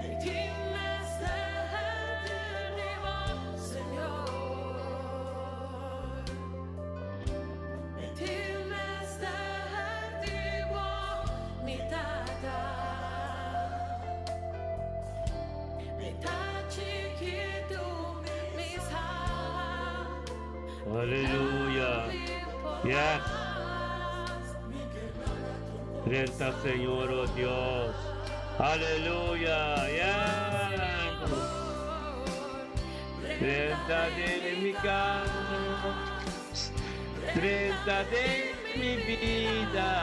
mi tin mester di bo, Señor. Mi tin mester di bo, mi Tata. Mi ta chikitu, mi sa. Aleluya. Yes. Drenta, Señor, oh Dios. Aleluya. Yes. Drenta den mi kas. Drenta den mi bida.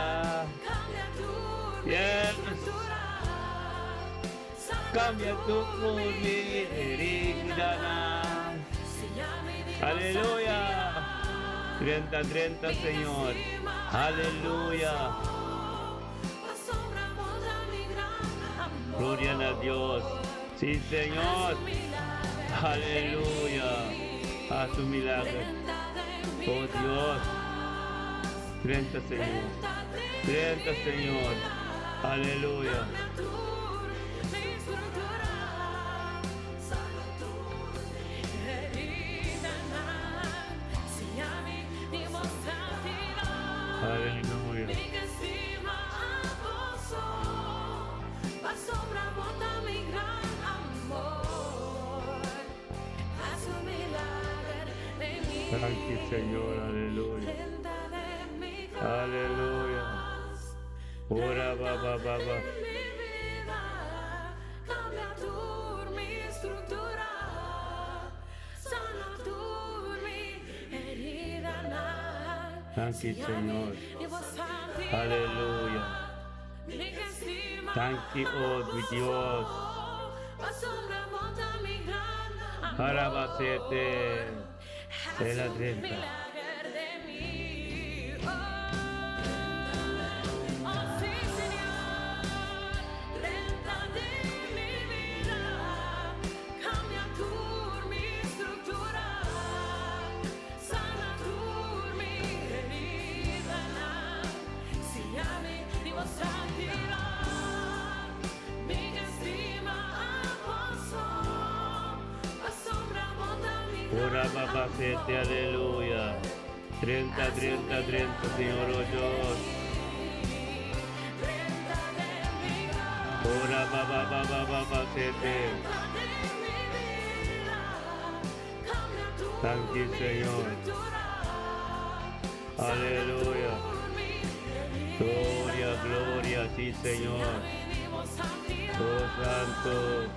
Yes. Kambia tur mi heridanan. Aleluya. Drenta, drenta, Señor. Aleluya. Gloria a Dios. Sí, Señor. Aleluya. Haz un milagro. Oh Dios. Drenta, Señor. Drenta, Señor. Aleluya. Aleluya. Thank you, Señor. Aleluya. Aleluya. Ora, ba, ba, ba, ba. Kambia tur mi struktura, sana tur mi heridanan. Thank you, Señor. Aleluya. Thank you, oh mi Dios. Arabacete. El a drenta. Ora, babacete, aleluya. Drenta, drenta, drenta, Señor, oh Dios. Ora, baba, baba, babacete. Thank you, Señor. Aleluya. Gloria, gloria a ti, Señor. Oh Santo.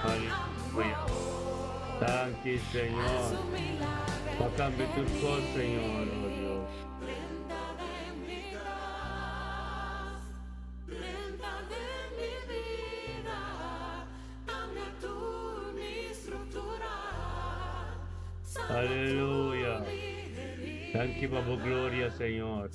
Aleluya. Danki, Señor. Pa cambia tur cos, Señor, oh Dios. Aleluya. Danki pa bo gloria, Señor.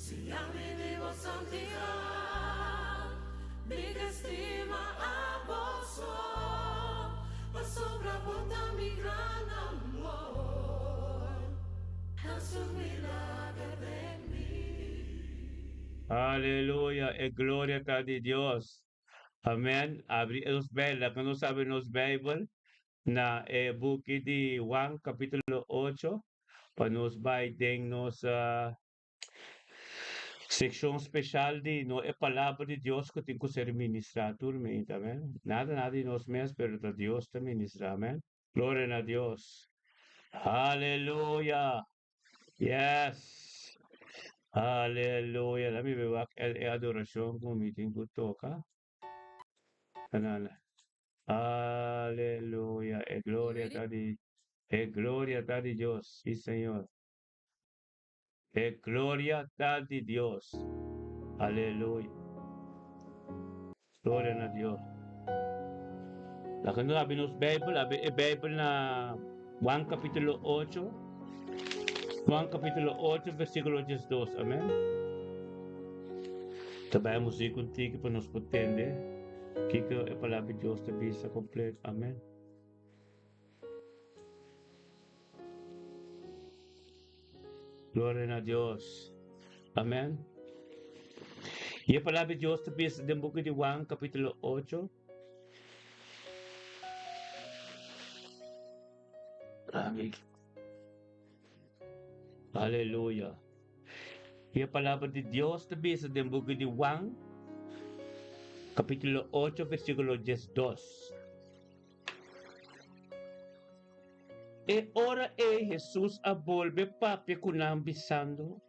Aleluya, e gloria ta di Dios. Amen. Abri nos Bijbel, laga nos abri nos Bijbel na e buki di Juan capítulo 8 pa nos bai den nos Sekshon speshal di no e Palabra di Dios ku tin ku ser ministrá tur mente, amen. Nada nada di nos mes, pero ta Dios ta ministrá, amen. Gloria na Dios. Aleluya. Yes. Aleluya. Lami be wak el e adorashon ku mi tin ku toka. Anana. Aleluya. E gloria ta di e gloria ta di Dios. Sí, Señor. E gloria ta di Dios. Aleluya. Gloria na Dios. Laga nos abri nos Bijbel, abri e Bijbel na Juan capítulo 8. Juan capítulo 8, versículo 12. Amén. Ta bai muziek un tiki pa nos por tende kiko e palabra di Dios ta bisa completo. Amén. Gloria na Dios. Amén. Y e palabra di Dios ta bisa den buki di Juan capítulo 8. Amén. Aleluya. Y e palabra di Dios ta bisa den buki di Juan capítulo 8 versículo 12. E ora ei Hesus a bolbe papia ku nan bisando,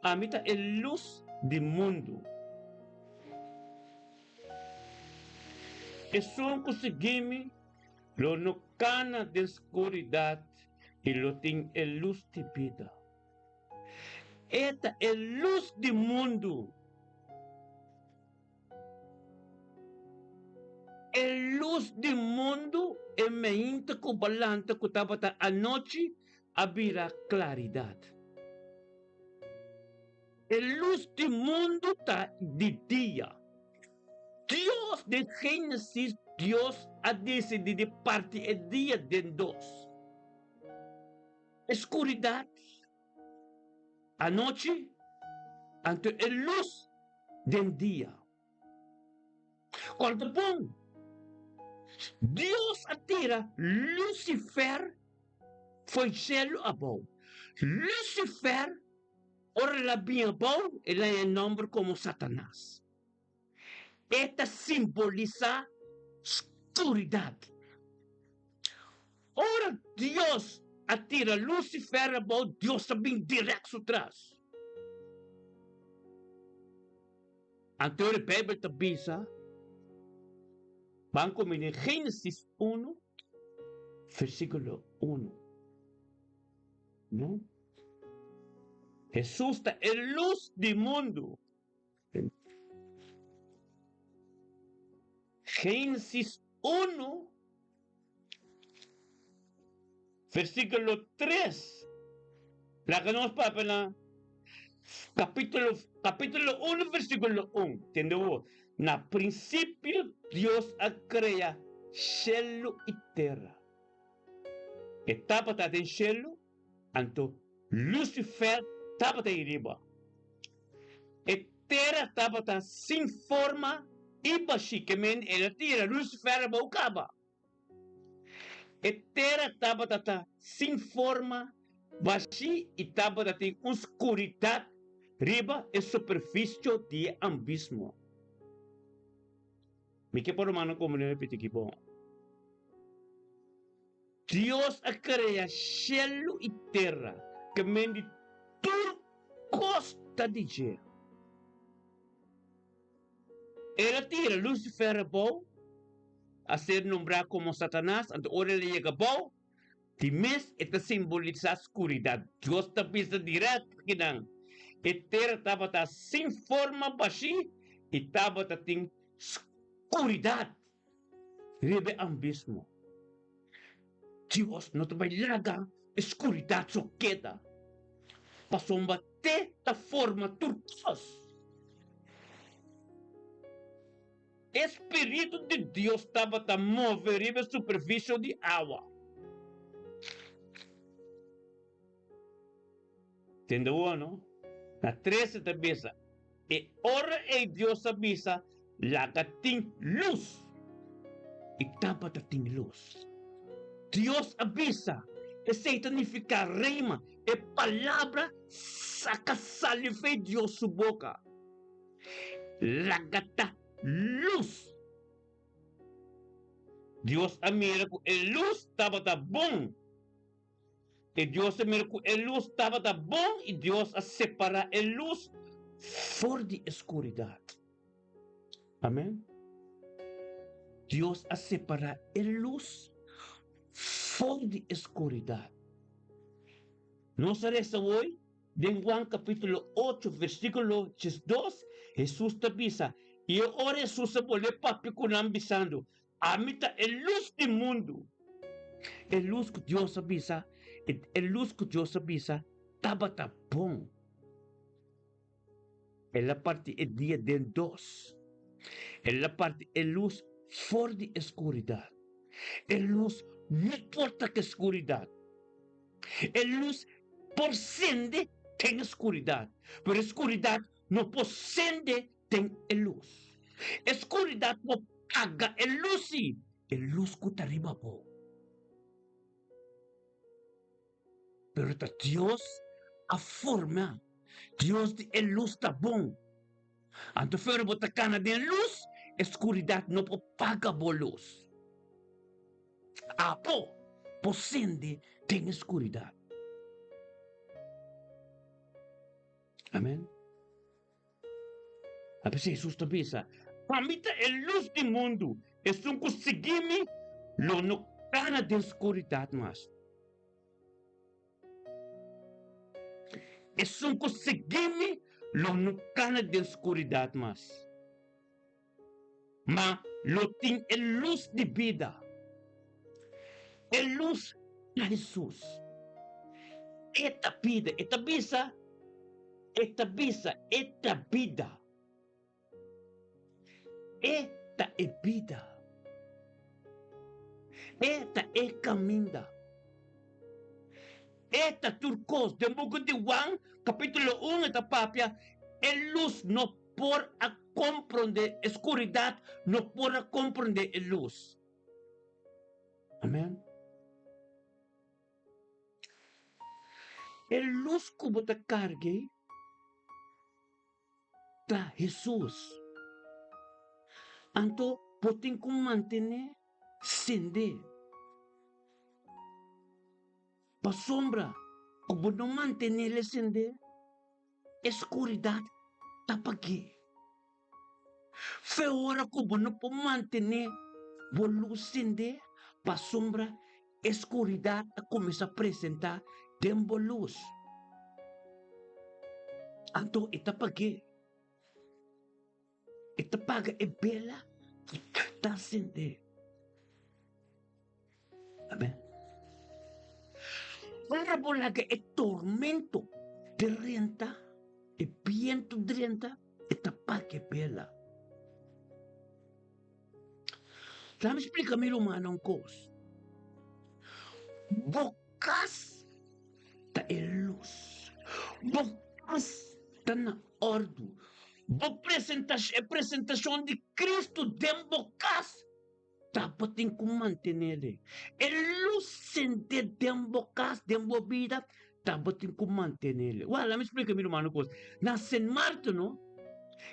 Ami ta e lus di mundu. Esun ku sigui mi lo no kana den skuridat i lo tin e lus di bida. E ta e lus di mundu. E lus di mundu, e meinta ku balanta ku tabata anochi, a bira klaridat. E lus di mundu ta di dia. Dios den Génesis, Dios a disidí di parti e dia den dos. E skuridat Anochi, anto e lus den dia. Kòrda bon, Dios a tira Lucifer fo'i shelu abou. Lucifer, ora el a bin abou, el a haña nòmber komo Satanas. E ta simbolisá skuridat. Ora Dios a tira Lucifer abou, Dios a bin dirèkt su tras. Anto e Beibel ta bisa, ban ku mi den Génesis unu, versíkulo unu. No? Hesus ta e lus di mundu. Génesis unu, versíkulo tres. Laga nos papia na kapítulo, kapítulo unu, versíkulo un. Tende bo? Na prinsipio Dios a krea shelu i tera. E tabata den shelu, anto Lucifer tabata ei riba. E tera tabata sin forma i bashí, ke men el a tira Lucifer abou kaba. E tera tabata ta sin forma, bashí i tabata tin un skuridat riba e superfisio di e ambismo. Mi ke por romano komo mi repiti aki bon. Dios a krea shelu i tera, ke men di tur kos ta di dje. El a tira Lucifer abou, a ser nombrá komo Satanas, anto ora el a yega abou, di mes e ta simbolisá skuridat. Dios ta bisa dirèkt akinan, E tera tabata sin forma bashí i tabata tin skuridat riba e abismo. Dios no ta bai laga e skuridat so keda, pasobra te ta forma tur kos. E spiritu di Dios tabata move riba e superfisio di awa. Tende awor, no? Na trese ta bisa, E ora ei Dios a bisa, Laga tin lus. I tabata tin lus. Dios a bisa, esei ta nifiká rema, e palabra saka sali fei Dios su boka. Laga ta lus. Dios a mira ku e lus tabata bon. E Dios a mira ku e lus tabata bon i Dios a separá e lus for di e skuridat. Amen. Dios a separá e lus for di e skuridat. Nos a resa hoy den Juan capítulo 8 versículo 12, Jesús ta bisa, I e ora Jesús a bolbe papia ku nan bisando, Ami ta e lus di mundu. E lus ku Dios a bisa, e lus ku Dios a bisa tabata bon. El a parti e dia den dos. El a parti e lus for di e skuridat. E lus no por ta ku e skuridat. E lus por sende den e skuridat, pero e skuridat no por sende den e lus. E skuridat por paga e lus, sí, e lus ku ta riba bo. Pero ta Dios a forma. Dios di e lus ta bon. Anto fero bo ta kana den lus, e skuridat no por paga bo lus. Abo por sende den e skuridat. Amen. A p'esei Hesus ta bisa, Ami ta e lus di mundu, esun ku sigui mi lo no kana den skuridat mas. Esun ku sigui mi lo no kana den skuridat mas, ma lo tin e lus di bida. E lus ta Hesus. E ta bida. E ta bisa, e ta bisa, e ta bida. E ta e bida. E ta e kaminda. E ta tur kos. Den buku di Juan, kapítulo un, e ta papia, E lus no por a komprondé, e skuridat no por a komprondé e lus. Amen. E lus ku bo ta karga ei ta Hesus. Anto bo tin ku mantené sendé. Pasobra ku bo no mantené el sendé, e skuridat ta pag'é. Fe ora ku bo no por mantené bo lus sendé, pasobra e skuridat a kuminsá presentá den bo lus. Anto e ta pag'é. E ta paga e bela ku ta sendé. Amen. Ora bo laga e tormento drenta, e bientu drenta, e ta paga e bela. Laat mi splika mi rumannan un kos. Bo kas ta e lus. Bo kas ta na òrdu. Bo presentashon, e presentashon di Kristu den bo kas ta bo tin ku mantenele. E lus sende den bo kas, den bo bida, ta bo tin ku mantenele. Wak, laat mi splika mi rumannan un kos. Na Sint Maarten no,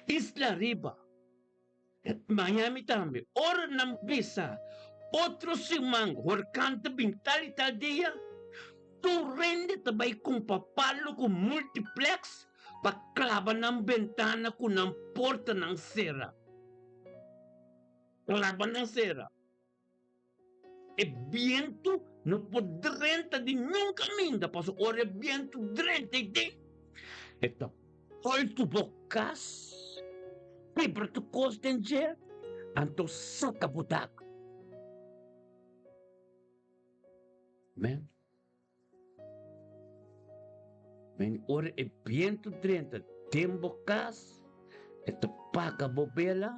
Isla Riba, Miami tambe. Ora nan bisa otro siman horkan ta bin tal i tal dia, tur hende ta bai kumpa palo ku multiplex pa klaba nan bentana ku nan portanan sera. Klaba nan sera. E bientu no por drenta di niun kaminda, pasobra ora e bientu drenta ei den, e ta pòltu bo kas, kibra tur kos den dje, anto saka bo dak. Amen. Men ora e bientu drenta den bo kas, e ta paga bo bela,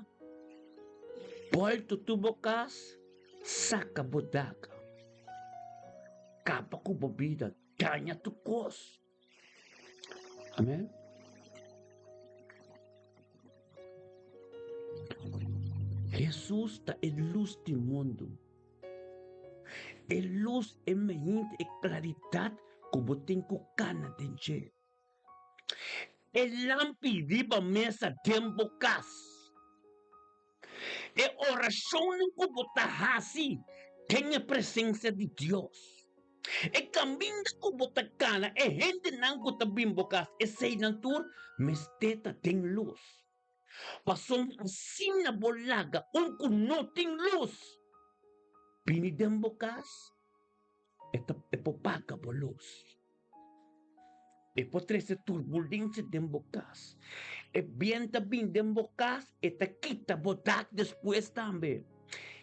bòltu tur bo kas, saka bo dak, kaba ku bo bida, daña tur kos. Amen. Hesus ta e lus di mundu. E lus, e mehinte, e klaridat ku bo tin ku kana den dje. E lampi riba mesa den bo kas. E orashonnan ku bo ta hasi den e presensia di Dios. E kaminda ku bo ta kana, e hendenan ku ta bin bo kas, eseinan tur mester ta den lus. Pasobra asina bo laga un ku no tin lus bini den bo kas, e ta e por paga bo lus. E por trese turbulensia den bo kas. E bien ta bin den bo kas, e ta kita bo dak despues tambe.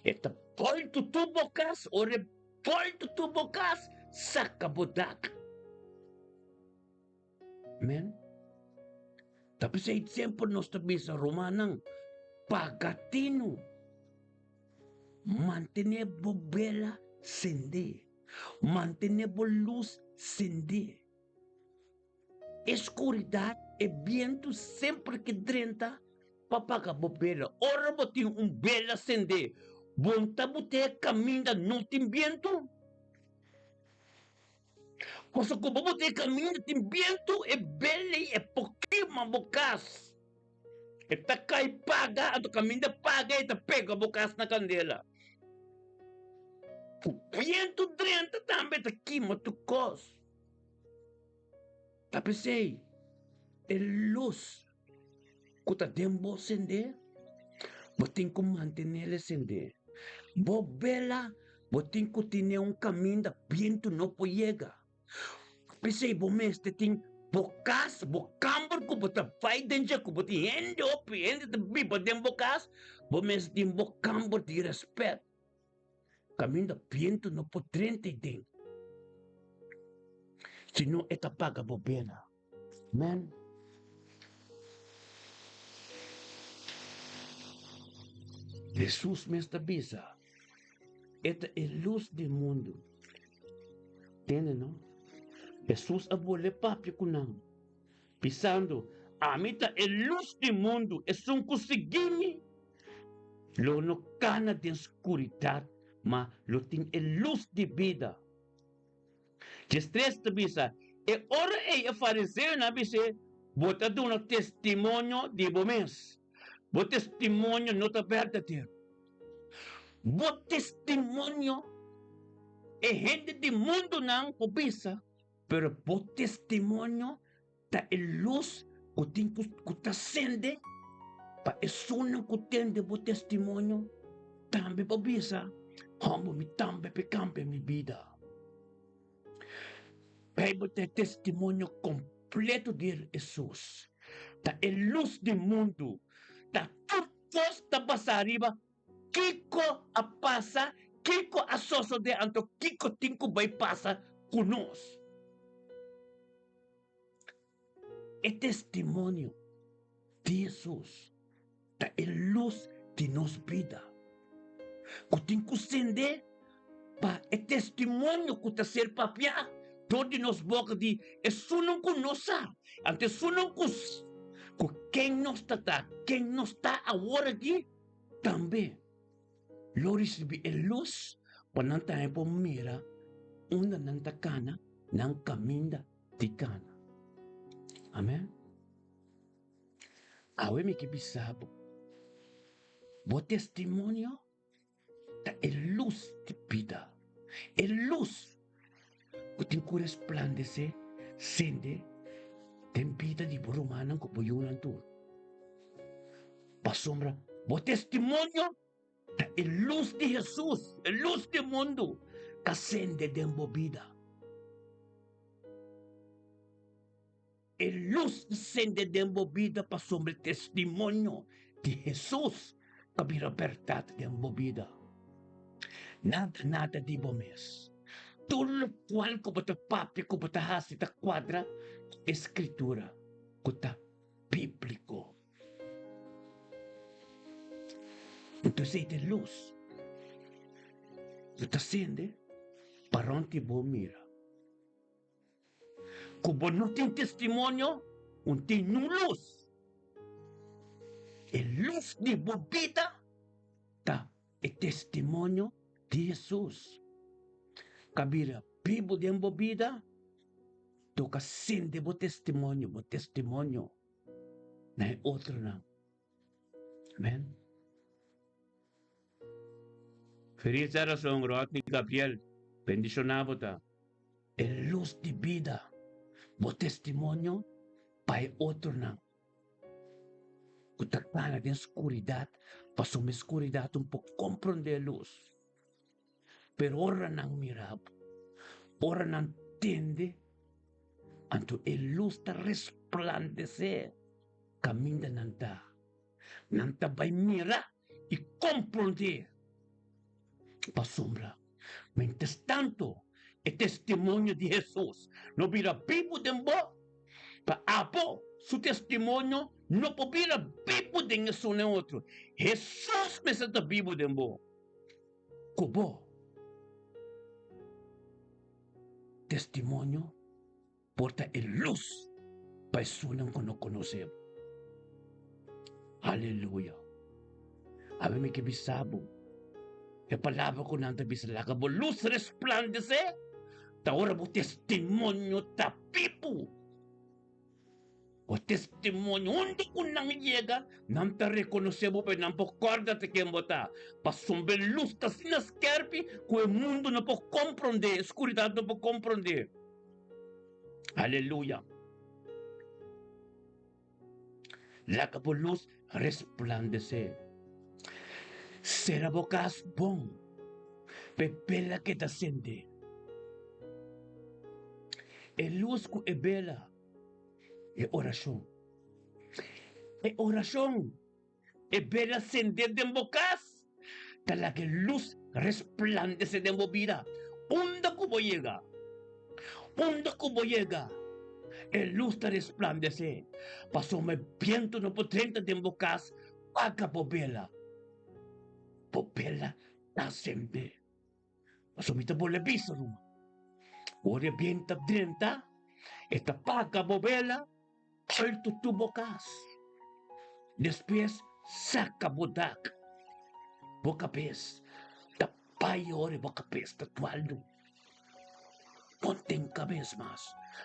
E ta bòltu tur bo kas, ora e bòltu tur bo kas, saka bo dak. Amen. Ta p'esei semper nos ta bisa rumannan, paga tinu, mantené bo bela sendé, mantené bo lus sendé. E skuridat, e bientu semper ke drenta pa paga bo bela. Ora bo tin un bela sendé, bo no ta bot'é kaminda no tin bientu? Pasobra ku bo bota e kaminda tin bientu, e beli e por kima bo kas. E ta kai paga, anto kaminda paga e ta pega bo kas na kandela. Ku bientu drenta tambe ta kima tur kos. Ta p'esei e lus ku ta den bo sendé, bo tin ku mantenel e sendé. Bo bela, bo tin ku tene un kaminda bientu no por yega. P'esei bo mester tin bo kas, bo kamber ku bo ta bai den dje, ku bo tin hende hopi, hende ta biba den bo kas, bo mester tin bo kamber di rèspèt. Kaminda bientu no por drenta ei den, sino e ta paga bo bela. Amen. Hesus mes ta bisa, E ta e lus di mundu. Tende no? Hesus a bolbe papia ku nan, bisando, Ami ta e lus di mundu, esun ku sigui mi lo no kana den skuridat, ma lo tin e lus di bida. Diestres ta bisa, E ora ei e fariseonan a bis'é, Bo ta duna testimonio di bo mes, bo testimonio no ta berdadero. Bo testimonio e hende di mundunan por bisa, pero bo testimonio ta e lus ku tin ku ta sende pa esunnan ku tende bo testimonio tambe por bisa, Hòmber, mi tambe por kambia mi bida. Beibel ta e testimonio kompleto di Hesus. Ta e lus di mundu. Ta tur kos ta basá riba Kiko a pasa? Kiko a sosodé anto kiko tin ku bai pasa ku nos? E testimonio di Hesus ta e lus di nos bida ku tin ku sende pa e testimonio ku ta ser papiá dor di nos boka di esunnan ku no sa, anto esunnan ku ku ken nos ta ta, ken nos ta awor aki. Tambe lo risibí e lus pa nan tambe por mira unda nan ta kana, nan kaminda di kana. Amen. Awe mi ke bisa bo, bo testimonio ta e lus di bida, e lus ku tin ku resplandesé, sende den bida di bo rumannan ku bo yunan tur. Pasobra bo testimonio. Ta e lus di Hesus, e lus di mundu, ta sende den bo bida. E lus ta sende den bo bida pasobra e testimonio di Hesus ta bira bèrdat den bo bida. Nada, nada di bo mes. Tur lokual ku bo ta papia, ku bo ta hasi ta kuadra ku e Skritura ku ta bíbliko. Entonces ei ta e lus ku ta sende pa rònt di bo mira. Ku bo no tin testimonio, un tin niun lus. E lus di bo bida ta e testimonio di Hesus. Ka bira bibu den bo bida, toka sende bo testimonio, bo testimonio na e otronan. Amen. Feliz djarason Rodney Gabriel, bendishoná bo ta. E lus di bida, bo testimonio pa e otronan ku ta kana den skuridat, pasobra e skuridat un por komprondé e lus. Pero ora nan mira bo, ora nan tende, anto e lus ta resplandesé kaminda nan ta. Nan ta bai mira i komprondé. Pasobra, mientrastanto e testimonio di Hesus no bira bibu den bo, pa abo su testimonio no por bira bibu den esun e otro. Hesus mester ta bibu den bo. Ku bo testimonio por ta e lus pa esunnan ku no konosé bo. Aleluya! Awe mi ke bisa bo, e palabra ku nan ta bisa laga bo lus resplandesé ta ora bo testimonio ta bibu. Bo testimonio, unda ku nan yega, nan ta rekonosé bo, pero nan por kòrda ta ken bo ta. Pasobra e lus ta asina skèrpi ku e mundu no por komprondé, e skuridat no por komprondé. Aleluya! Laga bo lus resplandesé. Sera bo kas bon, pa e bela keda sendé. E lus ku e bela. E orashon. E orashon. E bela sende den bo kas ta laga e lus resplandese den bo bida. Unda ku bo yega, unda ku bo yega, e lus ta resplandese. Pasobra e bientu no por drenta den bo kas, paga bo bela. Bo bela ta sende. Pasobra mi ta bolbe bisa, ruman, ora e bien ta drenta, e ta paga bo bela alto tur bo kas. Despues saka bo dak, bo kabes ta bai ora bo kabes ta dualdu. Bo ten kabes mas,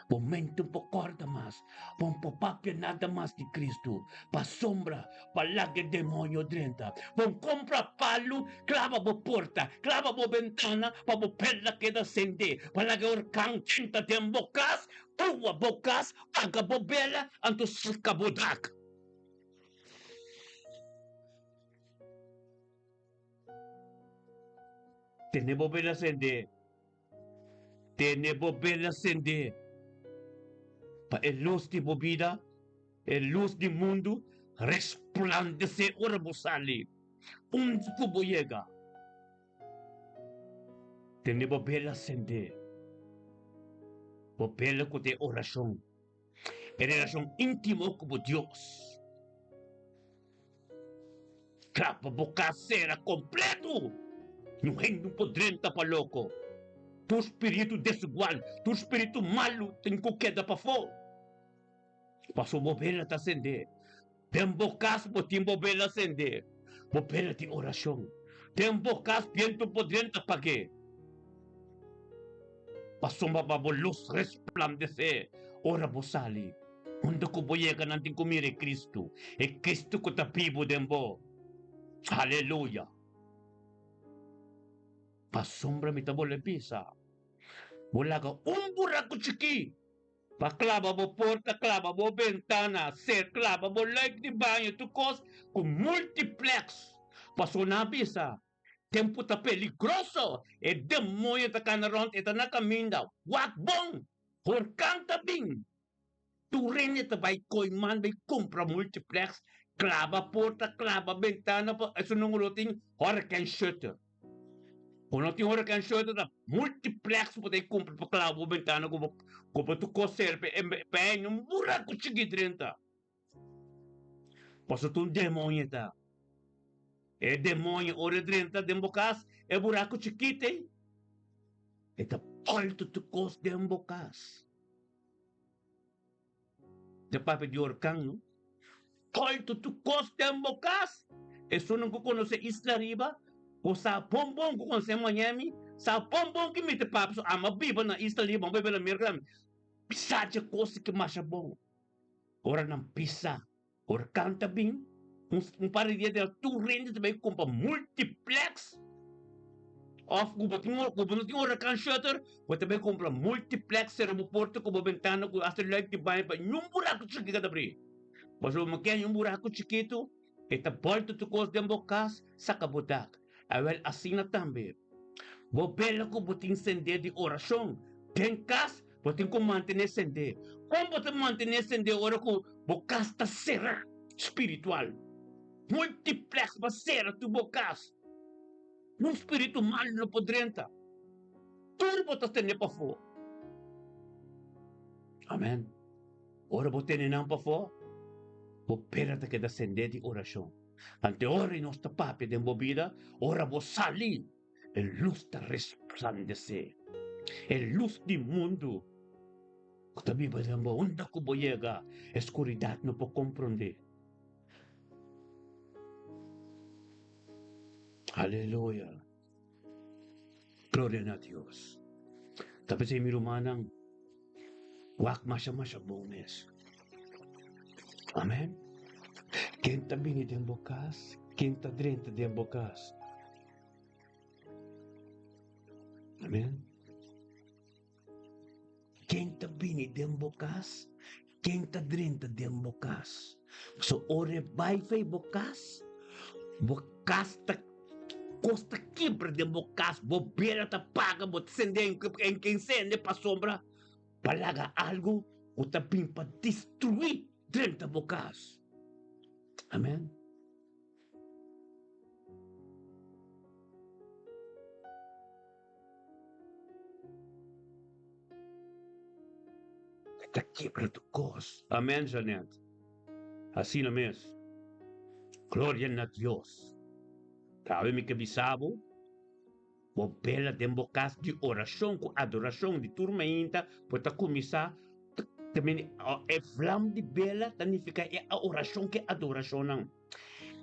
bo mente un por kòrda mas, bo un por papia nada mas di Kristu, pasobra pa laga e demonio drenta. Bo un kompra palu, klaba bo porta, klaba bo bentana pa bo pèla keda sendé, pa laga e orkan drenta den bo kas, pua bo kas, paga bo bela, anto saka bo dak. Tene bo bela sendé. Tene bo bela sendé. Pa e lus di bo bida, e lus di mundu, resplandesé ora bo sali. Unda ku bo yega, tene bo bela sendé. Bo bela ku ta e orashon, e relashon íntimo ku bo Dios. Trapa bo kas sera kompleto. Niun hende no por drenta pa loko. Tur spiritu desigual, tur spiritu malu tin ku keda pafó. Pasobra bo bela ta sendé. Den bo kas bo tin bo bela sendé. Bo bela di orashon. Den bo kas bientu por drenta pag'é. Pasobra pa bo lus resplandesé ora bo sali. Unda ku bo yega nan tin ku mira e Kristu, e Kristu ku ta bibu den bo. Aleluya! Pasobra mi ta bolbe bisa, bo laga un buraku chikí pa klaba bo porta, klaba bo bentana, ser klaba bo luik di baño, tur kos ku multiplex. Paso nan a bisa, Tempu ta peligroso, e demoño ta kana rònt, e ta na kaminda. Wak bon! Horkan ta bin! Tur hende ta bai koiman bai kumpra multiplex, klaba porta, klaba bentana pa esun lo tin hurricane shutter. Ku no tin hurricane shutter ta multiplex bo ta kumpra pa klaba bo bentana ku bo ku bo tur kos serpe pa e un buraku chikit drenta. Pasobra ta un demoño ta. E demoño ora e drenta den bo kas e buraku chikit ei e ta bòlta tur kos den bo kas. Ta papia di orkan no. Kolto tur kos den bo kas. Esunnan ku konosé Isla Riba, ku sa bon bon ku konosé Miami, sa bon bon ki mi ta papia. So amo a biba na Isla Riba, amo a biba na Merka tambe. Pisa dje kos ki masha bon. Ora nan pisa, orkan ta bin, un par di dia dela tur hende ta bai kumpra multiplex. Of ku bo tin ku bo no tin hurakan shutter, bo ta bai kumpra multiplex sera bo porta ku bo bentana ku hasta luik di baño pa niun buraku chikito ka ta abri. Pasobra bo ke niun buraku chikitu e ta bolta tur kos den bo kas saka bo dak. Awel asina tambe bo bela ku bo tin sende di orashon den kas bo tin ku mantene sende. Kon bo ta mantene sende ora ku bo kas ta sera spiritual? Multiplex pa sera tur bo kas. Un spiritu malu no por drenta. Tur bo ta tene pafó. Amen. Ora bo tene nan pafó, bo pera ta keda sendé di orashon. Ante ora i nos ta papia den bo bida, ora bo sali, e lus ta resplandesé. E lus di mundu ku ta biba den bo, unda ku bo yega, e skuridat no por komprondé. Aleluya. Gloria na Dios. Ta p'esei mi rumannan, wak masha masha bon mes. Amen. Ken ta bini den bo kas? Ken ta drenta den bo kas? Amen. Ken ta bini den bo kas? Ken ta drenta den bo kas? So ora e bai fei bo kas, bo kas ta kos ta kibra den bo kas, bo bela ta paga, bo ta sende en ke sende pasobra pa laga algu ku ta bin pa destruí drenta bo kas. Amen. E ta kebra tur kos. Amen Jeanette. Asina mes. Gloria na Dios. Awe mi ke bisa bo, bo bela den bo kas di orashon ku adorashon di tur mainta bo ta kuminsá e vlam di bela ta nifiká e orashon ku e adorashonnan.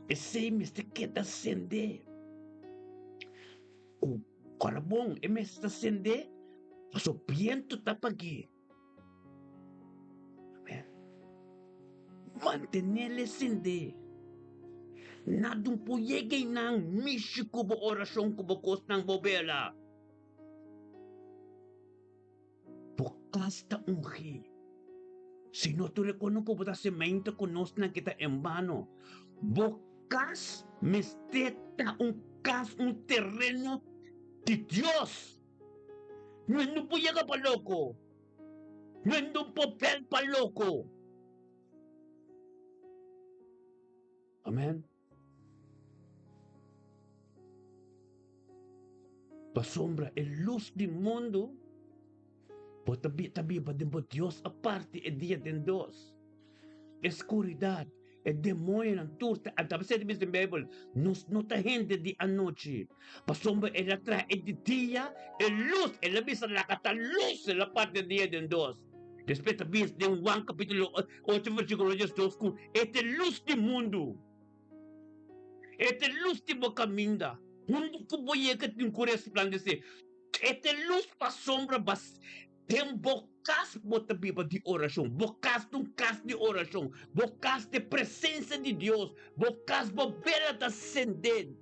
Esei mester keda sendé. Ku karbon e mester ta sendé, pasobra bientu ta pag'é. Amen. Mantenel e sendé. Nada un por yega einan mishi ku bo orashon, ku bo kosnan, bo bela. Bo kas ta ungí. Si no tur e kono ku bo ta sementa ku nosnan ke ta en bano. Bo kas mester ta un kas, un tereno di Dios. No e no por yega pa loko. No e no por bel pa loko. Amen. Pasobra e lus di mundu bo ta ta biba den bo Dios aparte e dia den dos. E skuridat, e demoñonan tur ta a ta bisa den Beibel, nos no ta hende di anochi, pasobra el a traha e di dia e lus, el a bisa laga ta lus, el a parti e dia den dos. Despues ta bisa den Juan kapitulo ocho versíkulo diesdos ku e ta e lus di mundu. E ta e lus di bo kaminda. Hundu ku bo yega tin ku resplandesé. E ta e lus pasobra bas den bo kas bo ta biba di orashon. Bo kas ta un kas di orashon. Bo kas ta e presensia di Dios. Bo kas bo bela ta sendé.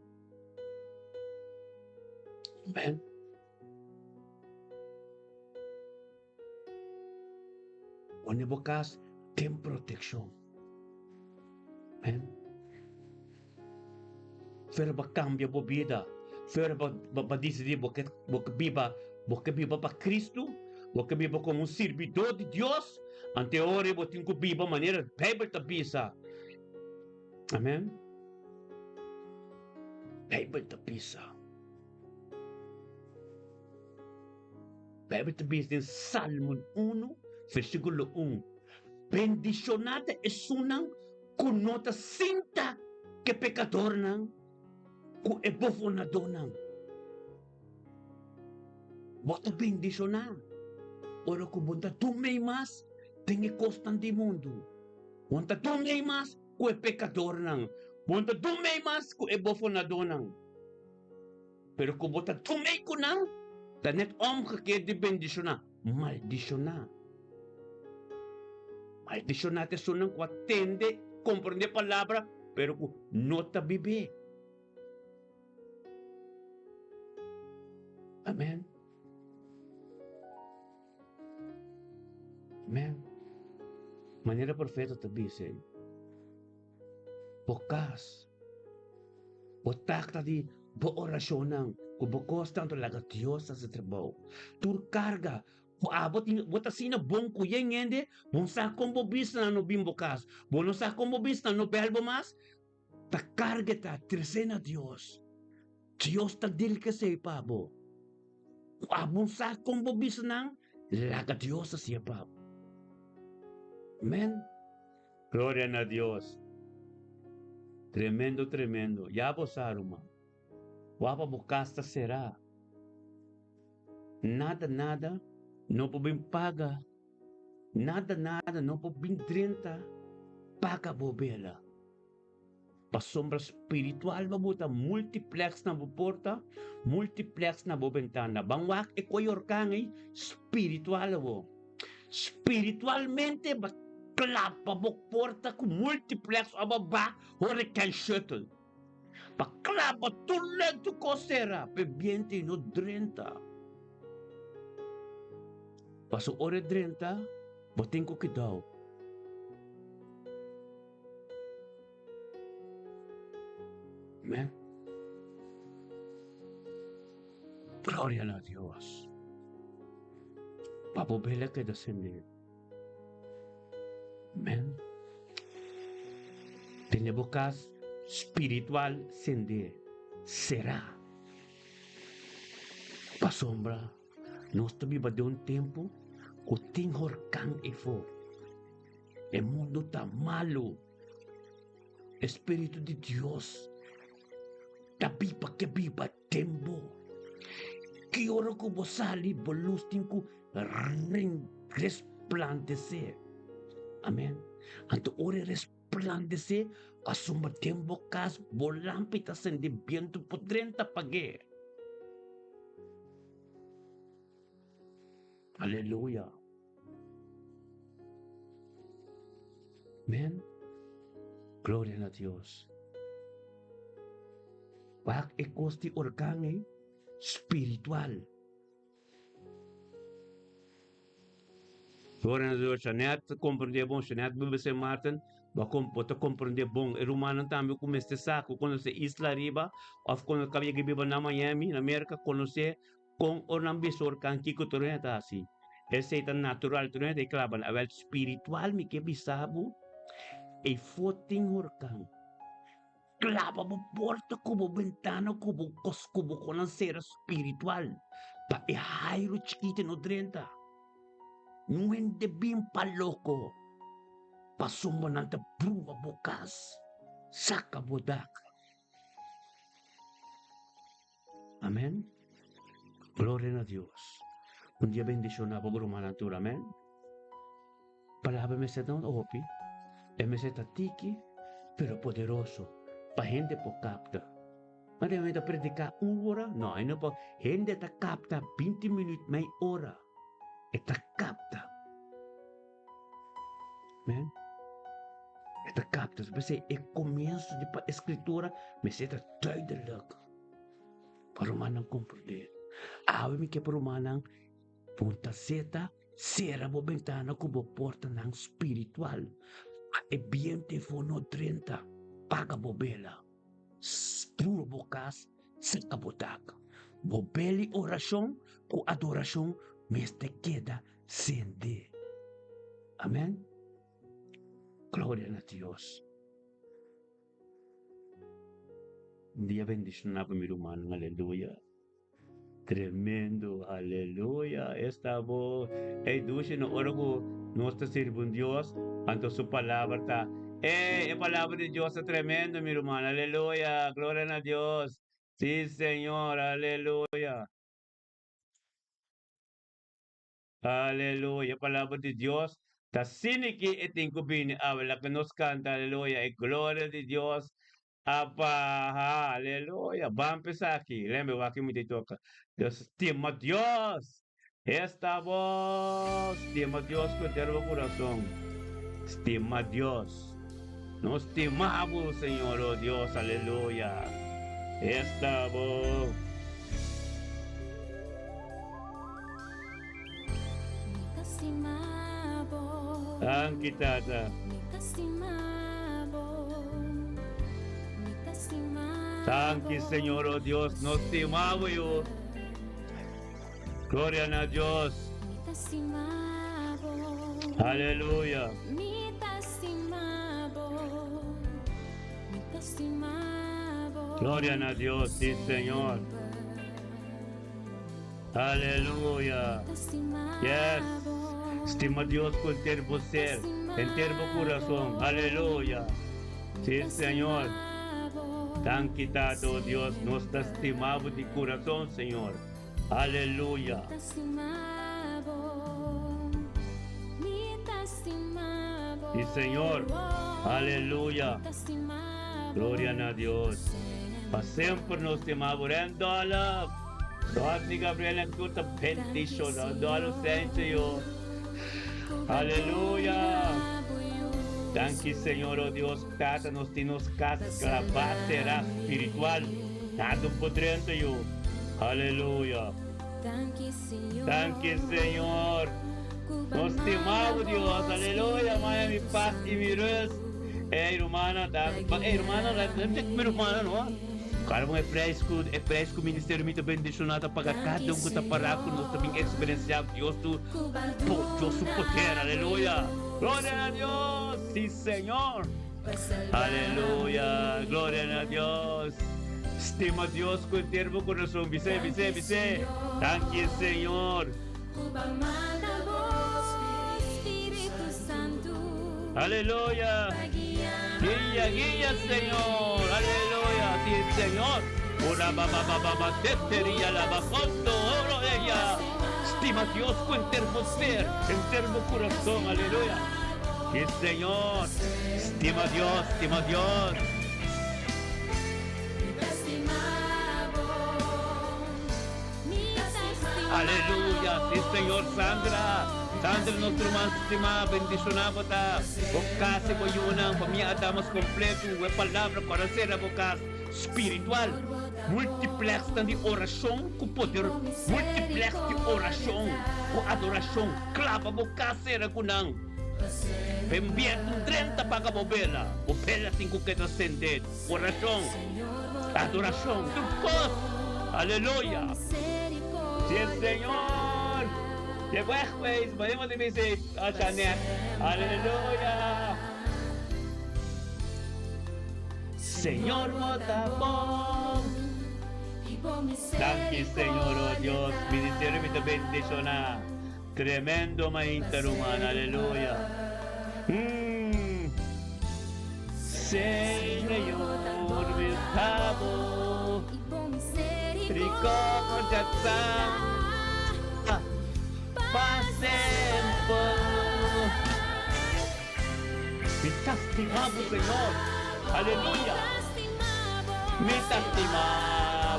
Amen. Pone bo kas den protekshon. Amen. Pero bo kambia bo bida. Pero bo bo disidí bo ke bo ke biba bo ke biba pa Kristu, bo ke biba komo un sirbidó di Dios, ante ora bo tin ku biba manera Beibel ta bisa. Amen. Beibel ta bisa. Beibel ta bisa den Salmo 1, versíkulo 1, Bendishoná ta esunnan ku no ta sinta ku e pekadornan, ku e bofonadónan. Bo ta bendishoná ora ku bo ta dumei mas den e kosnan di mundu. Bo ta dumei mas ku e pekadornan. Bo ta dumei mas ku e bofonadónan. Pero ku bo ta dumei ku nan, ta net omgekeerd di bendishoná, maldishoná. Maldishoná ta esunnan ku a tende, komprendé palabra, pero ku no ta bib'é. Amen. Amen. Manera profeta ta bisa, bo kas, bo takta di bo orashonnan ku bo kos tantu laga Dios hasi trabou. Tur karga ku abo tin, bo ta asina bon ku yen hende, bo no sa kon bo bisa nan no bin bo kas, bo no sa kon bo bisa nan no bel bo mas, Ta karga ta trese na Dios. Dios ta dil kesei pa bo. Ku abo sa kon bo bisa nan, laga Dios hasie pa bo. Amen. Gloria na Dios. Tremendo, tremendo. Ya bo sa, ruman. Wapa bo kas ta será. Nada, nada no por bin paga. Nada nada no por bin drenta paga bo bela. Pasobra spiritual bo buta multiplex na bo porta, multiplex na bo bentana. Ban wak e koe orkan ei spiritual abo. Spiritualmente ba klapa bo porta ku multiplex aba ba hurricane shuttle. Pa klapa tur lentu kos sera p'e biente no drenta. Paso ora e drenta, bo tin ku kidao. Amen. Gloria na Dios. Pa bo bela keda sende. Amen. Tene bo kas spiritual sende será. Pasobra nos ta biba den un tempu ku tin horkan efo. E mundu ta malu. E spiritu di Dios ta biba ke biba den bo. Ki ora ku bo sali, bo lus tin ku resplandesé. Amen. Anto ora e resplandesé, pasobra den bo kas bo lampi ta sende, bientu por drenta pag'é. Aleluya. Amen. Gloria na Dios. Wak e kos di orkan ei spiritual. Gloria na Dios. Jeanette comprende bon. Jeanette biba Sint Maarten. Bo bo ta comprende bon. E rumannan tambe ku mester sa ku konosé isla riba of kono kaba yega biba na Miami, na Merka, konosé Kon ora nan bisa orkan kiko tur hende ta hasi? Esei ta natural, tur hende ta e klaban. Awel spiritual mi ke bisa bo, ei for tin orkan. Klaba bo porta ku bo bentana ku bo kos ku bo konan sera spiritual pa e hairu chikito no drenta. Niun hende bin pa loko, pasobra nan ta brua bo kas, saka bo dak. Amen. Gloria na Dios. Un dia bendiciona bo rumannan tur. Amen. Palabra mester ta un hopi. E mester ta tiki, pero poderoso. Pa hende por capta. Ma de ta predica un hora? No, e no por. Hende ta capta 20 minuut, mei hora. E ta capta. Amen. E ta capta. P'esei e comienso di pa escritura mester ta duidelijk. Pa rumannan comprende. Awe mi ke pa rumannan punta seta, sera bo bentana ku bo portanan spiritual. Pa e biente for no drenta, paga bo bela. Puru bo kas, saka bo dak. Bo bel di orashon ku adorashon mester keda sende. Amen. Gloria na Dios. Un dia bendishoná pa mi rumannan. Aleluya. Tremendo, aleluya, esta bo. Ey dushi no ora ku nos ta sirbi un Dios, anto su palabra ta, ey, e palabra di Dios ta tremendo, mi ruman, aleluya, gloria na Dios. Si, Señor, aleluya. Aleluya, e palabra di Dios ta asina ki e tin ku bini awe. Laga nos kanta, aleluya, e gloria di Dios a baha, aleluya. Ban p'esaki, aki. Lembe wak mi ta toka. Dios stima Dios. Esta bo stima Dios ku henter bo kurason. Stima Dios. Nos stima bo, Señor, oh Dios, aleluya. Esta bo. Danki Tata. Danki Señor, oh Dios, nos stima bo yu. Gloria na Dios. Aleluya. Gloria na Dios, sí Señor. Aleluya! Yes! Stima Dios ku henter bo ser, henter bo kurason. Aleluya! Sí, Señor. Danki, Tata, oh Dios, nos ta stima bo di kurason, Señor. Aleluya! Sí, Señor. Aleluya! Gloria na Dios. Pa semper nos stima bo. Randolph! Rodney Gabriel en tur ta bendiciona. Dolo Sencho yo. Aleluya. Danki Señor, oh Dios, Tata, nos tin nos cas clava será spiritual. Nada un por drenta yo. Aleluya. Danki Señor. Nos stimabo Dios. Aleluya. Maya mi paz y mi rust. Ey, rumana, ey, rumana, mi rumana, no? Kada un e prijs ku e prijs ku ministerio mi ta bendishoná ta paga kada un ku ta pará ku nos ta bin eksperensiá Dios su Dios su poder. Aleluya! Gloria na Dios! Sí, Señor! Aleluya! Gloria na Dios! Stima Dios ku henter bo kurason. Bis'é, bis'é, bis'é! Danki, Señor! Aleluya. Guia, guia, Señor. Aleluya. Sí, Señor. Ora ba ba ba ba ba teteria la ba konto oro ella. Stima Dios ku henter bo ser, henter bo kurason. Aleluya. Sí, Señor. Stima Dios, stima Dios. Aleluya! Sí, Señor. Sandra, Sandra, nos ruman stimá, bendishoná bo ta. Bo kas i bo yunan, famia Adamas kompletu, e palabra ku a sera bo kas spiritual. Multiplexnan di orashon ku poder, multiplex di orashon ku adorashon, klaba bo kas sera ku nan. Pembientu drenta paga bo bela, bo bela tin ku keda sende. Orashon, adorashon, tur kos. Aleluya! Si e Señor te wegwees, bo di bisa a Janet, Aleluya! Señor bo ta bon. Danki Señor, oh Dios, ministerio mi ta bendiciona. Tremendo mainta ruman, aleluya. Mm. Señor mi ta bo. Misericordia ta pa semper. Mi ta stima bo, Señor. Aleluya. Mi ta stima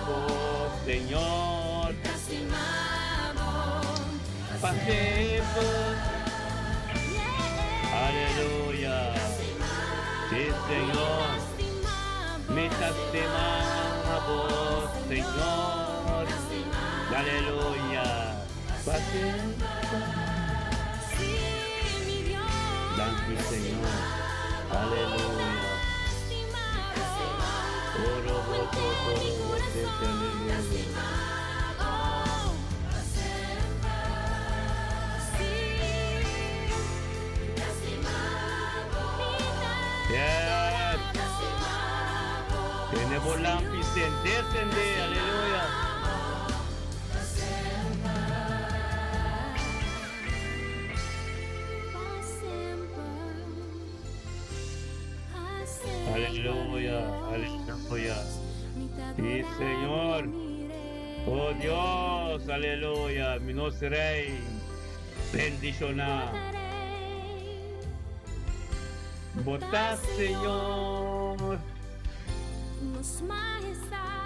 bo, Señor. Pa semper. Aleluya. Sí, Señor. Mi ta stima bo, Señor. Aleluya. Pa semper. Danki Señor. Aleluya. Oro. Otro toro, presencia, aleluya. Yes. Tene bo lampi sende, sende, aleluya. Aleluya, aleluya. Sí, Señor. Oh Dios, aleluya. Mi nos Rey. Bendishoná. Bo ta Señor.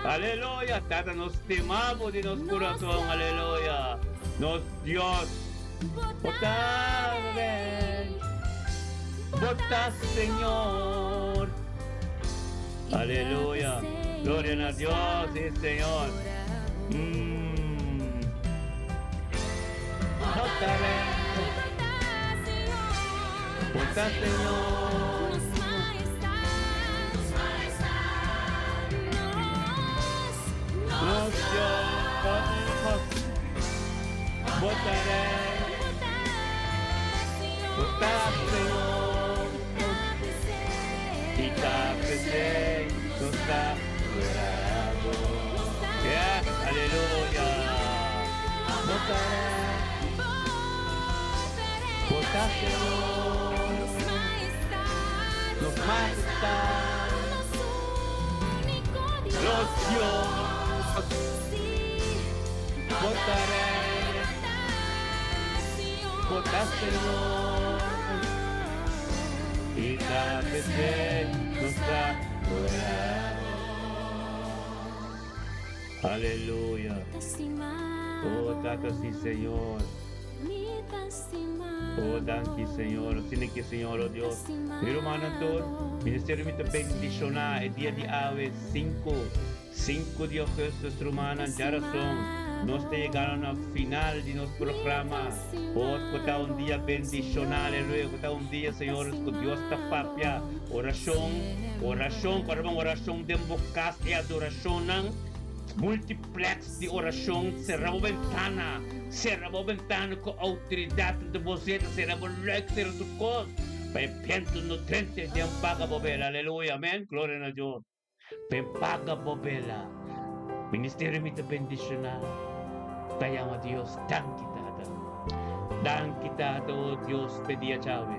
Aleluya. Tata, nos stima bo di nos kurason. Aleluya. Nos Dios. Bo ta Rey. Bo ta Señor. Aleluya. Gloria na Dios, sí, Señor. Bo ta Rey. Bo ta Señor. Nos Dios. Bo ta Rey. Bo ta Señor. I ta p'esei nos ta adorá bo. Yes, aleluya. Bo ta Rey. Bo ta Señor. Nos majestad. Nos Dios. Bo ta Rey. Bo ta Señor. I ta p'esei nos ta adorá bo. Aleluya. Oh, Tata, sí, Señor. Oh, danki, Señor. Asina ku, Señor, oh Dios. Mi rumannan tur, Ministerio mi ta bendishoná e dia di awe 5, 5 di ougùstùs, rumannan, djarason. Nos ta yegando na final di nos programa. Oh, ku ta un dia bendishoná, aleluya. Ku ta un dia, Señor, ku Dios ta papia. Orashon, orashon, ku ora orashon den bo kas i adorashonnan. Multiplex di orashon, sera bo bentana, sera bo bentana ku outoridat di bo zeta, sera bo luik, sera tur kos, pa e bientu no drenta i den paga bo bela. Aleluya, amen, gloria na Dios. Pa e paga bo bela. Ministerio mi ta bendishoná, ta yama Dios, danki Tata. Danki Tata, oh Dios, p'e dia djawe.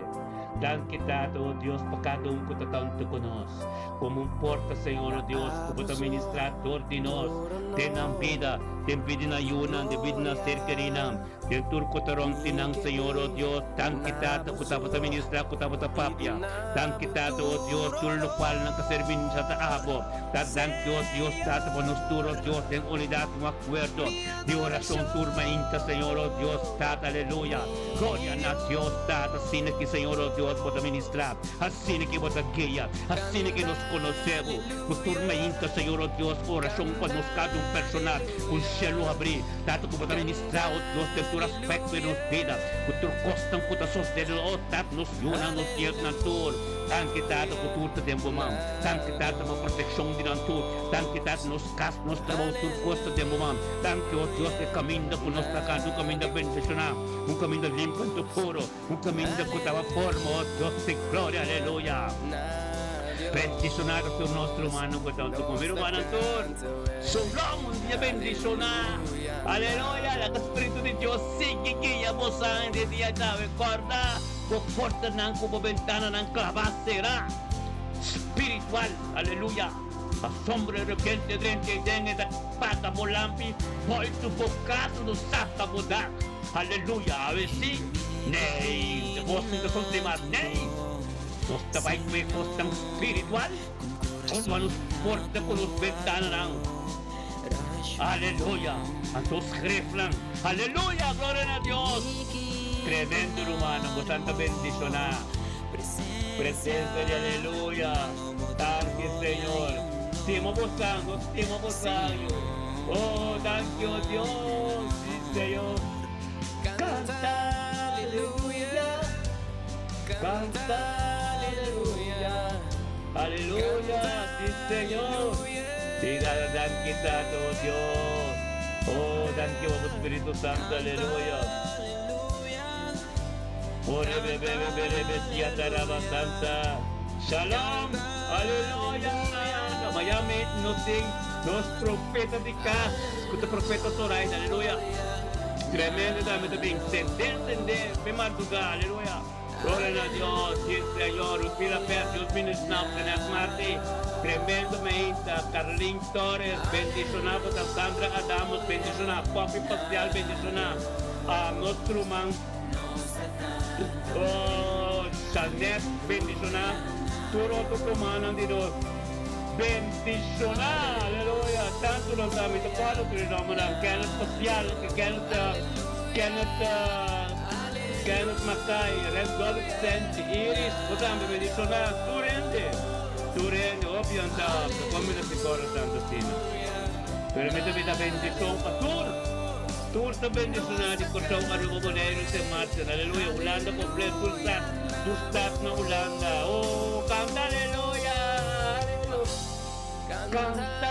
Danki Tata, oh Dios, pa kada un ku ta tantu ku nos. Komo un porta, Señor, oh Dios, ku bo ta ministrá dor di nos den nan bida, den bida di nan yunan, den bida di nan ser kerinan, den tur ku ta rònt di nan, Señor, oh Dios. Danki, Tata, ku tabata ministrá, ku tabata papia. Danki, Tata, oh Dios, tur lokual nan ta ser ministrá ta abo. Ta danki, oh Dios, Tata, pa nos tur, oh Dios, den unidat, un akuerdo di orashon tur mainta, Señor, oh Dios, Tata, aleluya. Gloria na Dios, Tata, asina ki, Señor, oh Dios, bo ta ministrá. Asina ki bo ta guia, asina ki nos konosé bo. Ku tur mainta, Señor, o Dios, orashon pa nos kada un personal, ku shelu habrí, Tata, ku bo ta ministrá, o Dios, den tur aspekto di nos bida, ku tur kosnan ku ta sosede, o Tata, nos yunan, nos dietnan tur. Danki, Tata, ku tur ta den bo man. Danki, Tata, pa protekshon di nan tur. Danki, Tata, nos kas, nos trabou, tur kos ta den bo man. Danki, o Dios, e kaminda ku nos ta kanta, un kaminda bendishoná, un kaminda limpi anto puro. Un caminda cu taba forma, oh Dios di gloria, aleluya. Bendicionado tur nos rumannan cu ta hunto cu mi rumannan tur. Shalom, un dia bendiciona. Aleluya, laga Spiritu di Dios sigui guia bosan den dia djawe. Corda bo portanan cu bo bentananan claba cera. Spiritual, aleluya. Asombro e repente drenta y den e ta paga bo lampi, boltu bo cas, lo saca bo dak. Aleluya! Awe sí? Nee! De bos no ta sonte mas. Nee! Nos ta bai ku e kosnan spiritual kontra nos porta ku nos bentananan. Aleluya! Anto skrefnan. Aleluya! Gloria na Dios! Tremendo rumannan, bosan ta bendishoná. Presensia di Aleluya! Danki Señor! Stima bosan, nos stima bosan yu. Oh, danki o Dios! Sí Señor! Canta aleluya! Canta aleluya! Aleluya! Si Señor! Si danki Tata, oh Dios! Oh, danki bo Spiritu Santu, aleluya! Oh, rebe, bebe, bebe, siataraba santa. Shalom! Aleluya! Na Miami nos tin nos profeta di kas, ku ta profeta Zoraida, aleluya! Tremendo tambe ta bin sende, sende, pe marduga, aleluya! Gloria na Dios, si Señor, un pila pers, Dios ministra Kenneth Marti, tremendo meinta, Carlin Torres, bendiciona bo ta Sandra Adamos, bendiciona Poppy Pascual, bendiciona a nos ruman, oh, Janet, bendiciona tur otro rumannan di nos, bendiciona, aleluya, tanto nos ta, mi ta cuadra tur e nombernan, Kenneth Pascual, Kenneth, Kenneth, Kenneth Mackay, Red Goldstein, Iris, bo tambe bendiciona tur hende, tur hende, hopi nan ta, ta come na si cora tanto asina. Pero mi ta bida bendicion pa tur, tur ta bendiciona di Corsou, Aruba, Boneiru, Sint Maarten, aleluya, Hulanda completo, tur stad, tur stad na Hulanda, oh, canta aleluya, aleluya, canta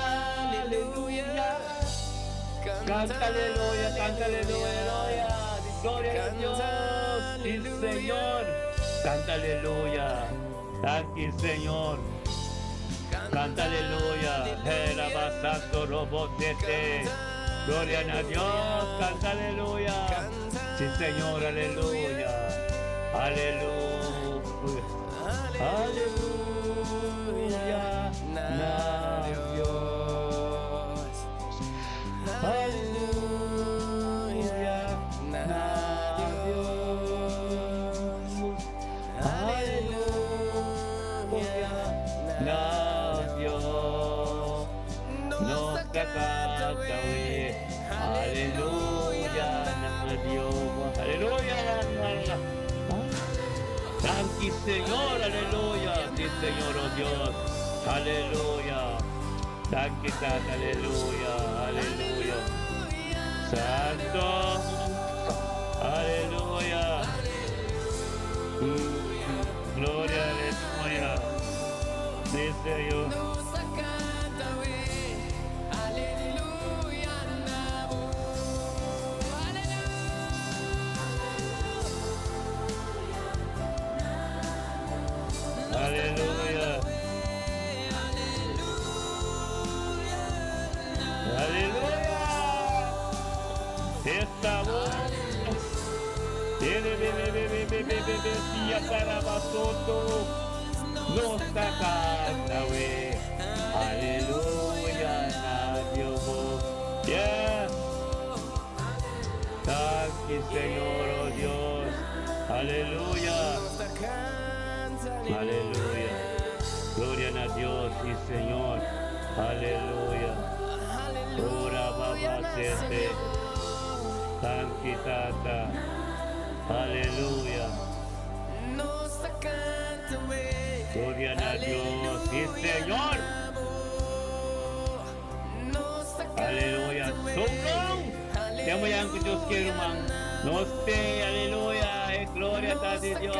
aleluya, canta aleluya, canta aleluya, aleluya, gloria a Dios, sí Señor, canta aleluya, danki Señor. Canta aleluya, Santo Robotete. Gloria a Dios, canta aleluya. Sí, Señor, aleluya. Aleluya. Aleluya. Na Dios. Aleluya. Na Dios. Aleluya. Na Dios. Nos ta canta Aleluya. Na Dios. Aleluya. Danki Señor, aleluya. Sí, Señor, oh Dios. Aleluya. Danki Tata, aleluya, aleluya. Santo. Aleluya. Gloria, aleluya. Sí, Señor. Nos ta canta Aleluya na bo. Aleluya. Aleluya. Aleluya. Esta voz. Soto. Nos ta canta Aleluya. Na Dios. Yes. Danki, Señor, oh Dios. Aleluya. Aleluya. Gloria a Dios y Señor. Aleluya. Ora baba sete. Danki Tata. Aleluya. Nos ta canta Gloria a Dios y Señor. Aleluya. So long. Te amo yan ku Dios quiero man. Nos te, aleluya. Gloria a Dios.